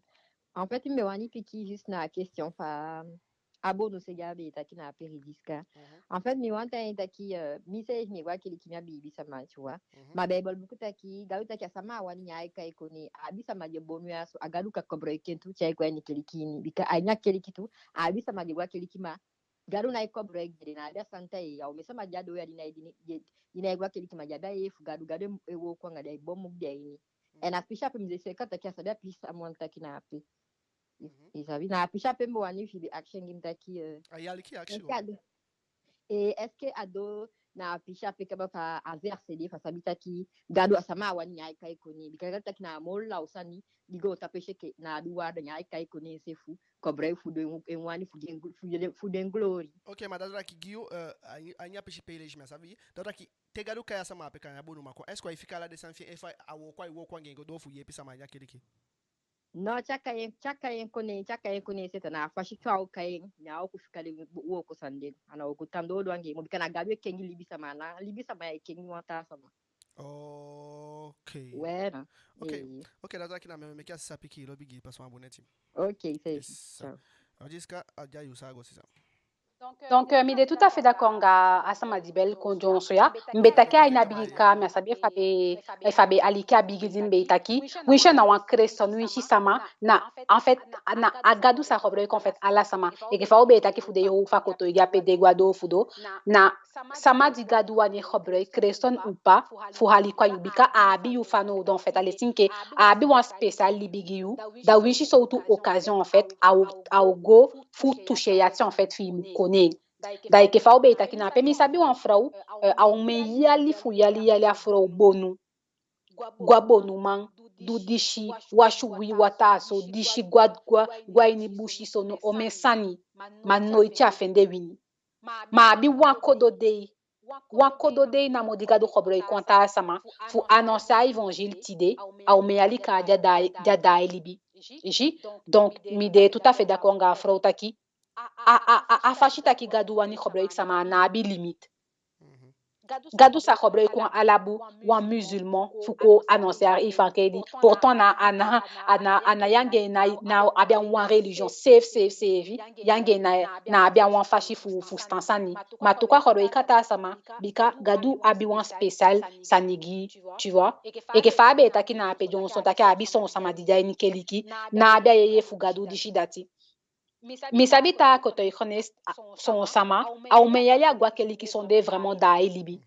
En fait, mi be wani piki juste na question fa a bonu se di a be taki na Péridisque. Mhm. En fait, mi wani taki, taki, euh, mi seefi mi e go a keliki, mi abi libisama, tu vois. Mhm. Ma Beibel buku taki, Gadu taki a sama a wani, ne ai kai koni, a libisama di e bonu ya so, a Gadu kan koboloiki en tu, tyai go a ini keliki ini. Bika a ini a keliki tu, a libisama di e go a keliki, ma Gadu nai koboloiki den, na a be a santa e ya, omen sama di a doo ya di nai, di, di, di nai go a keliki, ma di abi a yee fu Gadu, Gadu e, e wooko anga den, ai boon muku den a ini. En a pisi ape mi de seka taki a sabi a pisi a man taki na ape. I sabi, na a pisi ape mi be wani fi i be akisi en gi mi taki, eh, a yali ki akisi est-ce que a doo, eh, est-ce que a doo na a pisi ape kaba fa a verset de, fa a sabi taki Gadu a sama a wani, neen ai kai kon ne en. Bika Gadu taki na a moo law sani di go tapu esi enke na a doo, da neen ai kai kon ne en seefi, koboloiki fu den, en wani fu den, fu den, fu den glory. Ok, ma da taki gi yu, eh, a ini, a ini a pisi pe i leisi, mi á sabi. Da taki te Gadu kai a sama ape, kai en a bonuman kon, est-ce que ai fika ala den sani fi en, efu a wooko, ai wooko anga en go doo fu yeepi sama a ini a keliki? No, te a kai en, te a kai en kon ne en, te a kai en kon ne en, Setan, a fasi fa a o kai en, neen a o kon fika den wooko sani de, a ná o kon tan doo doo anga en moo, bika na Gadu e kengi libisama, na libisama e kengi wan taa sama. Ok. Wena. Ok. Eh. Ok, da taki na mi, meke a sisa piki, lobi gi i pasi wan bun neti. Ok, c'est ça. Jessica, a de a yu sa go sisa. Donc, euh, mi de tout à fait d'accord anga a sama di bel kon dyonson ya. Mi be taki a ini a bigin kaa, mi á sabi efu a be, efu a be aliki a bigin di mi be taki. Winsi na wan Christian, winsi sama, na, en fait, na a Gadu sa koboloiki, en fait, ala sama. Enke fa u be taki fu den yuu fu a koti, i de ape, den gwa doo fu doo. Na sama di Gadu wani koboloiki, Christian ou pas, fu hali kon a yu, bika a abi yu fanowdu, en fait, a leti enke a abi wan spécial libi gi yu, da winsi sowtu occasion, en fait, a o, a o go fu toucher i ati, en fait, fi i mu kon ne en. Da enke fa u be e taki na ape, mi sabi wan frow, eh, a omen yali fu yali yali a frow bonu. Go a bonuman, du disi, wasi uwii wataa so, disi, go a, go a, go a ini busi so, no, omen sani. Ma noiti a fende wini. Ma a abi wan kodo dei, wan kodo dei namo di Gadu koboloiki wan taa sama fu annoncer a évangile tide, a omen yali kaa di a daai, di a daai libi. I si? Donc, mi de tout à fait d'accord anga a frow taki a, a, a, a fasi taki Gadu wani koboloiki sama ná abi limite. Gadu sa koboloiki wan Alabu, wan musulman, fu kon annoncer a évangile. Pourtant na, a ná, a ná, a ná yu anga en na, na abi a wan religion seefi, seefi, seefi. Yu anga en na, na abi a wan fasi fu, fu fusutan sani. Ma tu kon a koboloiki a taa sama, bika Gadu abi wan spécial sani gi i, tu vois. Enke fa a be e taki na ape dyonson taki a abi son sama di de a ini keliki, ná abi a yeye fu Gadu, disi, dati. Mi sabi taa koti, i connais, a, son sama, a omen yali a go a keliki sondee vraiment daai libi.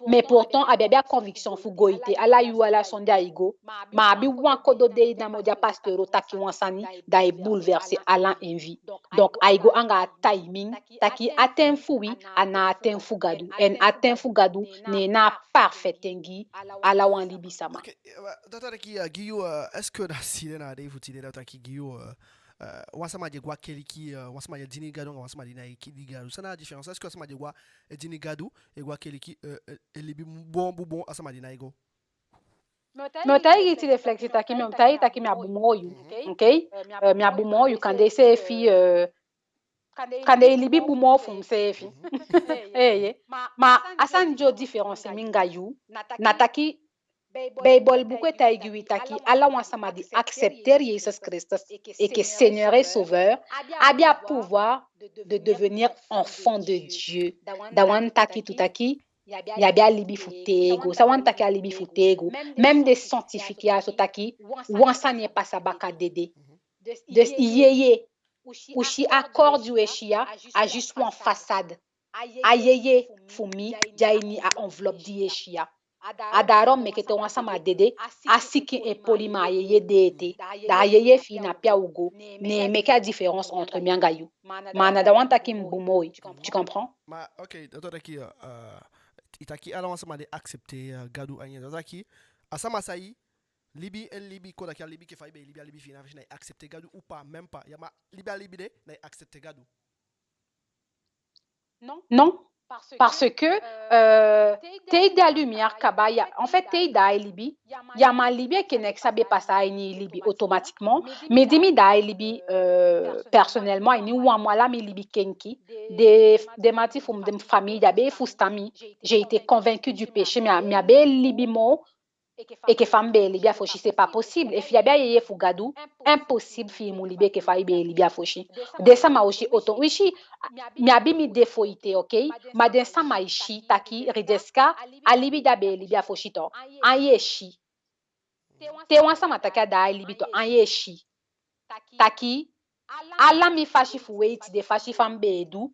Mais pourtant, a be abi a conviction fu go ete, ala yuu, ala sonde ai go. Ma a abi wan kodo dei namo di a pasteur o taki wan sani, da ai bouleverser ala en vie. Donc, ai go anga a timing, taki a ten fu wi, a ná a ten fu Gadu. En a ten fu Gadu, neen na a parfait ten gi ala wan libisama. Ok, eh, da taki, eh, gi yu, eh, est-ce que na tide, na a dei fu tide, da taki gi yu, eh, eh, wan sama di e go a keliki, eh, wan sama di e dini Gadu anga wan sama di ná e dini Gadu, san na a différence? Est-ce que wan sama di e go a, e dini Gadu, e go a keliki, eh, eh, e libi bun bun bun a sama di ná e go? Mi o taigi i tide, Flexi, taki mi o taigi i taki mi á bun moo yu. Ok? Eh, mi á bun moo yu, kande seefi, eh, kande i libi bun moo fu mi seefi. Eeye. Ma a sani di o différencier mi anga yu, na taki Beibel buku e taigi wi taki ala wan sama di accepter Jesus Christus enke Seigneur et Sauveur, abi a pouvoir de devenir enfant de Dieu. Da wani taki tu taki yu abi a libi fu tego. San wani taki a libi fu tego? Même des scientifiques ya so taki wan sani e pasa baka dede. Dus i yeye, u si a corps di u e si ya, a juste wan façade. A yeye fu mi de a ini a enveloppe di i e si ya. A daarom meke te wan sama dede, a sikin e poli, ma a yeye de ete. Da a yeye fi i na pe a o go. Neen meke a différence entre mi anga yu. Ma na da wani taki mi bun moo i. Tu comprends? Ma, ok, da taki, eh, eh, i taki ala wan sama di e accepter, eh, Gadu a ini en. Da taki a sama sai libi en libi kon taki a libi enke fa i be e libi a libi fi i, na a fesi na i accepter Gadu ou pas, même pas. Ya man libi a libi de, na i accepter Gadu. Non, parce que, euh, te i de a lumière kaba ya, en fait, te i daai libi, ya man libi enke neks á be pasa a ini i libi automatiquement. Mi di mi daai libi, euh, personnellement, a ini wan mun ala mi libi kenki, den, den mati fu mi, den famii, den á be e fusutan mi. J'ai été convaincu du péché, mi á, mi á be e libi moo enke fa mi be e libi a fosi, c'est pas possible. Efi i abi a yeye fu Gadu, impossible fi i mu libi enke fa i be e libi a fosi. Den sama o si auto, u si, mi abi mi défaut ete, ok? Ma den sama e si taki Ridesca, a libi di a be e libi a fosi tu, an yu e si. Te wan sama taki a daai libi tu, an yu e si taki ala mi fasi fu wei tide, fasi fa mi be e du,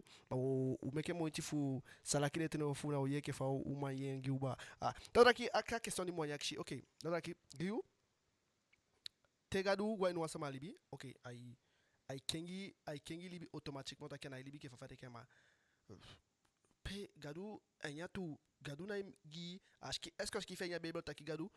tu. Ma u, u meke moiti fu sa laki den ten fu na u yee enke fa u man yee en gi u baa. Ah, dati taki a, a question di mi wani akisi. Ok, dati taki gi u, te Gadu wai wan sama libi, ok, ai, ai kengi, ai kengi libi automatiquement, taki a ná e libi enke fa fa den e kengi en, ma pe Gadu, a ini a tu, Gadu ná e gi, a siki-, est-ce que a sikiifi a ini a Beibel taki Gadu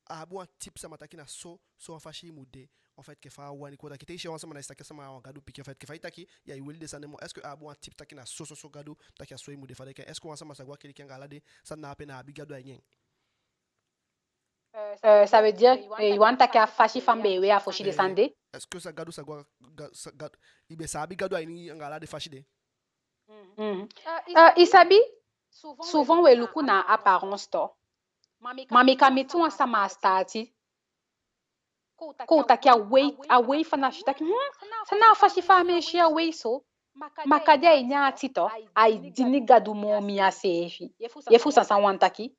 a abi wan type sama taki na so, so wan fasi i mu de, en fait, enke fa a wani, kon taki te i si wan sama, na i si taki a sama a wan Gadu pikin, en fait, enke fa i taki, ya, i weli den sani de moo, est-ce que a abi wan type taki na so, so, so Gadu, taki a so i mu de, fa den e kengi en, est-ce que wan sama sa go a keliki anga ala den sani na ape, na a abi Gadu a ini en? Euh, ça veut dire, euh, i wani taki a fasi fa mi be e wei a fosi de, eh, sani de. Est-ce que sa Gadu sa go a, Ga-, sa Gad-, i be sa abi Gadu a ini anga ala den fasi de? Mhm. Euh, i sabi, souvent we luku na apparence tu. Ma mi kan miti wan sama a sitaati, kon u taki a wei, a wei fa na si taki, hmm, san na a fasi fa a mi e si a wei so. Ma kande a ini en ati tu, ai dini Gadu moo mi a seefi. Ye fu san mi wani taki?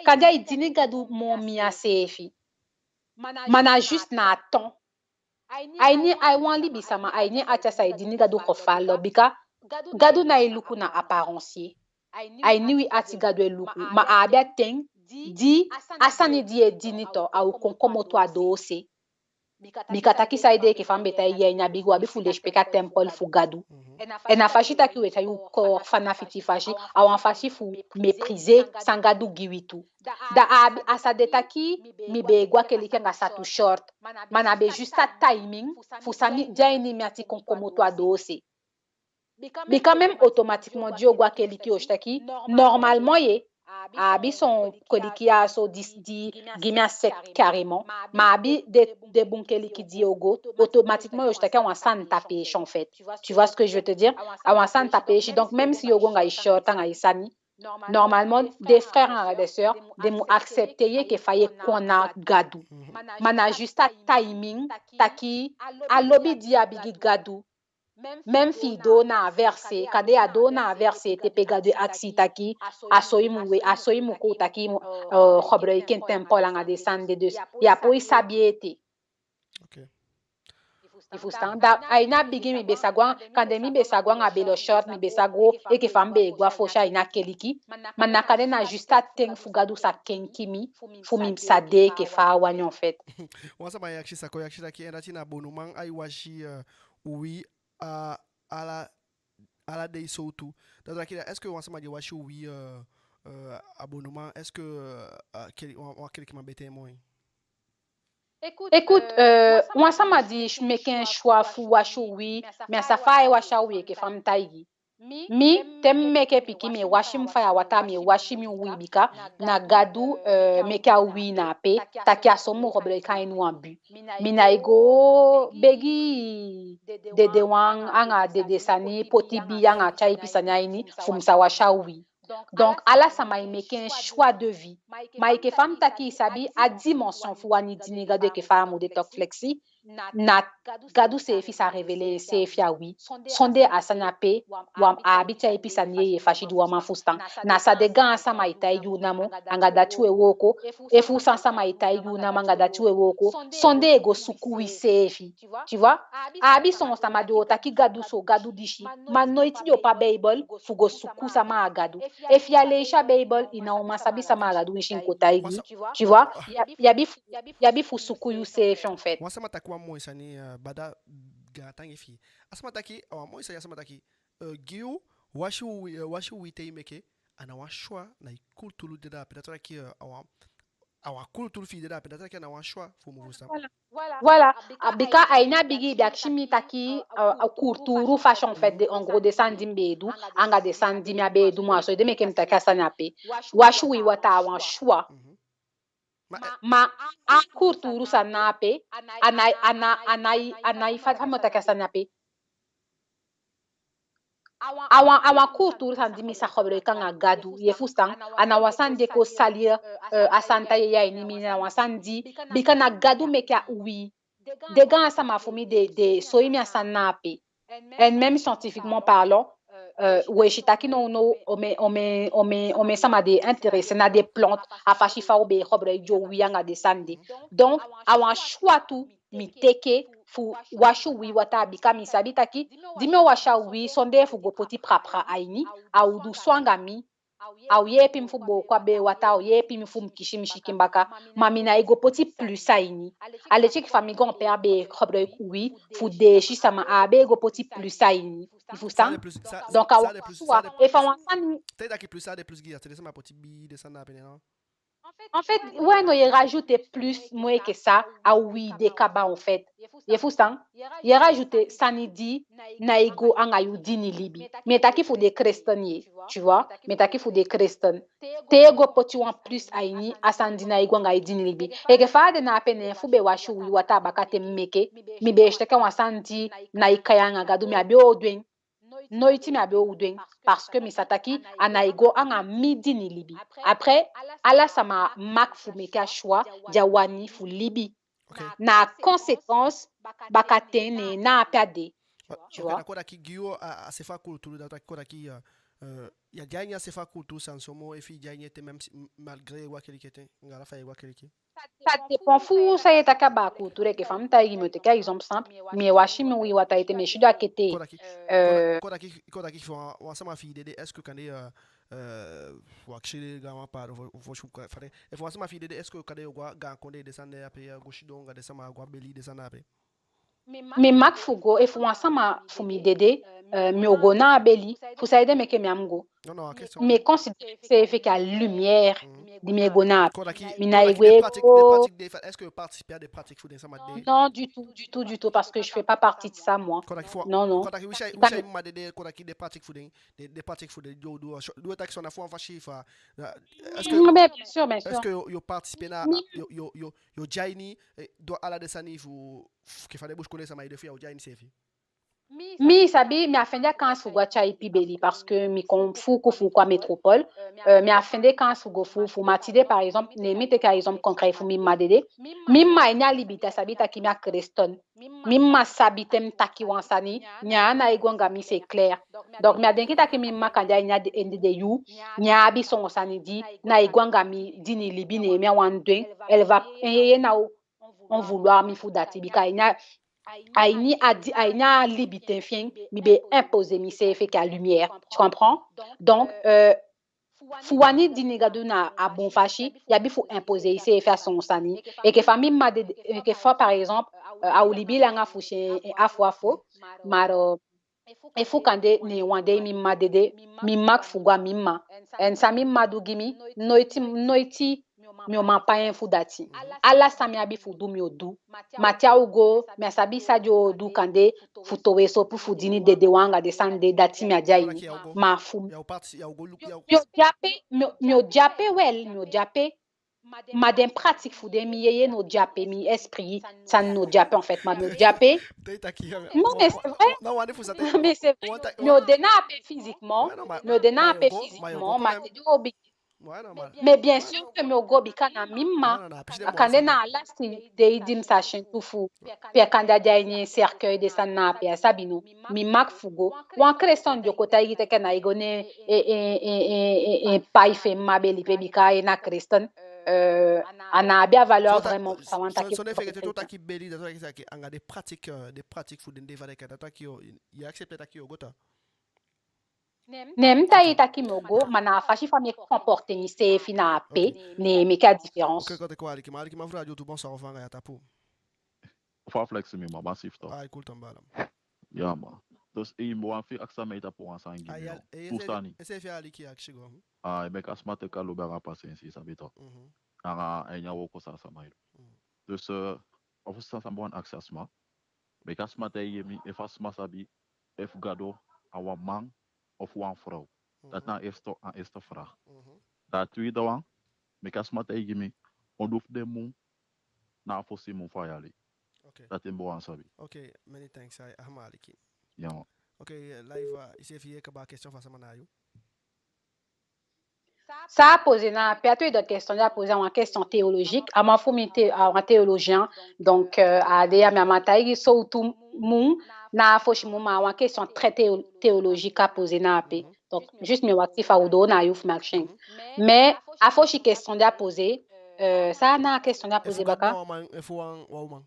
Kande ai dini Gadu moo mi a seefi. Ma na juste na a ton. A ini, a ini wan libisama, a ini en ati a sa e dini Gadu kofalo, bika Gadu ná e luku na apparence. A ini wi ati Gadu e luku. Ma a abi a ten di a sani di i e dini tu, a o kon komoto a doose. Bika taki saide, enke fa mi be taigi i, a ini a bigin u abi fu lesipeki a temple fu Gadu. Mhm. En a fasi taki we tyai u corps fa na fiti fasi, a wan fasi fu mépriser san Gadu gi wi tu. Da a abi, a sa de taki mi be e go a keliki anga satu short. Ma na be juste a timing fu san mi de a ini mi ati kon komoto a doose. Bika même automatiquement di yo go a keliki yo si taki, normalement ye, a abi son keliki ya so di, di gi mi a sec carrément. Ma a abi den, den bun keliki di yo go, automatiquement yo si taki a wan santa peesi, en fait. Tu vois ce que je veux te dire? A wan santa peesi. Donc même si yo go anga i short anga i sani, normalement den frère anga den sœur den mu accepter ye enke fa ye kon na Gadu. Mhm. Ma na juste a timing taki a lobi di i abi gi Gadu. Même fi i doo na a verset, kande ya doo na a verset te pe Gadu e akisi i taki a so i mu wei, a so i mu kon, taki i mu, euh, koboloiki en temple anga den sani de, dus ya poi sabi ete. Ok. I fusutan? Da a ini a bigin mi be sa go anga, kande mi be sa go anga belo short, mi be sa go enke fa mi be e go a fosi a ini a keliki. Ma na kande na juste a ten fu Gadu sa kenki mi, fu mi sa de enke fa a wani, en fait. Wan sama e akisi, sa kon e akisi taki, en dati na bonuman ai wasi, euh, uwii a, ala, ala dei sowtu. Dati taki, est-ce que wan sama di e wasi uwii, euh, euh, a bonuman, est-ce que, euh, a keli-, wan, wan kelikiman be ten moi? Écoute, euh, wan sama di meke en choix fu wasi uwii, mi á sa fa ai wasi a uwii enke fa mi taigi. Mi, te mi meke pikin, mi e wasi mi faya wataa, mi e wasi mi uwii, bika na Gadu, euh, meke a uwii na ape, taki a so mi mu koboloiki en a ini wan but. Mi ná e go begi dedewan anga dede sani, poti bii anga tyaipi sani a ini fu mi sa wasi a uwii. Donc ala sama e meke en choix de vie. Ma enke fa mi taki, i sabi, a dimension fu wani dini Gadu enke fa a mu de, tok flexi, na Gadu seefi sa révéler enseefi a wi. Sondee a sani ape, wan, a abi tyaipi sani yeye fasi di wan man fusutan. Na san den gaan sama e taigi u namo, anga dati we wooko. Efu san sama e taigi u namo, anga dati we wooko. Sondee go suku wi seefi. Tu vois? A abi son sama di o taki Gadu so, Gadu disi. Ma noiti den opo a Beibel fu go suku sama a Gadu. Efi i á leisi a Beibel, i ná o man sabi sama a Gadu winsi mi kon taigi i. Tu vois? I abi, i abi fu, i abi fu suku yuseefi, en fait. Wan sama taki wan moi sani, euh, bada, gaantangi fi i. A sama taki, a wan moi sani a sama taki, euh, gi u, wasi uwii, euh, wasi uwii te i meke, a ná wan choix, na i kultulu de dape. Dati taki, euh, a wan, a wan kulturu fi i de na ape, dati taki a ná wan choix fu mu fusutan. Voilà. Voilà. A bika a ini a bigin i be akisi mi taki, euh, a kulturu fasi, en fait, den, en gros, den sani di mi be e du anga den sani di mi á be e du moo, a so ede meke mi taki a sani ape. Wasi uwii wataa a wan choix. Mhm. Ma, eh, ma a kulturu sani na ape, a ná, a ná, a ná, a ná, fa, fa mi o taki a sani ape. A wan, a wan kulturu sani di mi sa koboloiki anga Gadu, i e fusutan, a ná wan sani di e kon sali, euh, a santa yeye a ini mi, na wan sani di, bika na Gadu meke a uwii. Den gaansama fu mi den, den soi mi a sani na ape. En même scientifiquement parlant, euh, we si taki nownow omen, omen, omen, omen sama den intéressé na den plante, a fasi fa u be e koboloiki den uwii anga den sani de. Donc, a wan choix tu mi teke fu wasi uwii wataa, bika mi sabi taki di mi o wasi a uwii, sondee fu go poti prapra a ini, a o du so anga mi, a o yeepi mi fu booko a bee wataa, a o yeepi mi fu mi kisi mi sikin baka, ma mi ná e go poti plus a ini. A leti enke fa mi grand-père be e koboloiki uwii fu deesi sama, a á be e go poti plus a ini. I fusutan? Donc, a wan choix. Efu a wan sani. Te i taki plus, a de plus gi i, a te den sama poti bii, den sani na ape, non? En fait, ouais, non, i e rajouter plus, moo enke san a uwii de kaba, en fait. I e fusutan? I e rajouter sani di ná e go anga yu dini libi. Mi e taki fu den kresten ye, tu vois? Mi e taki fu den kresten. Te i e go poti wan plus a ini a sani di ná e go anga i dini libi. Enke fa a de na ape, ne fu be wasi uwii wataa baka te mi meke, mi be e si taki a wan sani di ná e kai anga Gadu, mi á be o du en. Noiti mi á be o du en, parce que mi sa taki a ná e go anga mi dini libi. Après, ala sama mag fu meke a choix di a wani fu libi. Ok. Na a conséquence bakaten, ne na ape a de. Tu vois? Kon taki gi yu a, a seefi a kulturu, da taki kon taki, euh, euh, ya de a ini a seefi a kulturu sani so moo, efu i de a ini ete, même si, m-, malgré i e waka e liki ete, anga ala fa i e waka e liki. Ça dépend fu san i e taki a baa kulturu. Enke fa mi taigi i, mi o teke a exemple simple. Mi e wasi mi uwii wataa ete, mi e sidon a ketee. Kon taki, euh, kon taki, kon taki fu wan, wan sama fi i dede, est-ce que kande, euh, euh, wan akisi gaanwan, pardon, fo, fo, fo, fo, efu wan sama fi i dede, est-ce que kande yo go a gaan kondee, den sani de ape, yo go sidon anga den sama, go a beli, den sani ape? Mi mag fu go, efu wan sama fu mi dede, euh, mi o go na a beli, fu saide meke mi á mu go? Non, non, a question. Mi e considérer seefi enke a lumière, di mi e go na a, mi ná e go. Est-ce que yo participer a den pratique fu den sama de? Non, du tout, du tout, du tout, parce que je fais pas partie de ça, moi. Non, non. Kon taki wi si, wi si i mma dede, kon taki den pratique fu den, den, den pratique fu den, di yo du, di yo taki so na fu wan fasi fa, est-ce que, bien sûr, bien sûr, est-ce que yo, yo participer na, yo, yo, yo, yo de a ini, eh, du ala den sani fu, fu, enke fa den busikondee sama e du, efu yo de a ini seefi? Mi sabi, mi á fende a kansi fu go a tyaipi beli, parce que mi kon fuuku fuuku a métropole. Euh, mi á fende kansi fu go fuuku fuuku, ma tide, par exemple, ne mi teke a exemple concret fu mi mma dede. Mi mma a ini a libi, a sabi taki mi a kresten. Mi mma sabi te mi taki wan sani, ne a ná e go anga mi, c'est clair. Donc, mi á denki taki mi mma kande a ini a de, en dede yuu, ne a abi son sani di ná e go anga mi dini libi, ne mi á wani du en, elle va, en yeye ná o en vouloir mi fu dati, bika a ini a, a ini a di, a ini a libi ten fi en, mi be imposer miseefi enke a lumière. Tu comprends? Donc, euh, fu wani dini Gadu na a bun fasi, i abi fu imposer iseefi a son sani. Enke fa mi mma dede, enke fa, par exemple, euh, a o libi langa fu si en afo afo, ma, euh, efu kande ne wan dei mi mma dede, mi mag fu go a mi mma. En san mi mma du gi mi, noiti, noiti mi o man pai en fu dati. Ala san mi abi fu du, mi o du. Ma te a o go, mi á sabi san den o du, kande fu towe sopu, fu dini dedewan anga den sani de, dati mi á de a ini. Ma fu mi o de ape, mi o, mi o de ape wel, mi o de ape. Ma den pratique fu den, mi yeye ná o de ape, mi esprit, sani ná o de ape, en fait, ma mi o de ape. Non, mais c'est vrai. Mais c'est vrai. Mi o de na ape physiquement. Mi o de na ape physiquement, ma te den o bigin. Mais bien sûr que mi o go, bika na mi mma. Kande na a lasiti dei di mi sa si en tu fu, pe kande a de a ini en cercueil, den sani na ape, a sabi no. Mi mag fu go. Wan kresten di o kon taigi i taki a ná e go ne en, en, en pai fi en mma beli pe, bika en na kresten. Euh, a ná abi a valeur vraiment, san wan taki. So, so, so, so, taki beli, da taki, taki anga den pratique, euh, den pratique fu den de, fa den kan, da taki yo, i accepter taki yo go tan. Ne mi taigi i taki mi o go, ma na a fasi fa mi e comporter miseefi na ape, ne meke a différence. Ok, kote ko, alikiman, alikiman fu Radio Tu, bonsoir, o fa anga i a tapu. Fa flex mi, ma basi fu tan. Ai, cool tan baala. Ya, ma. Dus, i mu wan fi akisi mi a tapu wan sani gi mi, no? Tu sani. Ese fi aliki akisi go. Ah, i meke a sma teke a lobi anga pasensi, i sabi to. Mhm. Anga a ini a wooko san a sama e du. Dus, eh, a fosi sani san mi be wani akisi a sama, meke a sama taigi mi efu a sama sabi efu Gadu a wan man ofu wan frow. Dati na a eerste, a eerste vraag. Da a tweede wan, meke a sama taigi mi on dei fu den mun na a fosi mun fu a yali. Dati mi be wani sabi. Ok, many thanks, a sama aliki. Ya man. Ok, eh, live, eh, i seefi yee kaba a question fu a sama na yu. San a poser na ape, a tweede question di a poser a wan question théologique, a man fu mi te-, a wan théologien, donc, euh, a de ya, mi á man taigi sowtu mun na a fosi mun, ma a wan question très théo-, théologique a poser na ape. Donc, juste mi wakiti fa u doo na a yuu fu mi akisi en. Mais a fosi question di a poser, euh, san na a question di a poser baka? Efu Gadu na wan man, efu wan, wan uman.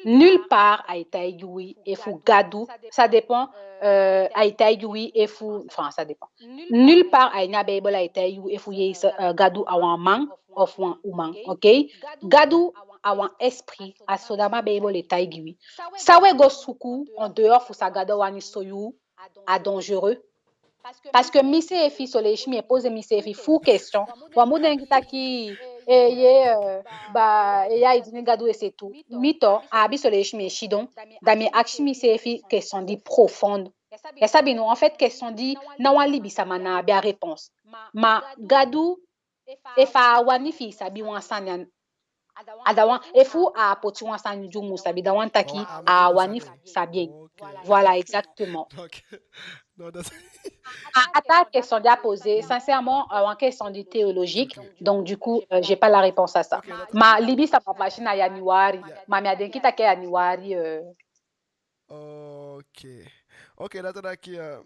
Nulle part ai taigi wi efu Gadu, ça dépend, euh, ai taigi wi efu, enfin, ça dépend. Nulle part a ini a Beibel ai taigi wi efu Yesus, euh, Gadu a wan man ofu wan uman, ok? Gadu a wan esprit, a so da a Beibel e taigi wi. San we go suku en dehors fu san Gadu wani soi yu, a dangereux. Parce que mi seefi son leisi mi e poser mi seefi fuu question. Wan mu denki taki, eh, ye, eh, ba, eh, ya, i dini Gadu et c'est tout. Mi tu, a abi son leisi mi e sidon, da mi e akisi mi seefi question di profonde. I sabi no, en fait, question di ná wan libisama ná abi a réponse. Ma Gadu, efu a wani fi i sabi wan sani, a da wan, efu a poti wan sani di u mu sabi, da wani taki a wani fi i sabi en. Voilà, exactement. A, a taa question di a poser, sincèrement, euh, wan question di théologique, donc du coup, euh, j'ai pas la réponse à ça. Ma libisama fasi na Januari, ma mi á denki taki a Januari, euh, Ok. Ok, dati taki, euh,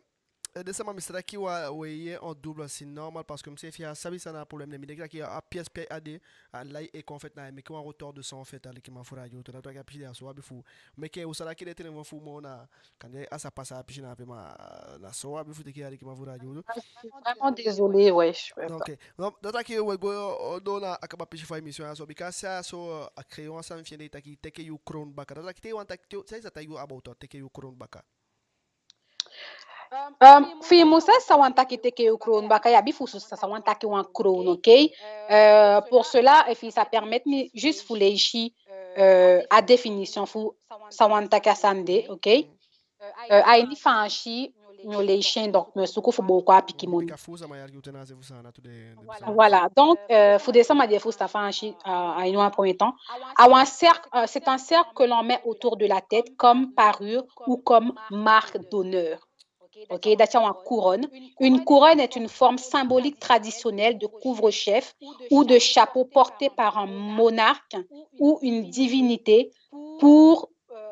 eh, den sama, mi si taki wa, we yee en double, c'est normal, parce que mi seefi á sabi san na a problème de, mi denki taki a pièce pe a de, a lai e kon, en fait, na e meke wan retour de son, en fait, alikiman fu Radio Wi Lutu. Dati taki a pisi de a so u abi fu meke, u sa taki den telefon fu moo na, kande a sa pasa a pisi na ape, ma na so u abi fu teke, alikiman fu Radio Wi Lutu. Je suis vraiment désolée, ouais, je peux pas. Ok. Non, dati taki we go, o, doo na a kaba pisi fu a émission ya so, bika a so, euh, a créer wan sani fi en de taki teke yu crown baka. Dati taki te i wani taki, te, san i sa taigi u about teke yu crown baka? Euh, fi i mu sabi san wani taki teke yu crown baka, i abi fu sabi san wani taki wan crown, ok? Euh, pour cela, efi i sa permettre mi juste fu leisi, euh, a définition fu san wani taki a sani de, ok? Euh, a ini Faansi, mi o leisi en, donc mi o suku fu booko a pikin moni. Bika fu sama ya, gi u ten na se fu san na tu de, de. Voilà, donc, euh, fu den sama di e fusutan Faansi, euh, a ini wan premier temps, a wan cercle, euh, c'est un cercle que l'on met autour de la tête comme parure ou comme marque d'honneur. Ok, dati a wan couronne. Une couronne est une forme symbolique traditionnelle de couvre-chef ou de chapeau porté par un monarque ou une divinité pour,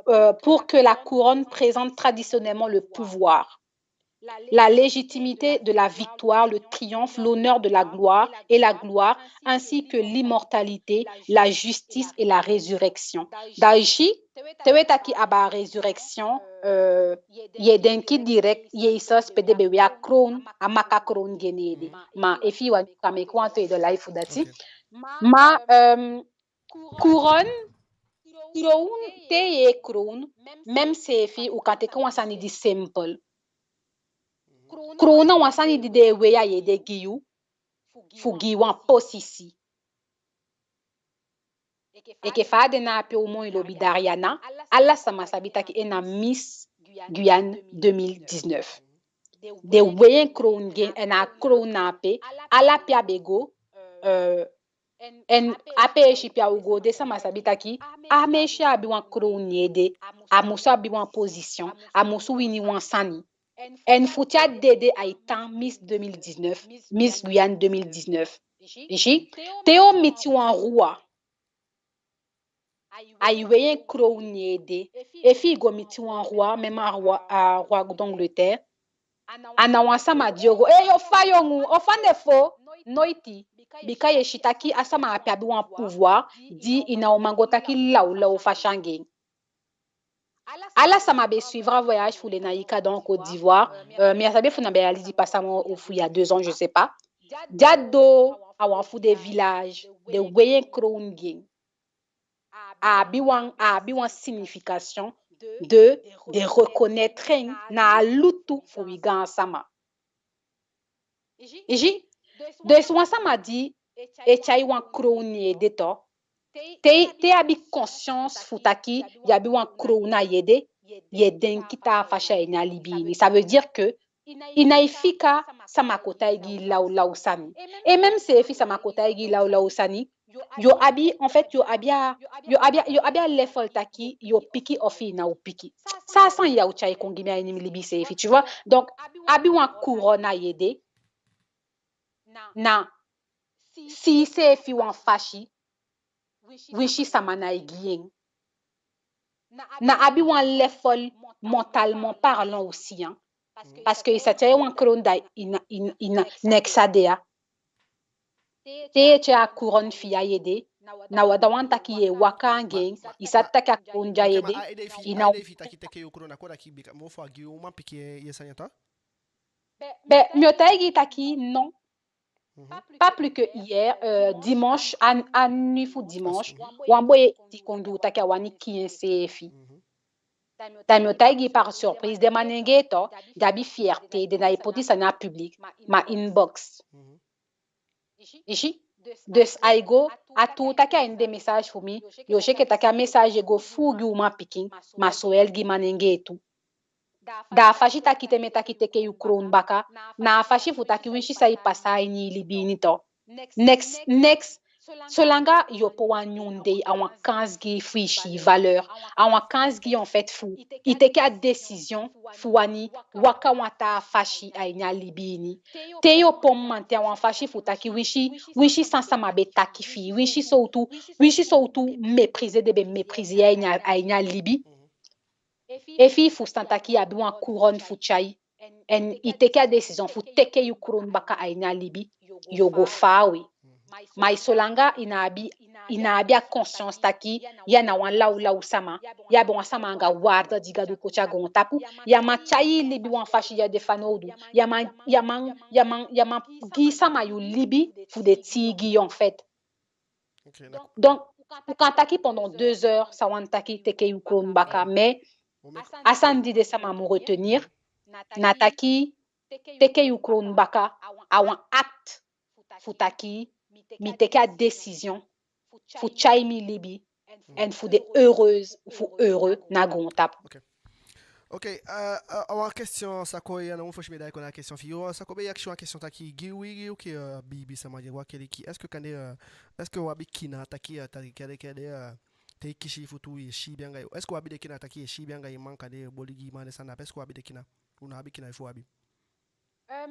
euh, pour que la couronne présente traditionnellement le pouvoir, la légitimité de la victoire, le triomphe, l'honneur de la gloire et la gloire, ainsi que l'immortalité, la justice et la résurrection. Da i si, te we taki about résurrection, euh, ye denki direct Yesus pe den be wei a crown, a maka crown gi en ede. Ma efi i wani, kan meke wan tweede live fu dati. Ok. Ma, euh, couronne, crown, te ye crown, même seefi u kan teke wan sani di simple. Crown na wan sani di den e wei a i ede gi yu, fu gi yu wan posisi. Enke fa a de na ape, u moi lobi Dariana, ala sama sabi taki en na Miss Guyane deux mille dix-neuf. Den wei en crown gi en, en a crown na ape, ala pe a be go, euh, en a peesi pe a o go, den sama sabi taki a meisje abi wan crown a en ede, a musu abi wan position, a musu wini wan sani. En fu te a dede ai tan Miss deux mille dix-neuf, Miss Guyane deux mille dix-neuf. I si, te yo miti wan roi, ai wei en crown a en ede. Efi i go miti wan roi, même a roi, a roi d'Angleterre, a ná wan sama di yo go, eh, yo fa yongu, o fa ne fo, noiti. Bika ye si taki a sama ape abi wan pouvoir di i ná o man go taki lawlaw fasi anga en. Ala sama be suivre a voyage fu Lénaïck Adam en Côte d'Ivoire. Euh, mi á sabi efu na be a yali di pasa moo ofu il y a deux ans, je sais pas. Di a doo a wan fu den village, den wei en crown gi en. A abi wan, a abi wan signification de, den reconnaître en na a lutu fu wi gaansama. I si, dus wan sama di e tyai wan crown na i ede to. Te, te i abi conscience fu taki i abi wan crown na i ede, i e denki taa fasi a ini a libi ini. Ça veut dire que i ná e fika sama kon taigi i lawlaw sani. Et même seefi sama kon taigi i lawlaw sani, yo abi, en fait, yo abi a, yo abi a, yo abi a lefel taki yo piki ofu i ná o piki. San, san ya o tyai kon gi mi a ini mi libi seefi, tu vois. Donc, abi wan couronne na i ede, na si iseefi wan fasi winsi sama ná e gi en. Na abi wan lefel, mentalement parlant aussi, hein. Parce que i sa tyai wan crown da i ná, i ná, i ná, neks á de ya. Te i e tyai a couronne fi i a i ede, na wan, da wani taki i e waka anga en, i sa taki a crown de a i ede, i ná o... Be, mi o taigi i taki non. Pas plus que hier, euh, dimanche, a, a nuit fu dimanche, wan boi e eti kon gi u taki a wani kii enseefi. Da mi o taigi i par surprise, den manengee to, den abi fierté, den ná e poti sani a public, ma inbox. I si? Dus ai go, a tuu taki a ini den message fu mi, yo si enke taki a message e go fuu gi umanpikin, ma so e gi manengee tu. Da a fasi taki te mi e taki teke yu crown baka, na a fasi fu taki winsi san e pasa a ini i libi ini to. Neks, neks, solanga yo poi wan nyun dei, a wan kansi gi i fu i si i valeur, a wan kansi gi i en fait fu i teke a décision fu wani waka wan taa fasi a ini a libi ini. Te yo poi mamanten a wan fasi fu taki winsi, winsi san sama be taki fi i, winsi sowtu, winsi sowtu mépriser den be mépriser i a ini a, a ini a libi. Efi i fusutan taki i abi wan couronne fu tyai, en i teke a décision fu teke yu crown baka a ini a libi, yo go faawe. Ma solanga i ná abi, i ná abi a conscience taki ya na wan lawlaw sama, ya be wan sama anga waarde di Gadu poti a goontapu, ya man tyai i libi wan fasi di á de fanowdu, ya man, ya man, ya man, ya man gi sama yu libi fu den tii gi i en fait. Donc, u kan taki pendant deux heures, san wani taki teke yu crown baka, mais a sani di den sama mu retenir, na taki teke yu crown baka a wan acte fu taki mi teke a décision fu tyai mi libi, en fu de heureuse, fu heureux na goontapu. Ok, euh, euh, a wan question, Sako, ya na wan fosi mi e daai kon na a question fi i. Yo, Sako be akisi wan question taki, gi wi, gi wi enke, euh, biibi sama di e waka keliki, est-ce que kande, euh, est-ce que u abi kina taki, euh, taki kande, kande, euh, te i kisi futu i e siibi anga i, est-ce que u abi den kina taki i e siibi anga i man, kande boli gi i man, den sani ape, est-ce que u abi den kina? U ná abi kina, efu u abi?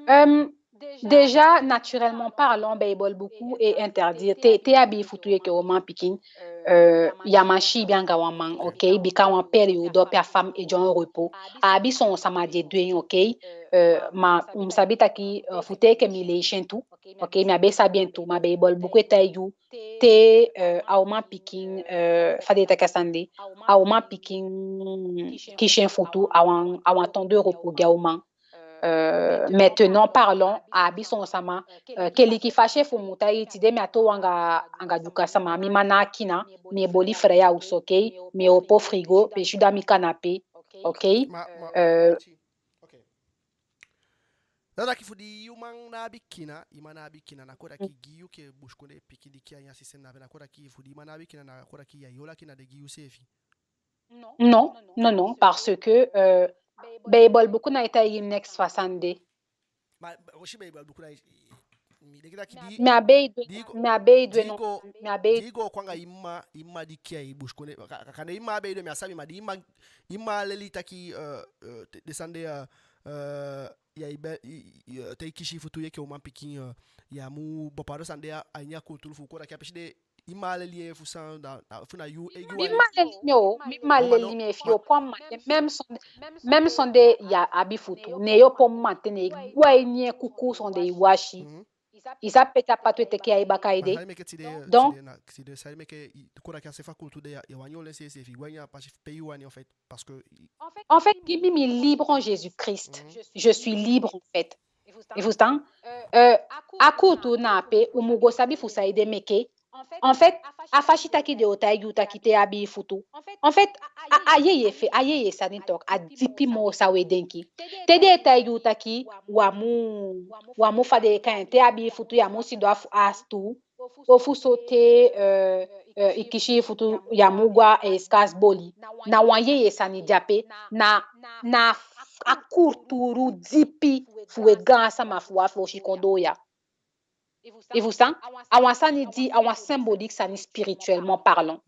Euh, déjà, naturellement parlant, Beibel buku e interdire, te, te i abi futu enke umanpikin, euh, ya man siibi anga wan man, ok? Bika wan période pe a femme e de en repos. A abi son sama di e du en, ok? Euh, ma u mu sabi taki, euh, fu te enke mi leisi en tu, ok? Mi á be sabi en tu, ma Beibel buku e taigi u te, euh, a umanpikin, euh, fa den e taki a sani de, a umanpikin kisi en futu, a wan, a wan temps de repos gi a uman. Euh, maintenant parlant, a abi son sama, euh, keliki fasi fu mu taigi i, tide mi á toow anga, anga Dyuka sama, mi man ná a kina, mi e boli fii a osu, ok? Mi e opo frigo, mi e sidon a mi canapé, ok? Ma, ma, euh, ok. Da taki fu di i man ná abi kina, i man ná abi kina, na kon taki gi yu enke busikondee pikin di kiya ini a système na ape, na kon taki fu di i man ná abi kina, na kon taki ya e holi a kina de gi yu seefi. Non, non, non, parce que, euh, Beibel buku ná e taigi mi neks fu a sani de. Ma, ma, osi Beibel buku ná e, mi denki taki di, mi á be e du en, di i go, mi á be e du en, di i go, mi á be e du en. Di i go kon anga i mma, i mma di kiya i busikondee, ka, ka, kande i mma á be e du en, mi á sabi, ma di i mma, i mma leli taki, euh, euh, te, den sani de, euh, euh, ya i be, i, i, euh, te i kisi futu enke umanpikin, euh, ya mu bepaalde sani de a, a ini a kulturu fu u, kon taki a pisi de, i mma leli en fu san, da, da, fu na yu e gi wan. Mi mma leli mi o, mi mma leli mi, efi yo poi mamanten, même son, même sonde ya abi futu, ne yo poi mamanten, ne i go a ini en kuku sonde i wasi. I sabi pe a patu e teke i baka ede. Donc, tide, tide, saide meke i, kon taki a se fu a kulturu de ya, ya wani holi en seefi, i go a ini a pasi pe i wani, en fait, parce que i... En fait, gi mi, mi libre en Jésus-Christ. Je suis libre, en fait. I fusutan? Euh, a kulturu na ape, u mu go sabi fu saide meke. En fait, a fasi taki den o taigi u taki te i abi futu. En fait, a, a yeye fe, a yeye sani tok, a dipi moo san we denki. Te den e taigi u taki, wa mu, wa mu fa den e kai en, te i abi futu, ya mu sidon a fu a sutuu. ofu so te, eh, eh, i kisi i futu, ya mu go a eskas boli. Na wan yeye sani de ape, na, na a kulturu dipi fu wi gaansama fu a fosi kon doo ya. I fusutan? A wan sani di, a wan symbolique sani spirituellement parlant.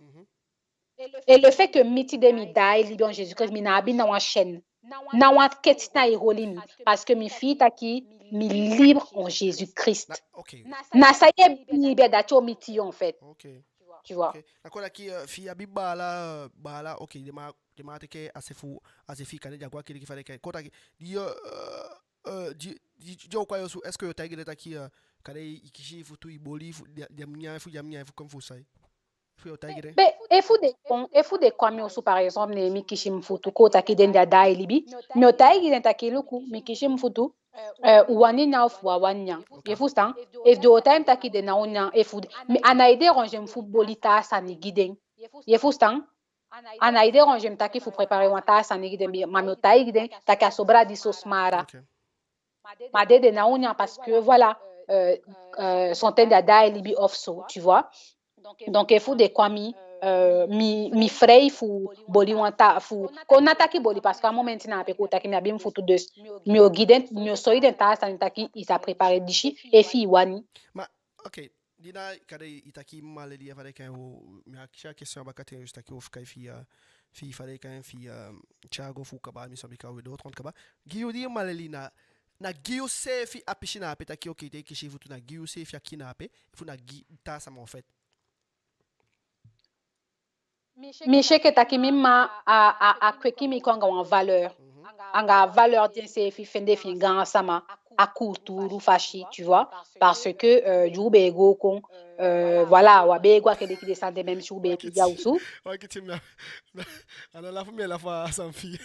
Et le fait que mi tide mi daai libi en Jésus-Christ, mi ná abi ná wan chaîne, ná wan keti ná e holi mi, parce que mi fii taki mi libre en Jésus-Christ. Na san i e biibi a dati o miti yu, en fait. Tu vois? Na kon taki, eh, fi i abi baala, eh, baala, ok, den man, den man teke a se fu, a se fi i kande di a go a keliki, fa den e kai, kon taki, di, eh, eh, di, di, di o kon a yu osu, est-ce que yo taigi den taki, eh, kande i kisi i futu, i boli, fu, di, di a mu nyan fu, di a mu nyan fu kon fu sai? Fu yo taigi den? Be, efu den kon, efu den kon a mi osu, par exemple, ne mi kisi mi futu, kon taki den di á daai libi, mi o taigi den taki luku, mi kisi mi futu, eh, u wani nyan ofu u á wani nyan. I fusutan? Efu den o taigi mi taki den ná o nyan, efu, mi, a ná e déranger mi fu boli taa sani gi den. I fusutan? A ná e déranger mi taki fu préparer wan taa sani gi den, ma mi o taigi den taki a so, bra, disi o smaara. Ok. Ma den, den ná o nyan parce que, voilà, euh, euh, son ten den á daai libi of so, tu vois. Donc, efu den kon a mi, euh, mi, mi frei fu boli wan taa, fu, kon ná taki boli, parce que a momenti na ape kon taki mi abi mi futu, dus mi o gi den, mi o soi den taa sani taki i sa préparer disi, efi i wani. Ma, ok. Di na kande i taki maleli, a fa den e kai en, wo, mi akisi a question a bakaten, i si taki wo fika fi, eh, fi, fa den e kai en, fi, eh, Thiago fu kaba, mi sabi ka we doo trente kaba. Gi yu di maleli na, na gi yu seefi a pisi na ape taki, ok, te i kisi i futu, na gi yu seefi a kiin na ape, efu na gi taa sama, en fait. Mi si enke taki mi mma a, a, a kweki mi kon anga wan valeur. Anga a valeur di enseefi fende fi en gaansama, a kulturu fasi, tu vois. Parce que, euh, di u be e go kon, euh, voilà, u á be e go a keliki, den sani de, même si u be e kiya osu. Wakiti, mi a, a ná lafu mi e lafu a sani fi i.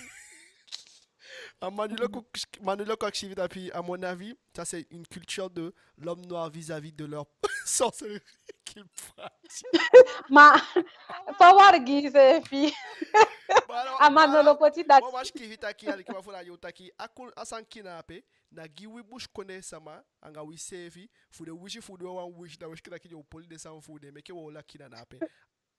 A Manu Loko, Manu Loko akisi fi i tapu, à mon avis, ça c'est une culture de l'homme noir vis-à-vis de leur sorcellerie qu'ils pratiquent. Ma, fa wargi seefi. A Manu Loko ti dati. Bon, ma, si ki fi taki, alikiman fu na yu taki, a kul, a sani kiin na ape, na gi wi busikondee sama, anga wi seefi, fu den wisi fu du wan wisi, da wi si enke taki den o poli den sani fu den, meke wo laki na ape.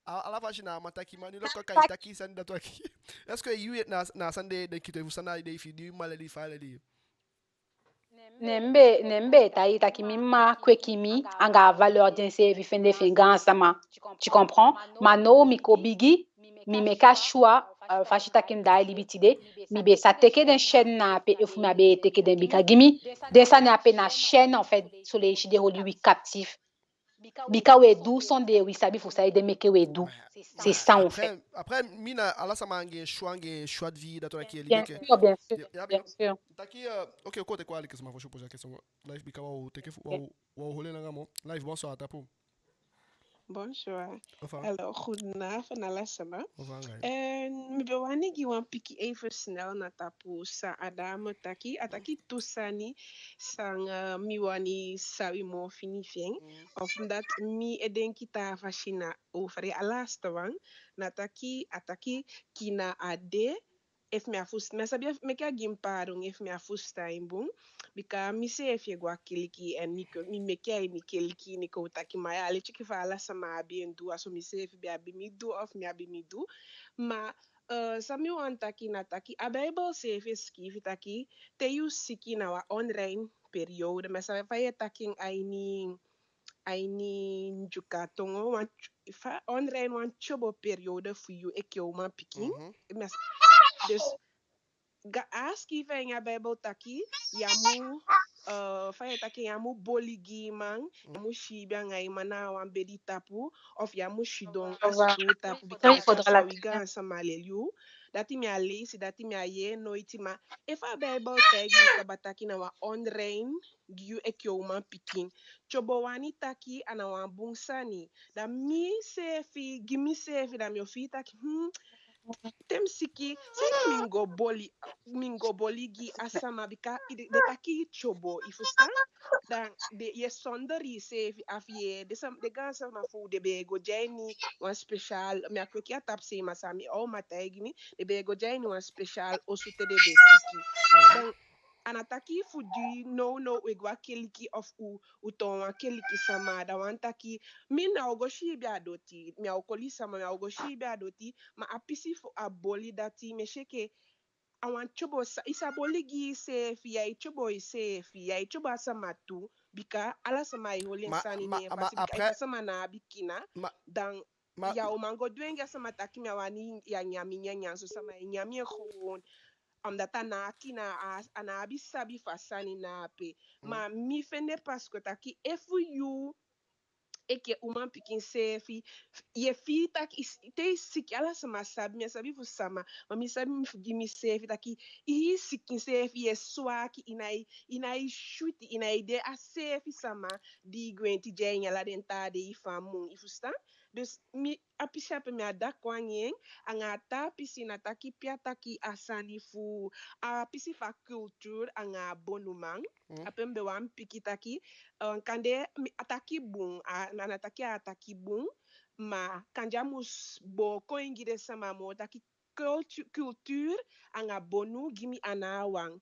A, ala fasi na a man taki, Manu Loko, kai taki sani dati waki. Est-ce que yu na, na sani de, den kito fu sani de, fi di maleli, fa leli? Ne mi be, ne mi be taigi i taki mi mma kweki mi anga a valeur di enseefi fende fi en gaansama. Tu comprends? Ma now mi kon bigi, mi meke a choix, euh, fasi taki mi daai libi tide, mi be sa teke den chaîne na ape, efu mi á be e teke den, bika gi mi, den sani ape na chaîne, en fait, son leisi den holi wi captif. Bika we du sondee wi sabi fu saide meke we du. C'est ça, en fait. Après, après, mi na ala sama anga en choix, anga en choix de vie, dati wani taki. Bien sûr, bien sûr, bien sûr. Taki, euh, ok, kote kwa, aliki sama fosi poser a question. Live, bika wo teke fu, wo, wo holi langa moo. Live, bonsoir, a tapu. Bonsoir. Alors, goedenavond, ala sama. En mi be wani gi wan piki even snel na tapu san a dame taki. A taki tu sani san, eh, mi wani sabi moo fini fi en. Of dati mi e denki taa fasi na over a laatste wan. Na taki, a taki kiin na a de, efu mi á fusu-, mi á sabi efu, meke a gi mi paadon efu mi á fusutan en bun. Bika miseefi e go a keliki, en mi ko-, mi meke a ini keliki, mi kon taki, ma ya, a leti enke fa ala sama abi en du, a so miseefi be abi mi du, of mi abi mi du. Ma, eh, san mi wani taki na taki, a Beibel seefi e sikiifi taki, te yu siki na wan onrein periode, mi á sabi fa yu e taki en a ini, a ini Ndyuka tongo, wan ch-, fa, onrein, wan tyobo periode fu yu enke umanpikin. Mi á s-, dus, ga-, a sikiifi a ini a Beibel taki, ya mu, eh, fa yu e taki, ya mu boli gi i man, ya mu siibi anga i man na wan bedi tapu, of ya mu sidon a sutuu tapu, bika a so wi gaansama leli u. Dati mi á leisi, dati mi á yee noiti, ma efu a Beibel taigi yu kaba taki na wan onrein gi yu enke umanpikin. Tyobo wani taki a ná wan bun sani. Da miseefi, gi miseefi, da mi o fii taki, hmm, te mi siki, saide mi go boli, mi go boli gi a sama, bika i de, den taki tyobo, i fusutan? Da den, yu e sonder iseefi afu, yu e, den sam-, den gaansama fu u den be e go de a ini wan speciaal, mi á kweki a tapu sei, ma san mi oma taigi mi, den be e go de a ini wan speciaal osu te den be siki. Da A ná taki fu di nownow u e go a keliki of u, u toon wan keliki sama, da wan taki, mi ná o go siibi a doti, mi á o koli sama, mi á o go siibi a doti, ma a pisi fu a boli dati, mi e si enke a wan tyobo sa, i sa boli gi iseefi, ya e tyobo iseefi, ya e tyobo a sama tu, bika ala sama e holi en sani ne en fasi, bika efu a sama ná abi kina, dan ya o man go dwengi a sama taki mi á wani ya nyan mi nyanyan so, sama e nyan mi en gewoon. Omdat a ná a kina, a, a ná abi sabi fu a sani na ape. Ma mi fende, parce que taki efu yu enke umanpikin seefi, yu e fii taki i s-, te i siki, ala sama sabi, mi á sabi fu sama, ma mi sabi mi fu gi miseefi taki i hii sikin seefi, yu e swaki, i ná e, i ná e switi, i ná e de a seefi sama di i gwenti de a ini ala den taa dei fu a mun, i fusutan? Dus mi, a pisi ape mi á d'accord anga en. Anga a taa pisi na taki pe a taki a sani fu a pisi fu a culture anga a bonuman. Ape mi be wani piki taki, eh, kande mi, a taki bun, a, a ná taki a taki bun, ma kande a mus booko en gi den sama moo taki cultu-, culture anga bonu gi mi a ná a wan.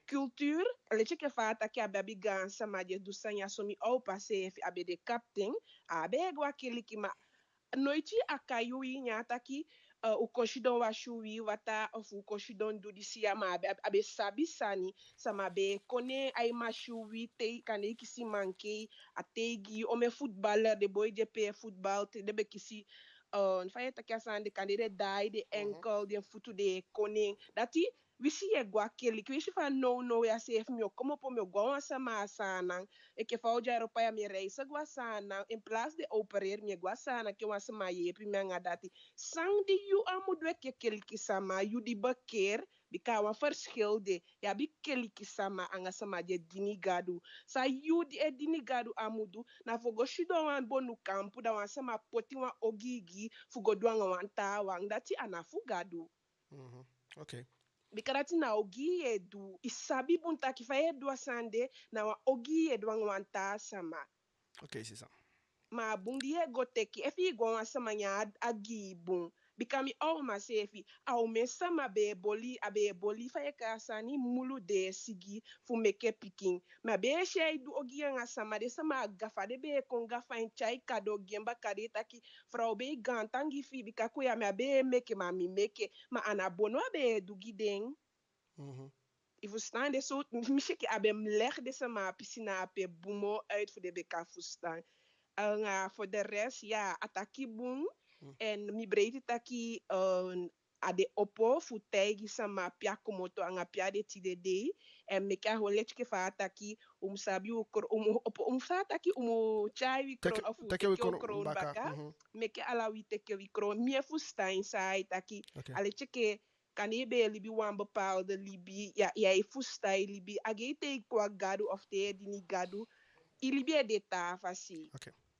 Culture, a leti enke fa a taki a be abi gaansama di e du sani ya so, mi opa seefi a be de kapten, a á be e go a keliki, ma noiti a kai u ini a taki, eh, u kon sidon wasi uwii wataa of u kon sidon du disi ya, ma a be, a be sabi sani, sama be e kon ne en, ai masi uwii te, kande i kisi mankei, a taigi i omen footballer, den boi di e pee football te den be kisi, eh, fa yu e taki a sani de, kande den daai den enkel, den futu den e kon ne en. Dati, winsi yu e go a keliki, winsi fa nownow ya seefi mi o komopo, mi o go a wan sama a Saanan, enke fa u de a Europa ya, mi e reis go a Saanan, in plaats den opereer, mi e go a Saanan enke wan sama yeepi mi anga dati. San di yu á mu du enke keliki sama, yu di bekeer, bika a wan verschil de, yu abi keliki sama anga sama di e dini Gadu. San yu di e dini Gadu á mu du, na fu go sidon a wan bonu kampu, da wan sama poti wan ogii gi i fu go du anga wan taawan, dati a ná fu Gadu. Bika dati na ogii yu e du. I sabi bun taki fa yu e du a sani de, na wan ogii yu e du anga wan taa sama. Ok, sisa. Ma a bun di yu e go teke, efu i go a wan sama, nyan a gi i bun. Bika mi oma seefi, a omen sama be e boli, a be e boli fa yu e kai a sani, mulu deesi gi fu meke pikin. Mi á be e si ai du ogii anga sama, den sama a gafa den be e kon gafa en tyai kado gi en baka, den e taki, frow, be e gaantangi fi i, bika kon ya mi á be e meke, ma mi meke. Ma a ná bono a be e du gi den. I fusutan? Den so, mi si enke a be mu leg den sama a pisi na ape bun moo uit fu den be kan fusutan. Anga voor de rest, ya, a taki bun. En mi breiti taki, eh, a de opo fu taigi sama pe a komoto anga pe a de tide dei. En meke a holi, leti enke fa a taki, u mu sabi u kro-, u mu opo, u mu sa taki u mu tyai wi kroon of u teke wi kroon baka. Meke ala wi teke wi kroon. Mi e fusutan san ai taki. A leti enke kande i be e libi wan bepaalde libi, ya, ya e fusutan i libi. A gei te i kon a Gadu of te i e dini Gadu, i libi e de taa fasi.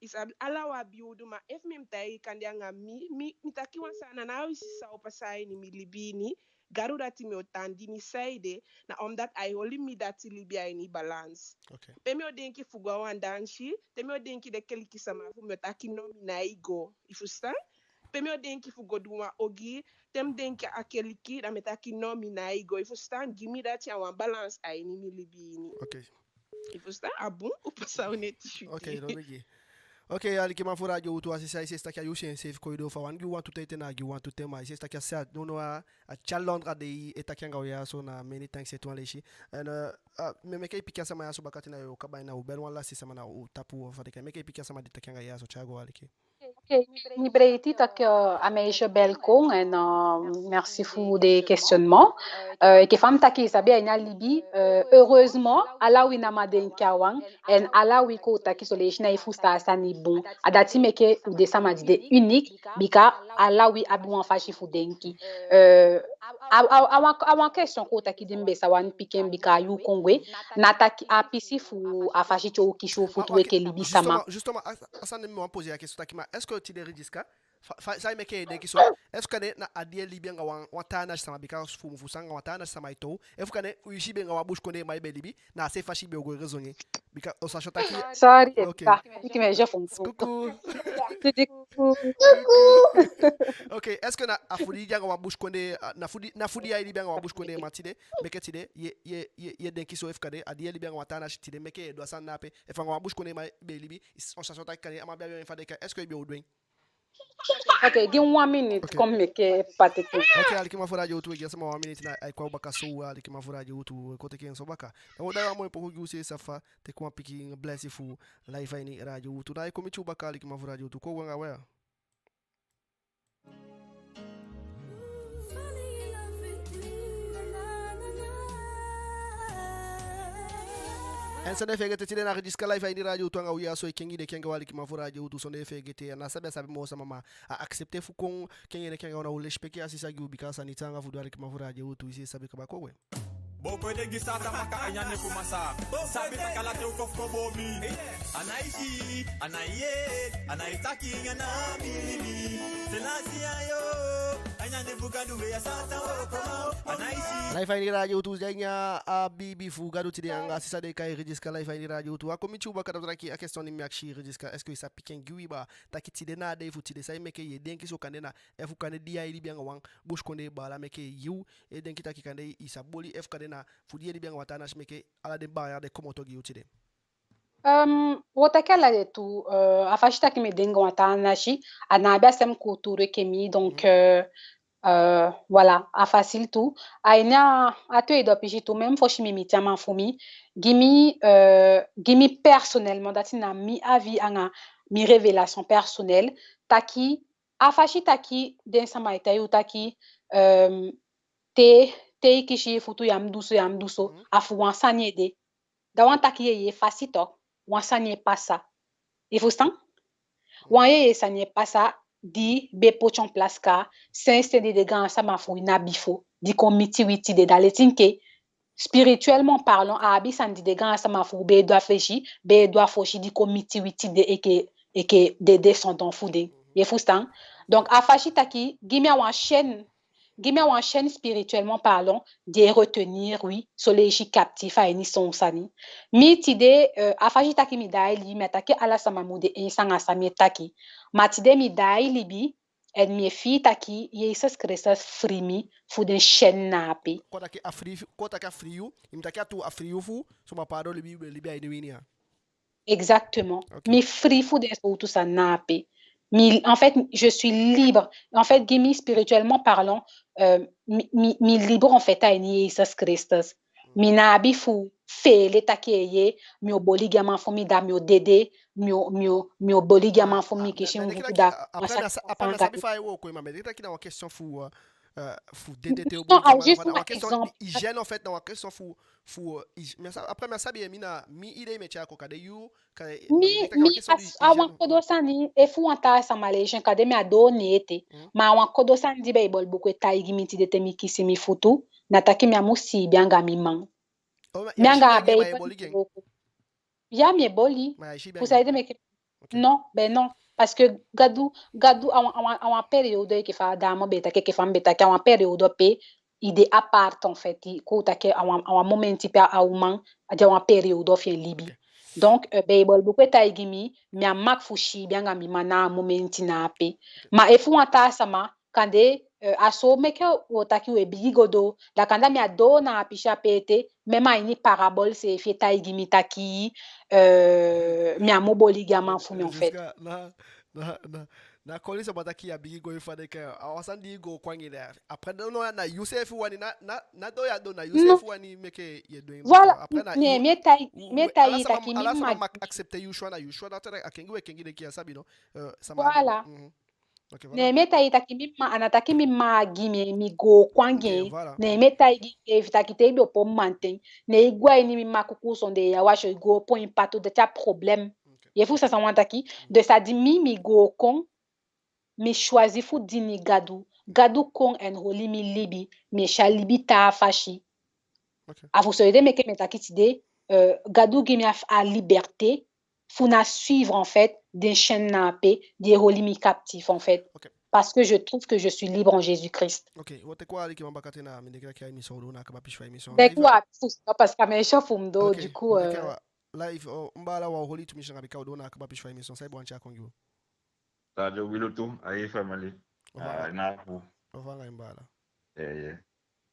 I sabi, ala u abi u du, ma efu mi mu taigi, kande anga mi, mi, mi taki wan sani, a ná a wisi san o pasa a ini mi libi ini, Gadu dati mi o tan dini. Saide? Na omdat ai holi mi dati libi a ini balans. Pe mi o denki fu go a wan dansi, te mi o denki den keliki sama fu mi, mi o taki no, mi nái go. I fusutan? Pe mi o denki fu go du wan ogii, te mi denki a keliki, da mi e taki no, mi nái go. I fusutan? Gi mi dati a wan balans a ini mi libi ini. I fusutan? A bun, u pasa u neti switi. Ok, no bigi. Ok, alikiman fu Radio Wi Lutu, a sisa, i si, e si taki a yuu seefi kon doo, fa a wani gi u wantu ten, te na a gi u wantu ten, ma i si, e si taki a se a, no, no, a, a tyali Londres a dei e taki anga u ya so, na many thanks ete wan leisi. En, eh, ah, mi, meke i piki a sama ya so baka, te na yu o kaba, na u beli wan lasti sama, na u tapu, fa den e kai, meke i piki a sama di e taki anga i ya so, tyai go, aliki. Mi breiti taki, eh, a meisje bel kon, en, eh, merci fu den questionnement. Eh, enke fa mi taki, i sabi, a ini a libi, eh, heureusement, ala wi ná man denki a wan, en ala wi, kon taki, son leisi ná e fusutan a sani bun. A dati meke u de sama di de unique, bika ala wi abi wan fasi fu denki. Eh, a, a, a wan, a wan question, kon taki, di mi be sa wani piki en, bika a yuu kon gwe, na taki a pisi fu a fasi te u kisi u futu enke libisama. Justement, justement, a, a sani mi wani poser a question taki, ma est-ce que tide Ridjiska, fa, fa, san e meke i e denki so, est-ce que kande na a di i e libi anga wan, wan taa nasi sama, bika fu, fu sanga wan taa nasi sama e tow, efu kande i si i be anga wan busikondee man i be libi, na a seefi fasi i be o go e raisonner. Bika, o sa so taki. Sorry, ok. Coucou. Titi. Ok, est-ce que na a fu di i de anga wan busikondee, a, na fu di, na fu di i libi anga wan busikondee man tide, meke tide, ye, ye, ye, ye denki so efu kande, a di i libi anga wan taa nasi tide, meke ye du a sani na ape, efu anga wan busikondee man be libi, i s-, on station taki kande, a man be abi en fa de ka, est-ce que i be o du en? Ok, gi mi wan miniti, ok, kon meke pati tu. Ok, alikiman fu Radio Wi Lutu, e gi a sama wan miniti, na ai kon baka so, alikiman fu Radio Wi Lutu, e kon teke en so baka. Na wo da wan moi poku gi u seefi, safa, teke wan pikin blesi fu live a ini Radio Wi Lutu. Na ai kon miti u baka, alikiman fu Radio Wi Lutu. Kon u anga we. En sondee fegete, tide na Regiska live a ini Radio Wi Lutu anga u ya so, e kengi denki anga u, alikiman fu Radio Wi Lutu, sondee fegete, a ná sabi a sabi moo sama, ma a accepter fu kon kengi denki anga u, na u lesipeki a sisa gi u, bika a sani taanga fu du, alikiman fu Radio Wi Lutu, i seefi sabi kaba. Kon we. Live a ini Radio Wi Lutu, a biibi fu Gadu tide anga sisa den e kai Regiska, live a ini Radio Wi Lutu. A kon miti u baka, da u taki a question di mi akisi Regiska, est-ce que i sa piki en gi wi baa, taki tide na a dei fu tide, san e meke ye denki so, kande na efu kande di i libi anga wan busikondee baala meke yu e denki taki kande i sa boli, efu kande na fu di i libi anga wan taa nasi meke ala den baala de komoto gi yu tide. Euh, wo taki ala de tu, euh, a fasi taki mi de anga wan taa nasi, a ná abi a sem kulturu enke mi, donc, euh, euh, voilà, a facile tu. A ini a tweede pisi tu, même fosi mi miti a man fu mi, gi mi, euh, gi mi personnellement, dati na mi avis anga mi révélation personnelle, taki a fasi taki den sama e taigi u taki, euh, te, te i kisi i futu ya mu du so, ya mu du so, a fu wan sani ede. Da wan taki yeye fasi tok, wan sani e pasa. I fusutan? Wan yeye sani e pasa di be poti en place ka sensi ten di den gaansama fu wi na bifo, di kon miti wi tide, da leti enke spirituellement parlant, a abi sani di den gaansama fu wi be e du a fesi, be e du a fosi di kon miti wi tide enke, enke den descendant fu den. I fusutan? Donc a fasi taki, gi mi a wan chaîne, gi mi a wan chaîne spirituellement parlant, di e retenir wi son leisi captif a ini son sani. Mi tide, euh, a fasi taki mi daai libi, mi á taki ala sama mu de eens anga san mi e taki. Ma tide mi daai libi, en mi e fii taki Jesus Kristus fri mi fu den chaîne na ape. Kon taki a fri, kon taki a fri yu, i mu taki a tuu, a fri yu fu so, ma paadon libi, libi a ini wini ya. Exactement. Ok. Mi fri fu den sowtu sani na ape. Mi, en fait, je suis libre. En fait, gi mi, spirituellement parlant, euh, mi, mi, mi libre en fait a ini Jesus Kristus. Mi ná abi fu feele taki eeye, mi o boli gi a man fu mi, da mi o dede, mi o, mi o, mi o boli gi a man fu mi, kisi mi futu, da. Après, mi á sa-, après, mi á sabi fa i e wooko en, ma mi e denki taki na wan question fu, euh, euh, fu dede te o boli gi a man, na wan question d'hygiène en fait, na wan question fu, fu, euh, hyg-, mi á sa-, après, mi á sabi, mi na, mi idée mi e tyai kon, kande yu, kande, mi, mi, a wan kodo sani, efu wan taa sama leisi en, kande mi á doo en ete. Ma a wan kodo sani di Beibel buku e taigi mi tide te mi kisi mi futu, na taki mi á mu siibi anga mi man. Mi anga a Beibel. Ya, mi e boli. Fu saide meke? Non, ben non. Parce que Gadu, Gadu a wan, a wan, a wan période enke fa a dame be taki, enke fa mi be taki, a wan période pe i de apart, en fait, i kon taki a wan, a wan momenti pe a uman, a de a wan période fu en libi. Ok. Donc, euh, Beibel buku e taigi mi, mi á mag fu siibi anga mi man na a momenti na ape. Ok. Ma efu wan taa sama, kande, euh, a so meke wo taki we bigi go doo, da kande mi á doo na a pisi ape ete, même a ini parabole seefi e taigi mi taki, euh, mi á mu boli gi a man fu mi, en fait. Jusqu'à na, na, na, na koli sama taki ya bigi go, i fa de ke, a wan sani di i go kon anga en de. Après, non, non, na yu seefi wani, na, na, na doo ya doo, na yu seefi wani meke ye du en. Voilà. Après, na ne yu, mi e taigi, u, mi e taigi ala sama, taki mi ala sama mag accepter yu choix, na yu choix, na tere a kengi we kengi denki, ya sabi, no? Euh, sama. Voilà. Mhm. Ok, voilà. Ne mi e taigi taki mi mma, a ná taki mi mma gi mi en, mi go kon anga en. Ok, voilà. Ne mi e taigi en taki te i be opo mamanten, ne i go a ini mi mma kuku sondee ya wasi, i go opo en patu, dati a problème. Ok. Ye fusutan san mi wani taki? Mhm. Donc ça dit mi, mi go kon, mi choisi fu dini Gadu. Gadu kon en holi mi libi, mi e si a libi taa fasi. Ok. A fu so ede meke mi e taki tide, euh, Gadu gi mi a, a liberté fu ná suivre, en fait, den chaîne na ape di e holi mi captif, en fait. Ok. Parce que je trouve que je suis libre en Jésus-Christ. Ok, wo teke wan alikiman baka te, na mi denki taki a émission o doo na a kaba pisi fu a émission. Teke wan, parce que a mi e si fu mi doo, ok, du coup, euh, live, oh, mi baala, wan holi tu mi si anga bika o doo na a kaba pisi fu a émission. San i be wani tyai kon gi u? Radio Wilutu, a i family. Ofa. Ah, na fu. Ofa nga en baala. Eh, eh.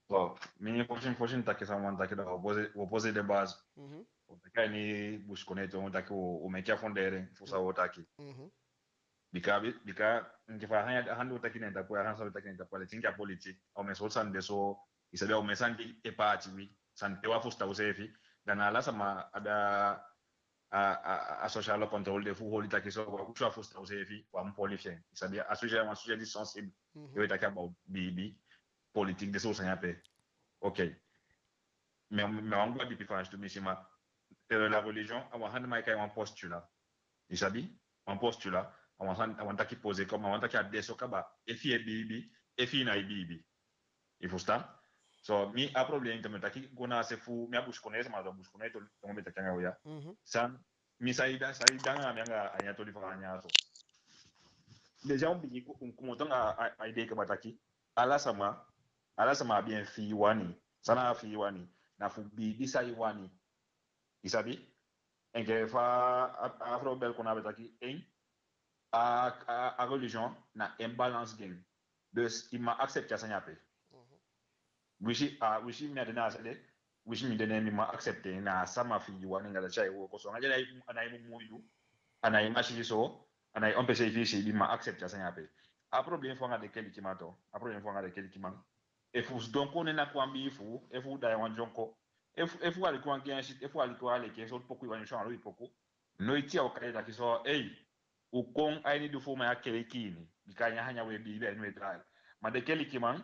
So, mi fosi, fosi taki san mi wani taki, da wo poser, wo poser de base. Mhm. Wo taki a ini Busikondee, wo taki wo, wo meke a fondering fu san wo taki. Mhm. Bika, bi-, bika, enke fa a han, a han di wo taki na en tapu, a han san wo taki na en tapu, a leti enke a politiki. A omen sowtu sani de so, i sabi, a omen sani di e paati wi, sani te wi á fusutan useefi, da na ala sama abi a, a, a, a sociale contrôle de fu holi taki so, wi á fusutan useefi, wi á mu poli fi en. I sabi, a sujet, a wan sujet di sensible. Mhm. Te wi e taki about biibi, politiki, den sowtu sani ape. Ok. Mi, mi á wani go a dipi fasi tu, mi si, ma, eh, la religion, a wan sani di mi e kai wan postulat. I sabi? Wan postulat, a wan sani, a wan taki poser comme, a wan taki a de so kaba, efi i e biibi, efi i ná e biibi. I fusutan? So, mi a problème, te mi taki go na a se fu, mi a Busikondee sama, so Busikondee toli, so mi be taki anga u ya. Mhm. San, mi sa e da, sa e da anga mi anga a nyan toli fu a nyan so. Déjà, u bigin ku-, u komoto anga a, a idee kaba taki, ala sama, ala sama abi en fii wani. San na a fii wani? Na fu biibi san i wani. I sabi? Enke fa a, a frow Bel kon a be taki, en, a, a, a religion na en balance gi en. Dus, i man accepter a sani ape. Mhm. Wisi, a, wisi mi á de na a se de, wisi mi de, ne mi man accepter, na a sama fii wani, anga dati ai wooko so. Anga di a ná e, a ná e mumu yu, a ná e masi yu so, a ná e empêcher i fi i si, i man accepter a sani ape. A problème fu u anga den kelikiman tu, a problème fu u anga den kelikiman. Efu u sidon kon ne na kon a bii fu u, efu u daai wan dyonko, efu, efu u aliki wan gen siti, efu u aliki wan aliki en sowtu poku i wani, son alo i poku, noiti a o kai i taki so, ei, u kon a ini di fu u man a keliki ini, bika a nyan a nyan we biibi a ini we daai. Ma den kelikiman,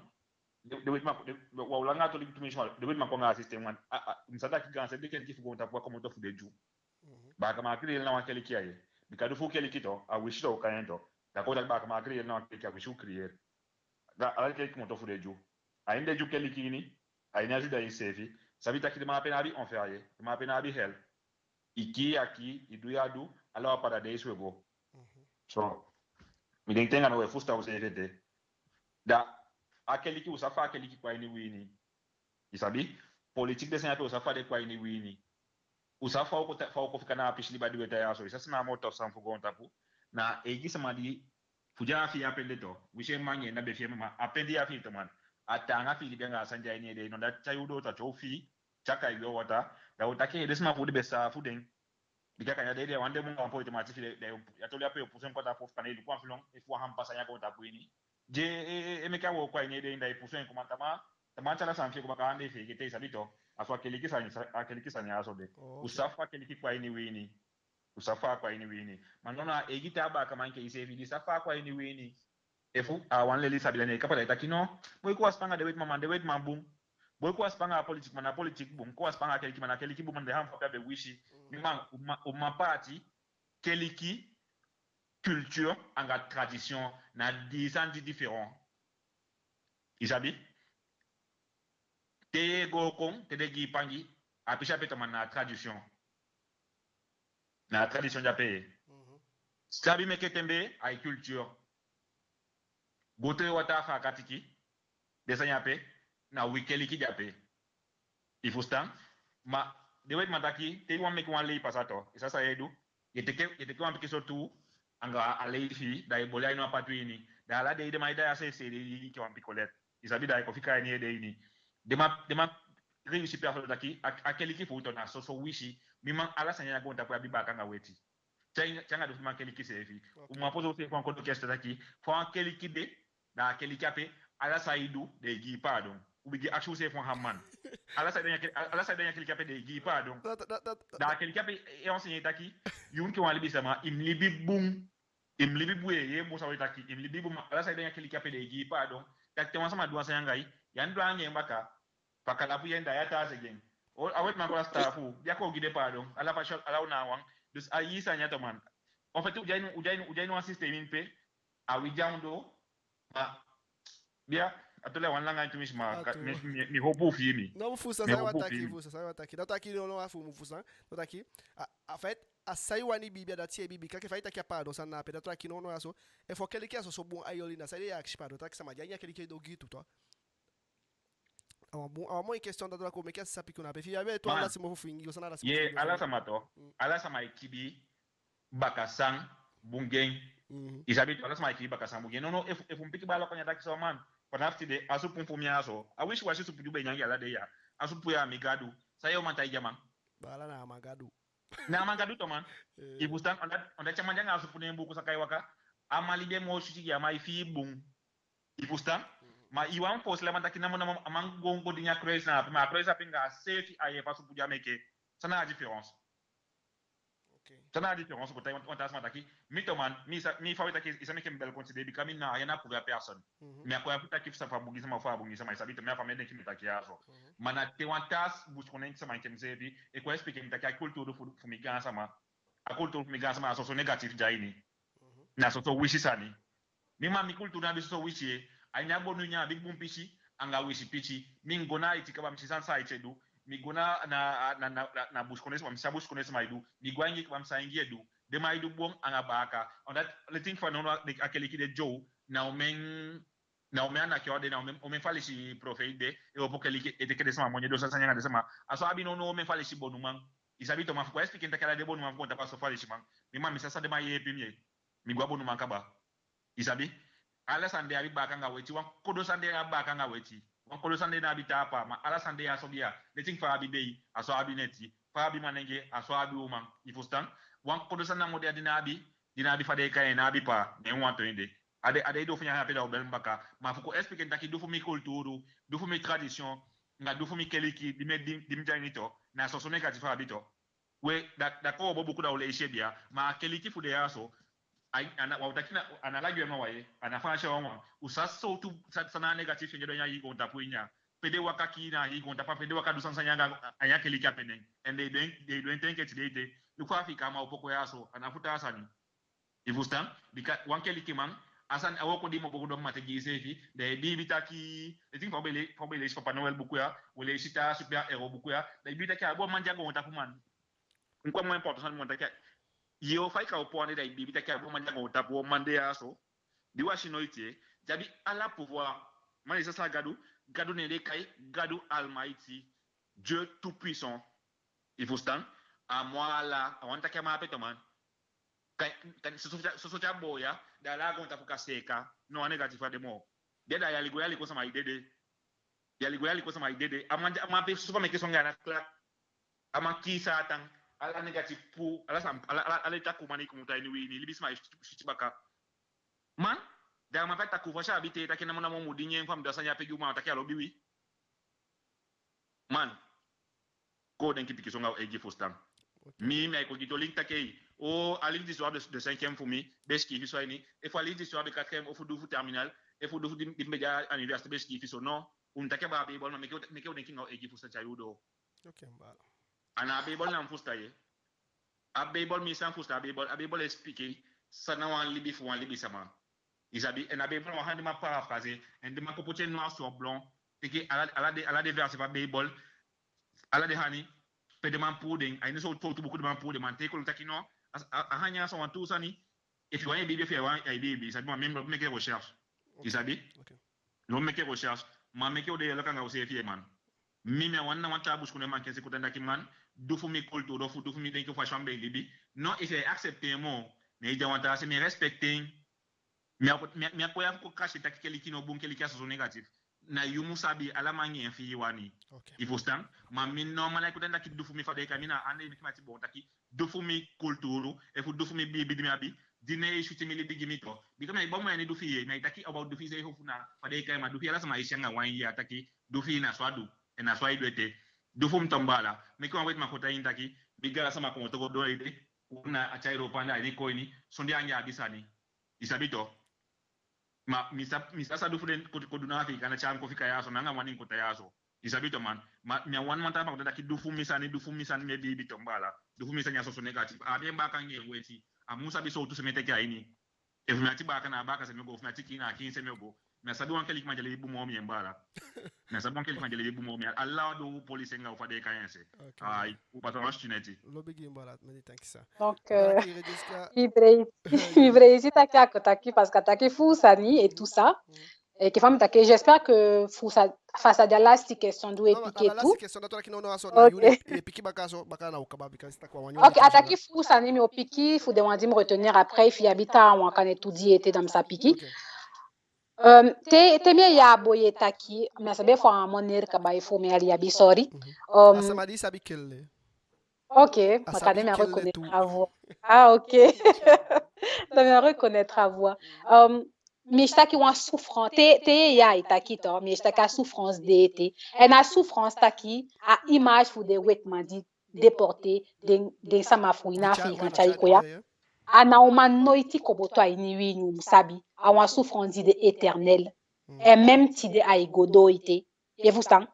den, den wetiman, den, wa u langa toli tumisi, ma den wetiman kon anga a système wan, a, a, mi sa taki gaanse den keliki fu goontapu á komoto fu den Dyu. Mhm. Baakaman á créer ná wan keliki a ye. Bika di fu u keliki tu, a wisi tu u kai en tu. Da kon u taki baakaman á créer ná wan keliki, a wisi u créer. Da ala den keliki komoto fu den Dyu. A ini den Dyu keliki ini, a ini a judaïsme seefi, sabi taki den man ape ná abi enfer ye, den man ape ná abi hel. I kii, a kii, i du, ya du, ala wan paradijs we go. Mhm. So, mi denki te anga now we fusutan useefi ete. Da a keliki, u sa fa a keliki kon a ini wi ini. I sabi? Politiki, den sani ape, u sa fa den kon a ini wi ini. U sa fa u kon ta-, fa u kon fika na a pisi liba di we tan ya so. I sa si na a moo tof sani fu goontapu. Na eigi sama di fu di a fii a pen de tu. Wisi en man ye, na be fii en mama. A pen di a fii tu man. A taanga fii libi anga a sani di a ini ede. No, da tyai u doo, tyai u fii, tyai kai wi a wata. Da u taki den sama fu u di be saafu den. Bika kande a dei de a wan den mun anga wan poitemati fi den, den, a toli ape yo pusu en kon a tapu, fu kande i luku wan filon, efu wan han pasa a ini a goontapu ini. Di e, e, e, e meke a wooko a ini ede ini, da i pusu en kon, ma tamaa, tamaa tyala sani fi en kon baka, a ná e feegete, i sabi tu. A so a keliki sani, a keliki sani a so de. Oh, ok. U sa fa a keliki kon a ini wi ini. U sa fa a kon a ini wi ini. Ma now na eigi taa baakaman enke iseefi di sa fa a kon a ini wi ini. Efu a wan leli sabi, da ne i kaba, da i taki no. Boi, kon a span anga den wetiman, ma den wetiman bun. Boi, kon a span anga a politikiman, a politiki bun. Kon a span anga a kelikiman, a keliki bun, ma den han fu a be wisi. Mm. Mi man, u man, u man paati keliki, culture anga tradition, na dii sani di différent. I sabi? Te i e go kon, te den gi i pangi, a pisi ape tu man na tradition. Na tradition di ape. Mhm. Sabi meke tembe, a i culture. Go towe wataa fu a katiki, den sani ape, na wi keliki di ape. I fusutan? Ma den wetiman taki, te i wani meke wan lei pasa tu, i sa san i e du, i e teke, i e teke wan pikin sowtu anga a lei fi i, da i e boli a ini wan patu ini, da ala dei den man e daai a se, se, den e gi i enke wan pikin leti. I sabi, da i kon fika a ini ede ini. Den man, den man réussi pe a fo taki, a, a keliki fu u tu na soso wisi, mi man, ala sani a ini a goontapu abi baaka anga weti. Te anga, te anga du fu man keliki seefi. Ok. U man poser useefi wan kodo kesi taki, fa wan keliki de, da a keliki ape, ala san i du, den e gi i paadon. U bigin akisi useefi wan han man. Ala san i du a ini a ke-, ala san i du a ini a keliki ape, den e gi i paadon. Da, da, da, da. Da a keliki ape e enseigner taki, yu enke wan libisama, i mu libi bun. I mu libi bun, ye, ye, bun, san we taki, i mu libi bun, ma ala san i du a ini a keliki ape, den e gi i paadon. Taki te wan sama du wan sani anga i, ya ná du anga en baka. Pakala fu yu, en da ya taa se gi en. O, a wetiman kon a sitaafu, ya kon gi den paadon, ala fasi, ala u na wan. Dus a hii sani ya tu man. En fait, u de a ini, u de a ini, u de a ini wan système ini pe, a wi de a ondoo, ma, bia, a toli a wan langa tumisi, ma, a ka-, tu. Mi, mi, mi howpu u fii mi. No, mu fusutan san i wani taki, fusutan san i wani taki. Da taki no, no, a fu mu fusutan. Da taki, a, en fait, a san i wani biibi, a dati i e biibi. Kande fa i taki a paadon sani na ape, da taki no, no, a so. Efu a keliki a soso bun, a e oli, na san i de e akisi paadon, taki sama di a ini a keliki e du ogii tu, tu. A wan bun, a wan moi question, da, da, kon meke a sisa piki u na ape. Fi i abi tu, man, ala sama fu fingi, o san na ala sama fu fingi, ala sama tu. Mm. Ala sama e kibi baka san bun gi en, Mhm. I sabi tu, ala sama e kii baka san bun gi en. Nono, efu, efu mi piki baala kon ya taki so: man, fanafu tide, a supu fu mi ya so, a wisiwasi supu di u be nyan gi ala dei ya, a supu ya, mi Gadu. San yo man taigi a man? Baala, na a man Gadu. Na a man Gadu tu, man. Eh. I fusutan? Omdat, omdat te a man de anga a supu neen buku, saka i waka, a man libi e moo switi gi a man, i fii bun. I fusutan? Mhm. Ma i wani foosi ala man taki namo namo a man go, go dini a kruis na ape, ma a kruis ape anga a seefi a yee fu a supu di a meke. San na a différence? Ok. San na a différence? Kon taigi wan, wan taa sama taki, mi tu, man, mi sa, mi fa we taki, i sa meke mi bel kon tide, bika mi ná a ya na prouver à personne. Mhm. Mi á kon ya fu taki fu san, fu a bun gi sama, fu a bun gi sama, i sabi tu, mi a fa mi e denki mi e taki ya so. Mhm. Ma na te wan taa busikondee sama enke miseefi e kon expliquer mi taki a kulturu fu, fu mi gaansama, a kulturu fu mi gaansama, a soso négatif de a ini. Mhm. Na soso wisi sani. Mi man, mi kulturu ná abi soso wisi, eh. A ini a bonu ini a abi bun pisi anga wisi pisi. Mi go na Ayiti kaba, mi si san, san Ayiti e du. Mi go na, na, na, na, na, na busikondee sama, mi si san busikondee sama e du. Mi go a Ingi kaba, mi si san Ingi e du. Den man e du bun anga baaka. Omdat leti enke fa nownow a keliki de, Joe, na omen, na omen anaki wan de, na omen, omen falisi profeiti de, e opo keliki, e teke den sama moni, e du san sani anga den sama. A so a abi nownow omen falisi bonuman. I sabi tu, ma fu kon expliquer en taki ala den bonuman fu kon tapu a so falisiman. Mi man, mi sa san den man yeepi mi, eh. Mi go a bonuman kaba. I sabi? Ala sani de abi baaka anga weti, wan kodo sani de abi baaka anga weti. Wan kodo sani de ná abi taa paa, ma ala sani de a so de ya. Leti enke fa a abi dei, a so a abi neti. Fa a abi manenge, a so a abi uman. I fusutan? Wan kodo sani namo de di ná abi, di ná abi, fa den e kai en, ná abi paa, neen wan tu en de. A de, a de i du fu nyan ape, da u bel mi baka. Ma fu kon expliquer en taki du fu mi kulturu, du fu mi tradition, anga du fu mi keliki, di mi, di, di mi de a ini tu, na soso négatif a abi tu. We, da, da kon u opo buku da u leisi en bia. Ma a keliki fu den ya so, ai, a ná, wa u taki na, a ná lagi wan, ma wa ye, a ná Faansi wan. U sa sowtu sa, san na négatif fi en de a ini a hii goontapu ini ya. Pe den waka kii na a hii goontapu, pe den waka du san sani anga a ini a keliki ape neen. En den e du en, den e du en te enke tide ete. Luku fa Afiikan man opo kon ya so, a ná fu taa sani. I fusutan? Bika wan kelikiman, a sani, a wooko di i mu bo du, ma te gi iseefi, da i biibi taki, leti enke fa u be le, fa u be leisi Papa Noël buku ya, u leisi taa Super Héros buku ya, da i biibi taki a bun man de a goontapu, man. Encore moins important, mi wani taki, yo, fa i kan opo ande, da i biibi taki a bun man de a goontapu, wan man de ya so, di wasi noiti, eh, di abi ala pouvoir, man, i sa sa Gadu, Gadu, neen den e kai Gadu Almighty, Dieu Tout-Puissant. I fusutan? A moo ala, a wani taki a man ape tu, man. Kan, kan, soso, soso, soso te a boo ya, da ala a goontapu kan seeka. No, a négatif á de moo. Da, da yali go yali kon sama e dede. Yali go yali kon sama e dede. A man, a man ape, soso fa meke son anga na klak. A man kii Saatan. Ala négatif puu, ala san, ala, ala, ala den takuu man e komoto a ini wi ini, libisama e switi, switi baka. Man, da a man ape, a takuu fasi a abi te, taki namo namo u mu dini en, fa mi du a sani ya, pe gi u man taki a lobi wi. Man, kon denki pikinso anga u eigi fusutan. Ok. Mi, mi á e kon gi to link taki, o, a livre d'histoire de, de cinquième fu mi be sikiifi so a ini, efu a livre d'histoire de quatrième, efu du fu terminale, efu du fu di, di mi be de a université be sikiifi so. No, u mu taki a Beibel, ma meke u, meke u denki anga u eigi fusutan, tyai u doo. Ok, mi baala. A ná a Beibel na mi fusutan ye. A Beibel, mi san fusutan a Beibel, a Beibel e expliquer san na wan libi fu wan libisama. I sabi, en a Beibel wan handi man paraphraser, en den man kon poti en noir sur blanc, teke ala, ala den, ala den verset fu a Beibel, ala den handi, pe den man puu den, a ini sowtu buku den man puu den, man teke kon taki no, a, a, a handi ya so wan tuu sani, efu i wani i biibi, efu i wani i biibi, i sabi, ma mi, mi lobi meke recherche. I sabi? Ok. Mi lobi meke recherche, ma meke u de eerlijk anga useefi ye, man. Mi, mi á wani na wan taa busikondee man kenseefi kon taki man, du fu mi kulturu, du fu, du fu mi denki, fu a fasi fa mi be e libi. No, efu i accepter en moo, ne i de a wan taa se, mi e respecter en. Mi á kon, mi á, mi á kon ya fu kon kasi taki keliki no bun, keliki a soso négatif. Na yu mu sabi, ala man anga en fi i wani. Ok. I fusutan? Ma mi no man e kon taki du fu mi, fa den e kai mi, na ande meke mi ati boon taki du fu mi kulturu, efu du fu mi biibi di mi abi, di ne e switi mi libi gi mi tu. Bika mi á e boo moo a ini du fi i ye, mi á e taki about du fi i seefi, efu na fa den e kai, ma du fi i, ala sama e si anga wan yee taki du fi i na so a du, en na so ai du ete. Du fu mi tu, mi baala, meke wan wetiman kon taigi en taki mi gaansama komoto go doo ede, u na a tyai doo panda a ini kon ini, sondee anga en abi sani. I sabi tu. Ma mi sa, mi sa san du fu den kon, kon du na Afiikan, na tyai mi kon fika ya so, na anga wan nen kon tan ya so. I sabi tu, man. Ma mi á wani man tan, ma kon taki du fu mi sani, du fu mi sani, mi e biibi tu, mi baala. Du fu mi sani a soso négatif. A abi en baaka anga en weti. A mu sabi sowtu se mi e teke a ini. Efu mi ati baaka, na a baaka se mi o go, efu mi ati kiin, na a kiin se mi o go. Mi á sabi wan kelikiman di e libi bun moo mi, mi baala. Mi á sabi wan kelikiman di e libi bun moo mi. Ala den polisi anga u, fa den e kai en se. Ok. Ai, u pasa wan stineti. Lobi gi i, mi baala, many thanks, sir. Donc, euh, i breisi, i breisi taki a kon taki, parce que a taki fu sani et tout ça. Mm. Et que femme taki, j'espère que fu sa, Face à la last question di we piki tu. Ok. A taki fu sani mi o piki fu den wan di mi retenir après, efi i abi taa wan kande tu di ete, da mi sa piki. Euh, te, te mi e yee a boi e taki, mi á sabi efu a wan monnaie kaba, efu mi á abi, sorry. Euh, ok, ma kande mi á reconnaître a voix. Ah, ok. Da mi á reconnaître a voix. Euh, mi e si taki wan souffrance, te, te i e yee ai taki tu, mi e si taki a souffrance de ete. En a souffrance taki, a image fu den wetiman di déporté den, den sama fu i na Afiikan tyai kon ya, a ná o man noiti komoto a ini wi, i mu sabi. A wan souffrance di de éternelle. En même tide ai go doo ete. I e fusutan?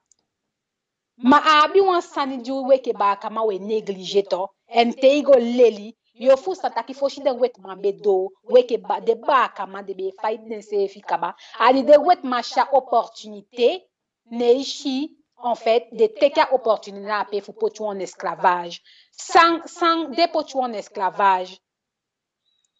Ma a abi wan sani di wi enke baakaman we négliger tu. En te i go leli, yo fusutan taki fosi den wetiman be doo, wi enke ba-, den baakaman den be e faiti denseefi kaba. A di den wetiman si a opportunité, ne i si, en fait, den teke a opportunité na ape fu poti u en esclavage. San, san den poti u en esclavage.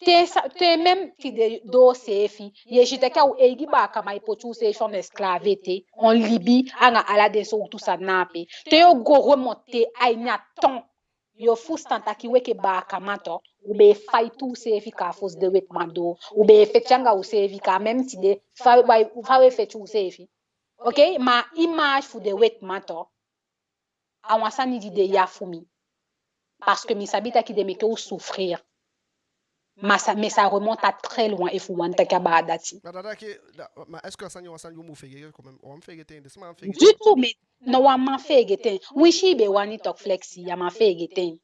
Te sa, te même tide doo seefi, i e si taki a u eigi baakaman e poti u seefi en esclave ete, en Libye, anga ala den sowtu sani na ape. Te yo go remonter a ini a temps, yo fusutan taki wi enke baakaman tu, u be e faiti u seefi kaba fosi den wetiman doo. U be e feti anga u seefi kaba, même tide, fa, fa we feti u seefi. Ok, ma image fu den wetiman tu, a wan sani di de ya fu mi. Parce que mi sabi taki den meke u souffrir. Ma ça, mais ça remonte à très loin efu u wani taki abaa dati. Ma da, da, ke, da, ma est-ce que a sani, wan sani u mu feegete quand même? U á mu feegete en, den sama mu feegete en. Du tout, mais no wan man feegete en. Winsi i be wani, tok Flexi, ya man feegete en.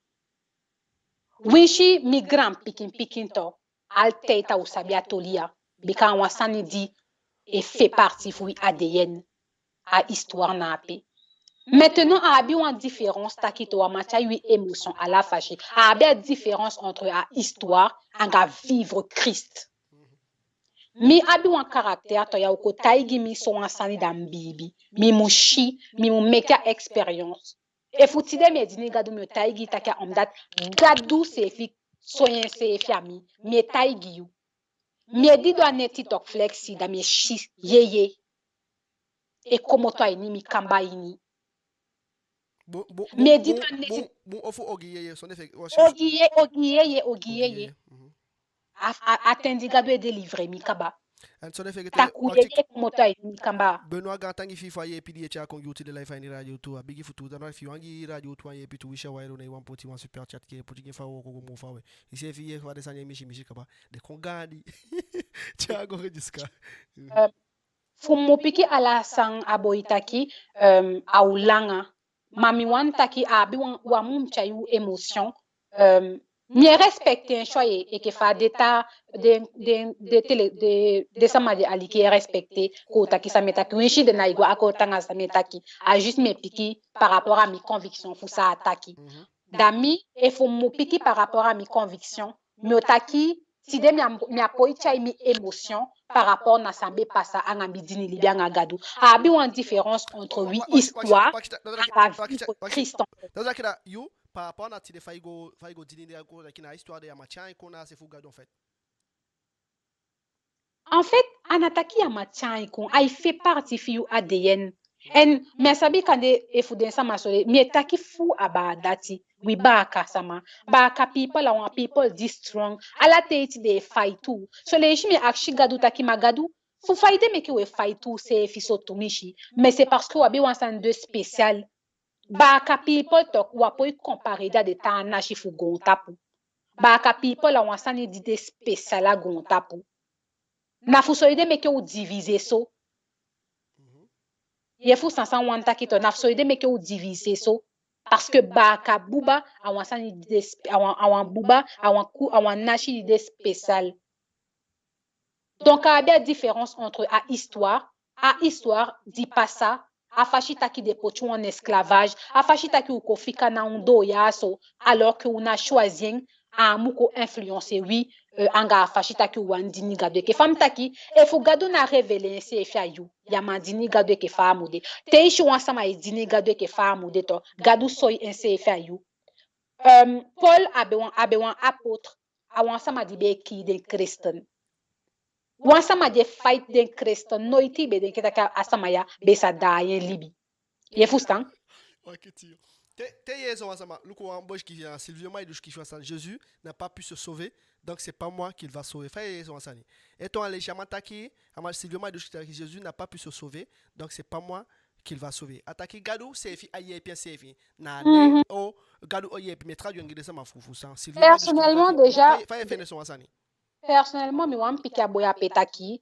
Winsi mi gaanpikin pikin tu, altijd a o sabi a toli ya, bika a wan sani di e fait partie fu i A D N, a histoire na ape. Maintenant, a abi wan différence taki tu, a man tyai wi émotion ala fasi. A abi a différence entre a histoire anga vivre Christ. Mi abi wan caractère tu, ya o kon taigi mi so wan sani, da mi biibi. Mi mu si, mi mu meke a expérience. Efu tide mi e dini Gadu, mi o taigi i taki a omdat Gadu seefi soi enseefi a mi, mi e taigi yu. Mi e didon a neti, tok Flexi, da mi e si yeye e komoto a ini mi kamba ini. Mi e didon a neti. Bun, bun, ofu ogii yeye, so ne fe, ogii ye-, ogii yeye, ogii yeye. A, a, a ten di Gadu e délivrer mi kaba. Takuu yeye e komoto a ini mi kaba. Benoît, gaantangi fi i fu a yeepi di i e tyai kon gi u tide live a ini Radio Tu, a bigi fu tu. Da na fi i wani gi Radio Tu wan yeepi tu, winsi a wan yuu, ne i wani poti wan super chat, ke poti gi en fu a wooko go moo fawe. I seefi yee fa den sani e misi misi kaba. Den kon gaandi. Tyai go, Rediska. Euh, fu mi mu piki ala san a boi taki, euh, a o langa. Ma mi wani taki a abi wan, wan mu tyai u émotion. Euh, mi e respecter en, so ye, enke fa den taa, den, den, den tele, den, den sama di e aliki e respecter kon taki san mi e taki. Winsi den ná e go akkoord anga san mi e taki. A juste mi e piki par rapport à mi conviction fu san a taki. Da mi, efu mi mu piki par rapport à mi conviction, mi o taki, tide mi á, mi á poi tyai mi émotion par rapport na san be pasa anga mi dini libi anga Gadu. A abi wan différence entre wi histoire anga vie fu Christ. Dati wani taki yu, par rapport na tide, fa i go, fa i go dini Gadu, taki na histoire de ya man tyai kon na a se fu Gadu, en fait. En fait, a ná taki ya man tyai kon, ai fait partie fi yu A D N. En mi á sabi kande efu den sama so de, mi e taki fu abaa dati, wi baaka sama. Baaka people a wan people di strong. Ala ten tide den e faiti u. Son leisi mi e akisi Gadu taki, ma Gadu, fu fa ede meke u e faiti u seefi so tumisi? Mais c'est parce que u abi wan sani de spécial. Baaka people tok, u á poi comparer den a den taa nasi fu goontapu. Baaka people a wan sani di de spécial a goontapu. Na fu so ede meke u diviser so. Ye fusutan san mi wani taki tok, na fu so ede meke u diviser so. Parce que baaka buba a wan sani di de sp-, a wan, a wan buba, a wan ku-, a wan nasi di de spécial. Donc, a abi a différence entre a histoire, a histoire di pasa, a fasi taki den poti u en esclavage, a fasi taki u kon fika na ondoo ya so, alors que u ná choisi en, a mu kon influencer wi, euh, anga a fasi taki u wani dini Gadu enke fa mi taki, efu Gadu ná révéler enseefi a yu, ya man dini Gadu enke fa a mu de. Te i si wan sama e dini Gadu enke fa a mu de tok, Gadu soi enseefi a yu. Euh, Paul a be wan, a be wan apôtre, a wan sama di be e kii den kristen. Wan sama di e fight den Christen, noiti i be denki taki a sama ya be sa daai en libi. Ye fusutan? Oke, tio. Te, te ye so wan sama, luku wan boi sikiifi, Silvio Maidu sikiifi wan sani: Jésus n'a pas pu se sauver, donc c'est pas moi qu'il va sauver. Fa ye so wan sani? Ete wan leisi, a man taki, a man, Silvio Maidu sikiifi taki: Jésus n'a pas pu se sauver, donc c'est pas moi qu'il va sauver. A taki Gadu seefi á yeepi enseefi. Na nen o Gadu o yeepi. Mi e traduire gi den sama fu, fu san. Silvio Maidu sikiifi taki, personnellement, déjà, fa ye, fa ye fende so wan sani? Personnellement, mi wani piki a boi ape taki,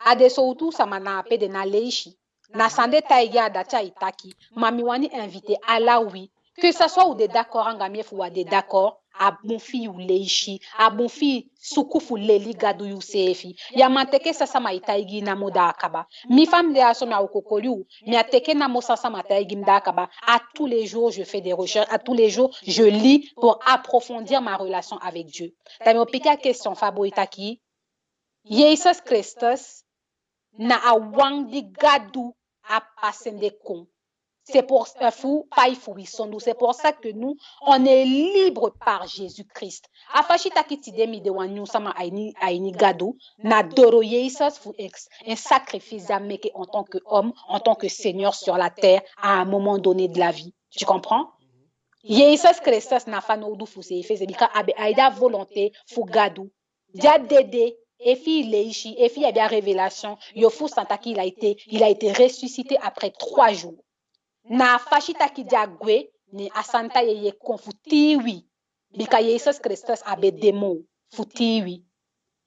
a de sowtu sama na ape de na leisi. Na san den taigi a, dati ai taki. Ma mi wani inviter ala wi, que ça soit u de d'accord anga mi efu u á de d'accord, a bun fi yu leisi, a bun fi i suku fu leli Gadu yuseefi. Ya man teke san sama e taigi i namo, da a kaba. Mi, fa mi de ya so, mi á o kokoli u, mi á teke namo san sama taigi mi, da a kaba. À tous les jours, je fais des recherches. À tous les jours, je lis pour approfondir ma relation avec Dieu. Da mi o piki a question fu a boi taki, Jesus Kristus na a wan di Gadu a pa sende kon. C'est pour, euh, fu pai fu wi sondu. C'est pour ça que nous, on est libre par Jésus-Christ. A fasi taki tide mi de wan nyun sama a ini, a ini Gadu, na doro Jesus fu ex-, un sacrifice a meke en tant que homme, en tant que Seigneur sur la terre à un moment donné de la vie. Tu comprends? Jesus Kristus na fanowdu fu seefi, bika a be aida volonté fu Gadu. Di a dede, efi i leisi, efi i abi a révélation, yo fusutan taki il a été, il a été ressuscité après trois jours. Na a fasi taki di a gwe, ne a Santa Yeye kon fu tii wi. Bika Jesus Kristus á be de moo fu tii wi.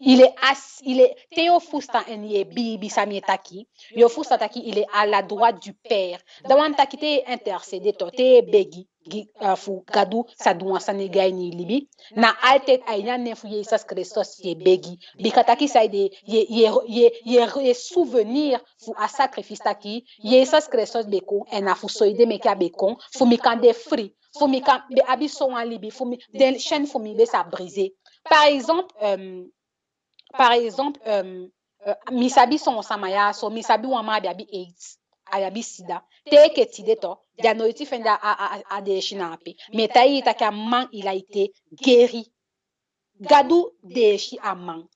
Il est ass-, il est, te yo fusutan en, ye biibi san mi e taki, yo fusutan taki il est à la droite du Père. Da wani taki te ye intercéder to, te ye begi, gi, euh, fu Gadu sa du wan sani gi i a ini i libi, na altijd a ini a nen fu Jesus Kristus ye begi. Bika taki saide, ye, ye, ye, ye, ye souvenir fu a sacrifice taki Jesus Kristus be kon, en na fu so ede meke a be kon, fu mi kan de free, fu mi kan be abi sowan libi, fu mi, den chaîne fu mi be sa briser. Par exemple, euh, par exemple, euh, euh, mi sabi son sama ya so, mi sabi wan man a be abi AIDS, a be abi sida. Te enke tide to, den á noiti fende a, a, a, a deesi na ape. Mi e taigi i taki a man, il a été guéri. Gadu deesi a man.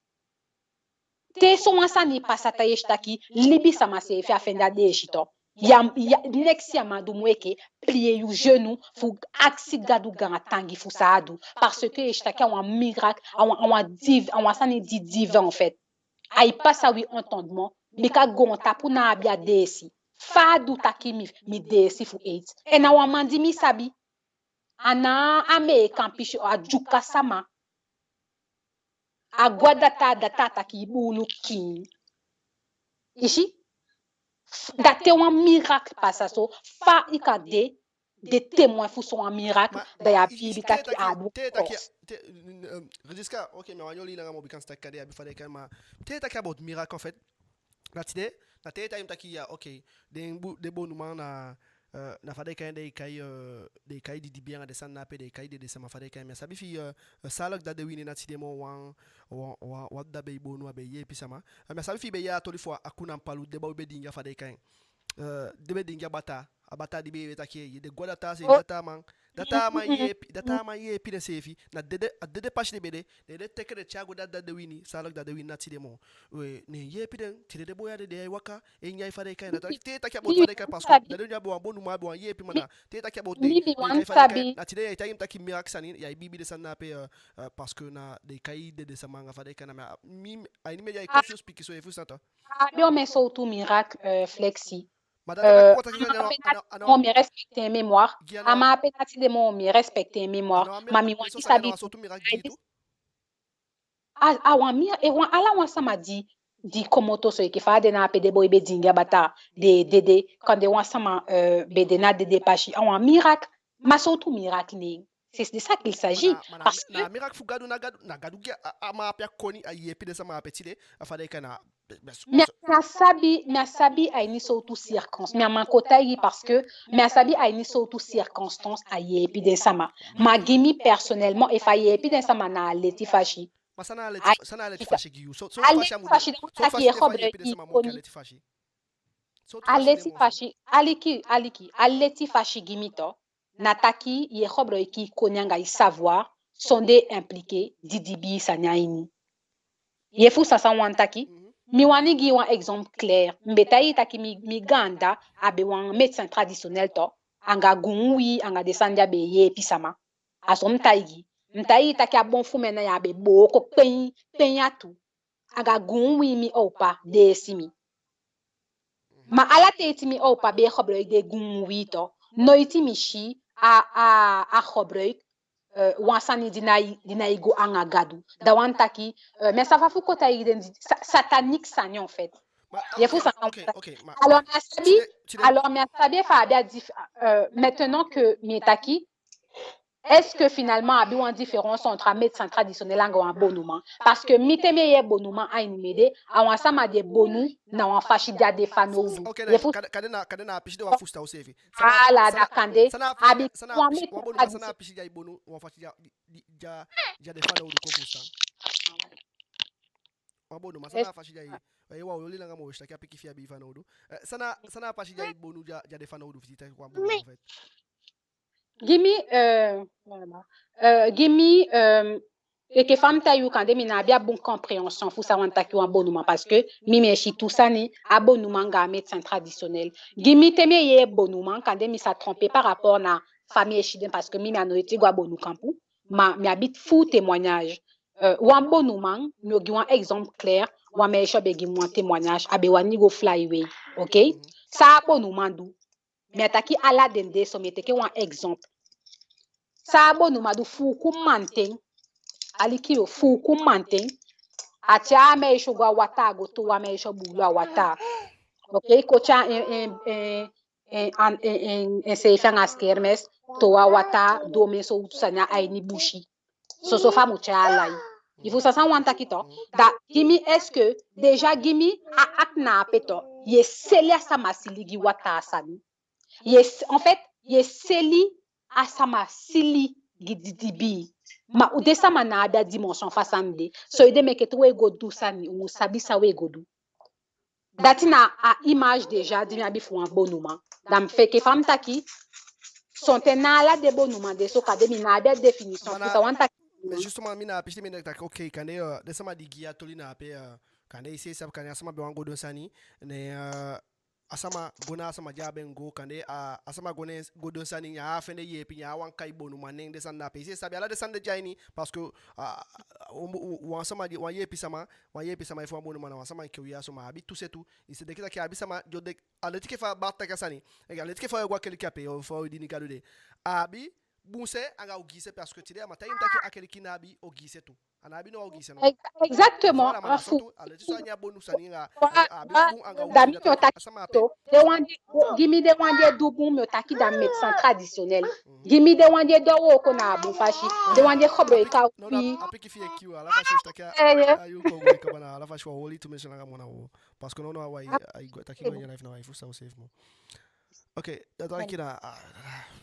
Te sowan sani pasa, da ye si taki libisama seefi á fende a deesi to. Ya, ya, next ya man du moo enke plier yu genou fu akisi Gadu gaantangi fu san a du. Parce que ye si taki a wan miracle, a wan, a wan div-, a wan sani di divin en fait. Ai pasa wi entendement, bika goontapu ná abi a deesi. Fa a du taki mi, mi deesi fu AIDS? En a wan man di mi sabi. A ná Ameekan pisi, a Dyuka sama. A go a data, data taki i buulu kiin. I si? Da te wan miracle pasa so, fa i kan de, de témoin fu sowan miracle, da ya biibi taki a du. Te, te, te, euh, Rediska, ok, mi á wani oli langa moo bika mi si taki kande ya abi fa den e kai en, ma te i taki about miracle, en fait, na tide, na te i taigi mi taki, ya, ok, den bo-, den bonuman na, euh, na fa den e kai en, den e kai, euh, den e kai didibi anga den sani na ape, den e kai dedesama, fa den e kai en. Mi á sabi efi, euh, euh, Saalijk Dadewini na tide moo wan, wan, wan, wan dda be e bonu, a be e yeepi sama. Euh, mi á sabi efi i be yee a toli fu a Kuna Mpalu, den boi be diingi a, fa den e kai en, euh, den be diingi a bataa, a bataa di be e taki, ye, den go a data se, data man, data man yeepi, data man yeepi den seefi. Na dede, a dede pasi den be de, den, den teke den tyai go da Dadewini, Saalijk Dadewini na tide moo. We, ne yeepi den, tide den boi ya de, den e waka, e nyan, fa den e kai en. Na taki, te i taki about fa den e kai en, parce que Dadewini a be wan bonuman, a be wan yeepiman, na te i taki about den, den e kai, fa den e kai en. Na tide ya i taigi mi taki miracle sani, ya i biibi den sani na ape, euh, euh, parce que na den e kai dedesama anga fa den e kai en, na mi, a ini mi ede ya i kon fu piki so, ye fusutan to. A be omen sowtu miracle, euh, Flexi. Ma da, euh, a man ape ná tide moo mi e respecter en mémoire. A man ape ná tide moo mi e respecter en mémoire. Ma mi wani sabi. A, a wan mi, e wan, ala wan sama di, di komoto so, enke fa a de na ape, den boi be diingi a bataa, den, den, den, kande wan sama, euh, be de na dede pasi, a wan miracle. Ma sowtu miracle neen? C'est de ça qu'il s'agit. Parce que na miracle fu Gadu, na Gadu, na Gadu gi a, a man ape a koni, a yeepi den sama ape tide, a fa den e kai en. Mi á, mi á sabi, mi á sabi a ini sowtu circonstance. Mi á man kon taigi, parce que mi á sabi a ini sowtu circonstance a yeepi den sama. Ma gi mi personnellement, efu a yeepi den sama na a leti fasi. Ma san na a leti, san na a leti fasi gi yu? So, so a leti fasi, da a taki ye koboloiki koni. A leti fasi, aliki, aliki, a leti fasi gi mi to, na taki ye koboloiki koni anga i savoir, sondee impliquer didibii sani a ini. Ye fusutan san mi wani taki? Mhm. Mi wani gi wan exemple clair. Mi be taigi i taki mi, mi gaandda a be wan médecin traditionnel tu, anga gun uwii, anga den sani di a be e yeepi sama. A so mi taigi i. Mi taigi i taki a bon fu mi en na ya a be booko kpen, kpen ya tu. Anga gun uwii mi opa deesi mi. Ma ala ten di mi opa be e gebruik den gun uwii tu, noiti mi si a, a, a gebruik, eh, wan sani di nai, di nai go anga Gadu. Da wani taki, eh, mi á sa fa fu kon taigi den, sa-, satanique sani, en fait. Ma, ye fu sa- ok, ok, ma, alors, mi á sabi, alors, mi á sabi efu a abi a dif-, euh, maintenant que mi e taki, est-ce que finalement a abi wan différence entre a médecin traditionnel anga wan bonuman? Parce que mi, te mi e yee bonuman a ini mi ede, a wan sama di e bonu na wan fasi di a de fanowdu. Ok, ye fu- kande, kande na, kande na a pisi de wan fusutan useefi. Ala, da kande, abi wan pisi, wan bonuman, san na a pisi di ai bonu wan fasi di a, di, di a, di a de fanowdu, kon fusutan. Wan bonuman, san na a fasi di ai, eh, wan oli langa moo, si taki a piki fi i abi fanowdu. Eh, san na, san na a fasi di ai bonu di a, di a de fanowdu, fi i taki wan bonuman, en fait. Gi mi, euh, voilà. Euh, gi mi, euh, enke fa mi taigi yu, kande mi ná abi a bun compréhension fu san wani taki wan bonuman, parce que mi, mi e si tu sani, a bonuman anga a médecin traditionnel. Gi mi, te mi e yee bonuman, kande mi sa tromper par rapport na fa mi e si den, parce que mi, mi á noiti go a bonu kampu, ma mi abi fuu témoignage. Euh, wan bonuman, mi o gi wan exemple clair, wan meisje be gi mi wan témoignage, a be wani go fly away, ok? San a bonuman du? Mi á taki ala den de so, mi e teke wan exemple. San a bonuman du? Fuuku mamanten, aliki yo, fuuku mamanten, a tyai a meisje go a wataa, go towe a meisje buulu a wataa. Ok, kon tyai en, en, en, en, an, en, en, en seefi anga skermes, towe a wataa, du omen sowtu sani a ini busi. Soso fa a mu tyai a lai. I fusutan san mi wani taki tu? Da gi mi, est-ce que déjà gi mi a akti na ape tu, ye seli a sama sili gi wataa sani? Ye s-, en fait, ye seli a sama sili gi didibii. Ma u den sama ná abi a dimension fu a sani de. So ede meke te we go du sani, u mu sabi san we go du. Dati na a image déjà di mi abi fu wan bonuman. Da mi feke fa mi taki, sonten na ala den bonuman de so, kande mi ná abi a définition fu san wani taki. Mais justement, mi na a pisi mi e taki, ok, kande, euh, den sama di gi a toli na ape, euh, kande i seefi sabi, kande a sama be wani go du sani, ne, euh, a sama go na a sama di a be go, kande a, a sama go ne en go du sani, ne a á fende yeepi, ne a wani kai bonuman nen, den sani na ape. I seefi sabi ala den sani de de a ini, parce que, ah, wan sama di, wan yeepi sama, wan yeepi sama, efu wan bonuman na wan sama enke u ya so, ma a abi tu se tu. I si, denki taki a abi sama di o de, a leti enke fa a baa taki a sani. Enke a leti enke fa yo go a keliki ape, yo, fa yo dini Gadu de. A abi bun se anga ogii se, parce que tide a man taigi mi taki a keliki ná abi ogii se tu. A ná abi no ogii se, no? Ex-, exactement. Voilà, man, a so tu, a leti so a ini a bonu sani anga, a abi bun anga ogii se. Da mi o taki tu, den wan di, gi mi den wan di e du bun, mi o taki da médecin traditionnel. Gi mi den wan di e du a wooko na a bun fasi. Den wan di e koboloiki a... Non, non, a piki fi i e kii u, ala fasi u si taki a, a yu kon go kaba na, ala fasi u á oli tu mesi langa moo na u. Parce que non, non, a wai, a i go taki go a ini a live na, a wai fu sa u seefi moo. Ok, da taki na, ah,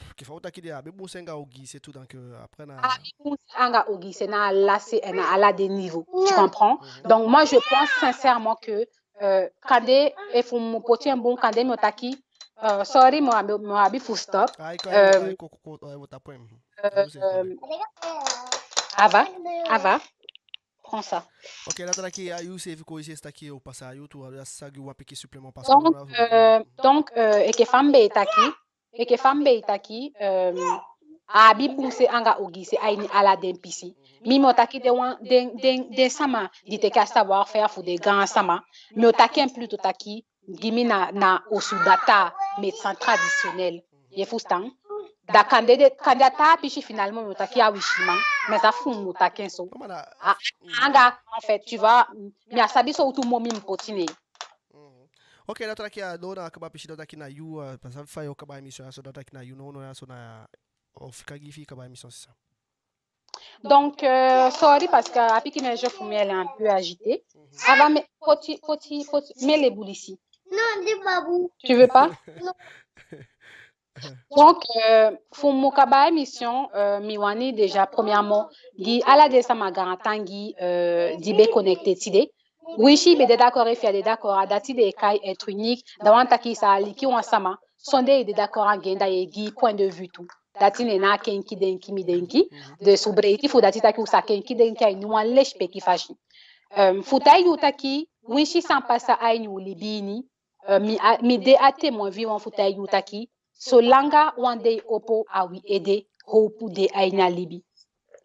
enke fa u taki de, a abi bun se anga ogii se tu, donc, euh, après na... A abi bun se anga ogii se na ala se, na ala den niveau, tu comprends? Donc moi je pense sincèrement que, euh, kande efu mi mu poti en bun, kande mi o taki, euh, sorry, mi o abi, mi o abi fu stop. Ai, ko, ai, ko, ko, ko, ai, wataa poi. Euh, Ava, Ava, prends ça. Ok, da taki a yu seefi kon, i seefi taki o pasa a yu tu, a sa gi wan piki supplément, parce que... Donc, euh, donc, euh, enke fa mi be e taki, enke fa mi be e taki, euh, a abi bun se anga ogii se a ini ala den pisi. Mi, mi o taki den wan, den, den, den sama di teke a savoir-faire fu den gaan sama, mi o taki en plutôt taki, gi mi na, na osu data, médecin traditionnel. Ye fusutan? Da kande de, kande a taa pisi finalement mi o taki a wisiman, mi á sa fu mu taki en so. A, anga, en fait, tu vois, mi á sabi sowtu mot mi mu poti ne en. Ok, da taki a doo na a kaba pisi, da taki na yu, euh, parce que fa yo kaba émission ya so, da taki na yu, non, non, ya so na, o fika gi fi i kaba émission, c'est ça. Donc, euh, sorry, parce que a piki mi e, je fu mi, elle est un peu agitée. Ava, mais poti, poti, poti, mets les boules ici. Non, dis pas vous. Tu veux pas? Non. Donc, euh, fu mi kaba émission, euh, mi wani déjà premièrement gi ala den sama gaantangi, euh, di be connecté tide. Winsi i be de d'accord, efu ya de d'accord, a dati den e kai être unique. Da wani taki i sa aliki wan sama sondee i de d'accord anga en, da ye gi point de vue tu. Dati neen na kenki denki mi denki. Dus u breiti fu dati taki u sa kenki denki a ini wan lesipeki fasi. Euh, fu taigi u taki, winsi san pasa a ini u libi ini, eh, mi a, mi de a témoin vivant fu taigi u taki, solanga wan dei opo a wi ede, howpu de a ini a libi.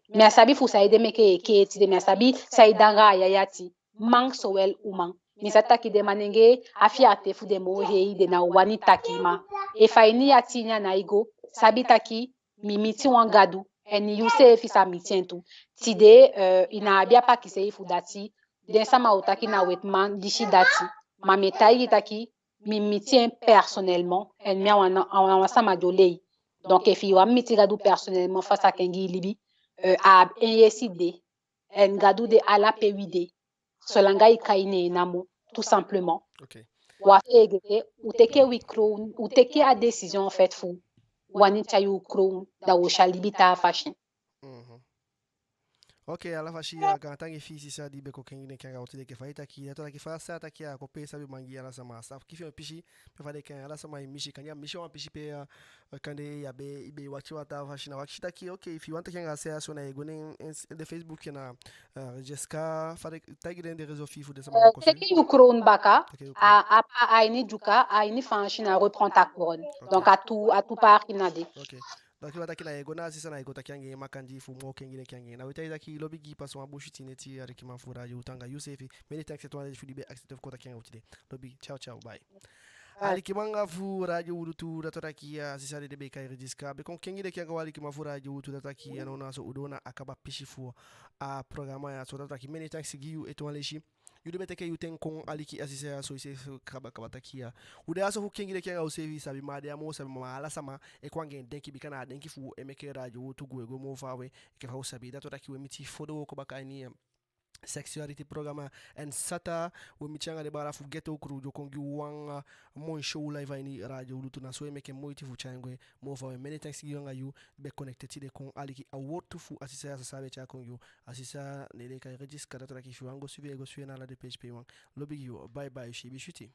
Mi á sabi fu saide meke i e kee tide, mi á sabi saide anga a yaya ati, man sowel uman. Mi sa taki den manengee, a fierté fu den moo hei, den ná o wani taki, ma efu a ini i ati ini a nái go, sabi taki mi miti wan Gadu, en yu seefi sa miti en tu. Tide, eh, i ná abi a pakisei fu dati, den sama o taki na wetiman disi dati, ma mi e taigi i taki mi miti en personnellement, en mi a wan, a wan, a wan sama di o lei. Donc efi i wani miti Gadu personnellement, fa a sa kengi i libi, eh, a abi en yesi de, en Gadu de ala pe wi de, solanga i kai en nen namo, tout simplement. Ok. Wi á feegete, u teke wi krown, u teke a décision en fait fu wani tyai u krown, da wi o si a libi taa fasi. Mhm. Ok, ala fasi, a gaantangi fi i sisa di be kon kengi denki anga u tide. Enke fa i taki, dati o taki fa a sa taki a kon pe sabi mangi ala sama, a sa kisi en pisi, pe fa den e kai en, ala sama e misi, kande a misi wan pisi pe, eh, kande i á be, i be e wakiti wan taa fasi, na wakiti taki, ok, efi i wani taki anga a sisa so, na i e go ne en, en, den Facebook, na, eh, Jessica, fa den, taigi den den réseau fi i fu den sama, eh, kon teke yu krown baka, teke yu krown. A, a, a ini Dyuka, a ini Faansi na reprends ta couronne. Ok. Donc a tu, a tu part na de. Ok. Donc i wani taki na i e go na a sisa, na i e go taki anga en makandii fu moo kengi denki anga en. Na wi taigi taki lobi gi i, pasa wan bun switi neti, alikiman fu Radio Wi Lutu, anga yu seefi. Many thanks ete wan leisi fu di i be accepté fu kon taki anga u tide. Lobi, ciao, ciao, bye. Alikiman anga fu Radio Wi Lutu, dati o taki a sisa di den be e kai Regiska, be kon kengi denki anga u, alikiman fu Radio Wi Lutu, dati o taki a nownow a so u doo na a kaba pisi fu a programa ya so, dati o taki many thanks gi yu ete wan leisi. Yu di be teke yu ten kon aliki a sisa ya so, i seefi kaba, kaba taki ya. U de a so fu kengi denki anga u seefi, i sabi, ma a de a moo sabi, ma ala sama e kon anga en denki, bika na a denki fu u e meke Radio Wi Lutu gwe, gwe moo faawe, enke fa u sabi. Dati o taki we miti fodewooko baka a ini, eh, Sexuality programa. En sata we miti anga den baala fu Ghetto Crew, di o kon gi u wan, eh, moi show live a ini Radio Wi Lutu. Na so we meke moiti fu tyai en gwe moo faawe. Many thanks gi yu anga yu di be connecté tide kon aliki a wowtu fu a sisa ya so, san a be tyai kon gi u. A sisa nen den e kai Regiska, dati o taki efi i wani go suivi, i e go suivi en na ala den page pe i wani. Lobi gi yu, bye bye, siibi switi.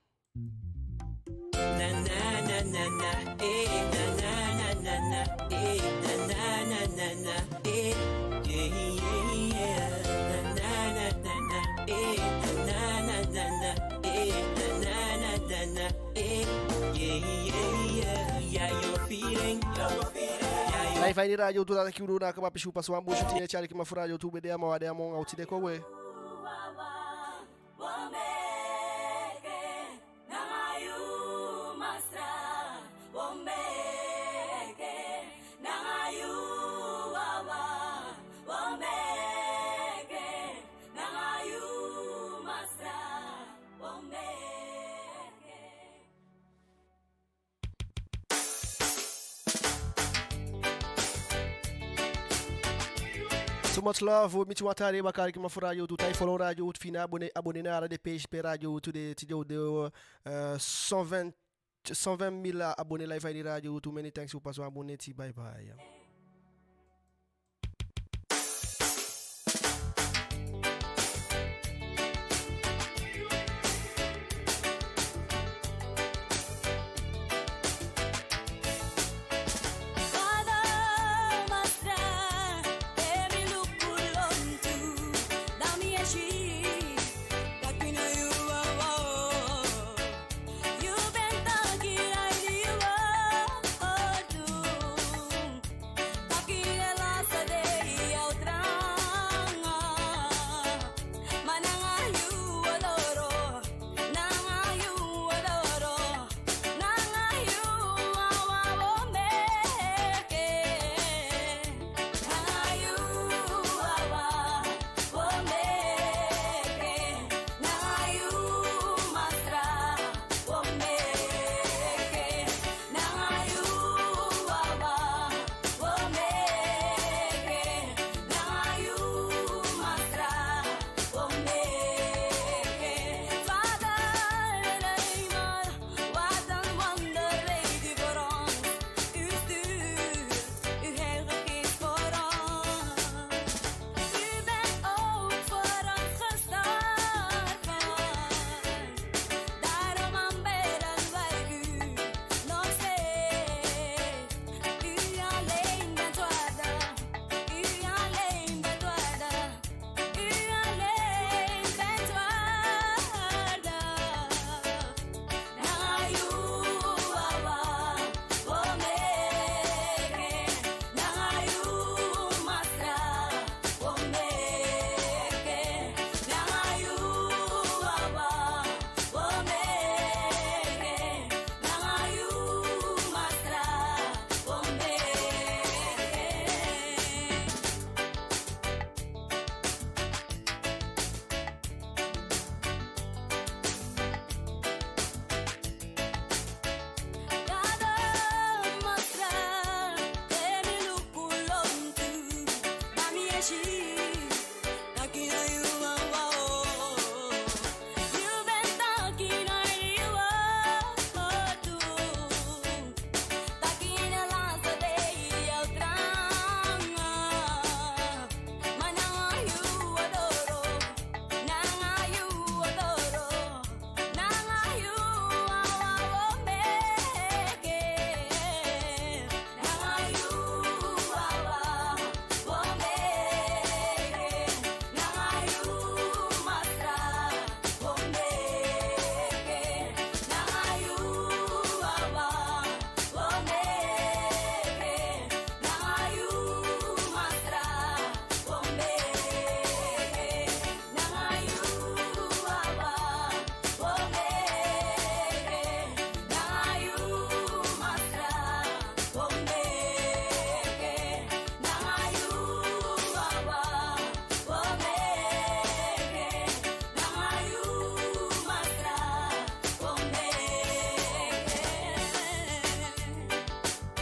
Live a ini Radio Wi Lutu, dati o taki u doo na a kaba pisi, u pasa wan bun switi neti, alikiman fu Radio Wi Lutu, u be de ya, ma u á de ya moo anga u tide, kon gwe. So much love, we miti wan taa dei baka, alikiman fu Radio Wi Lutu. Tyai follow Radio Wi Lutu, fi i ná abonné, abonné na ala den page pe Radio Wi Lutu de. Tide u de, eh, cent vingt, cent vingt mille abonné live a ini Radio Wi Lutu. Many thanks, u pasa wan bun neti, bye bye.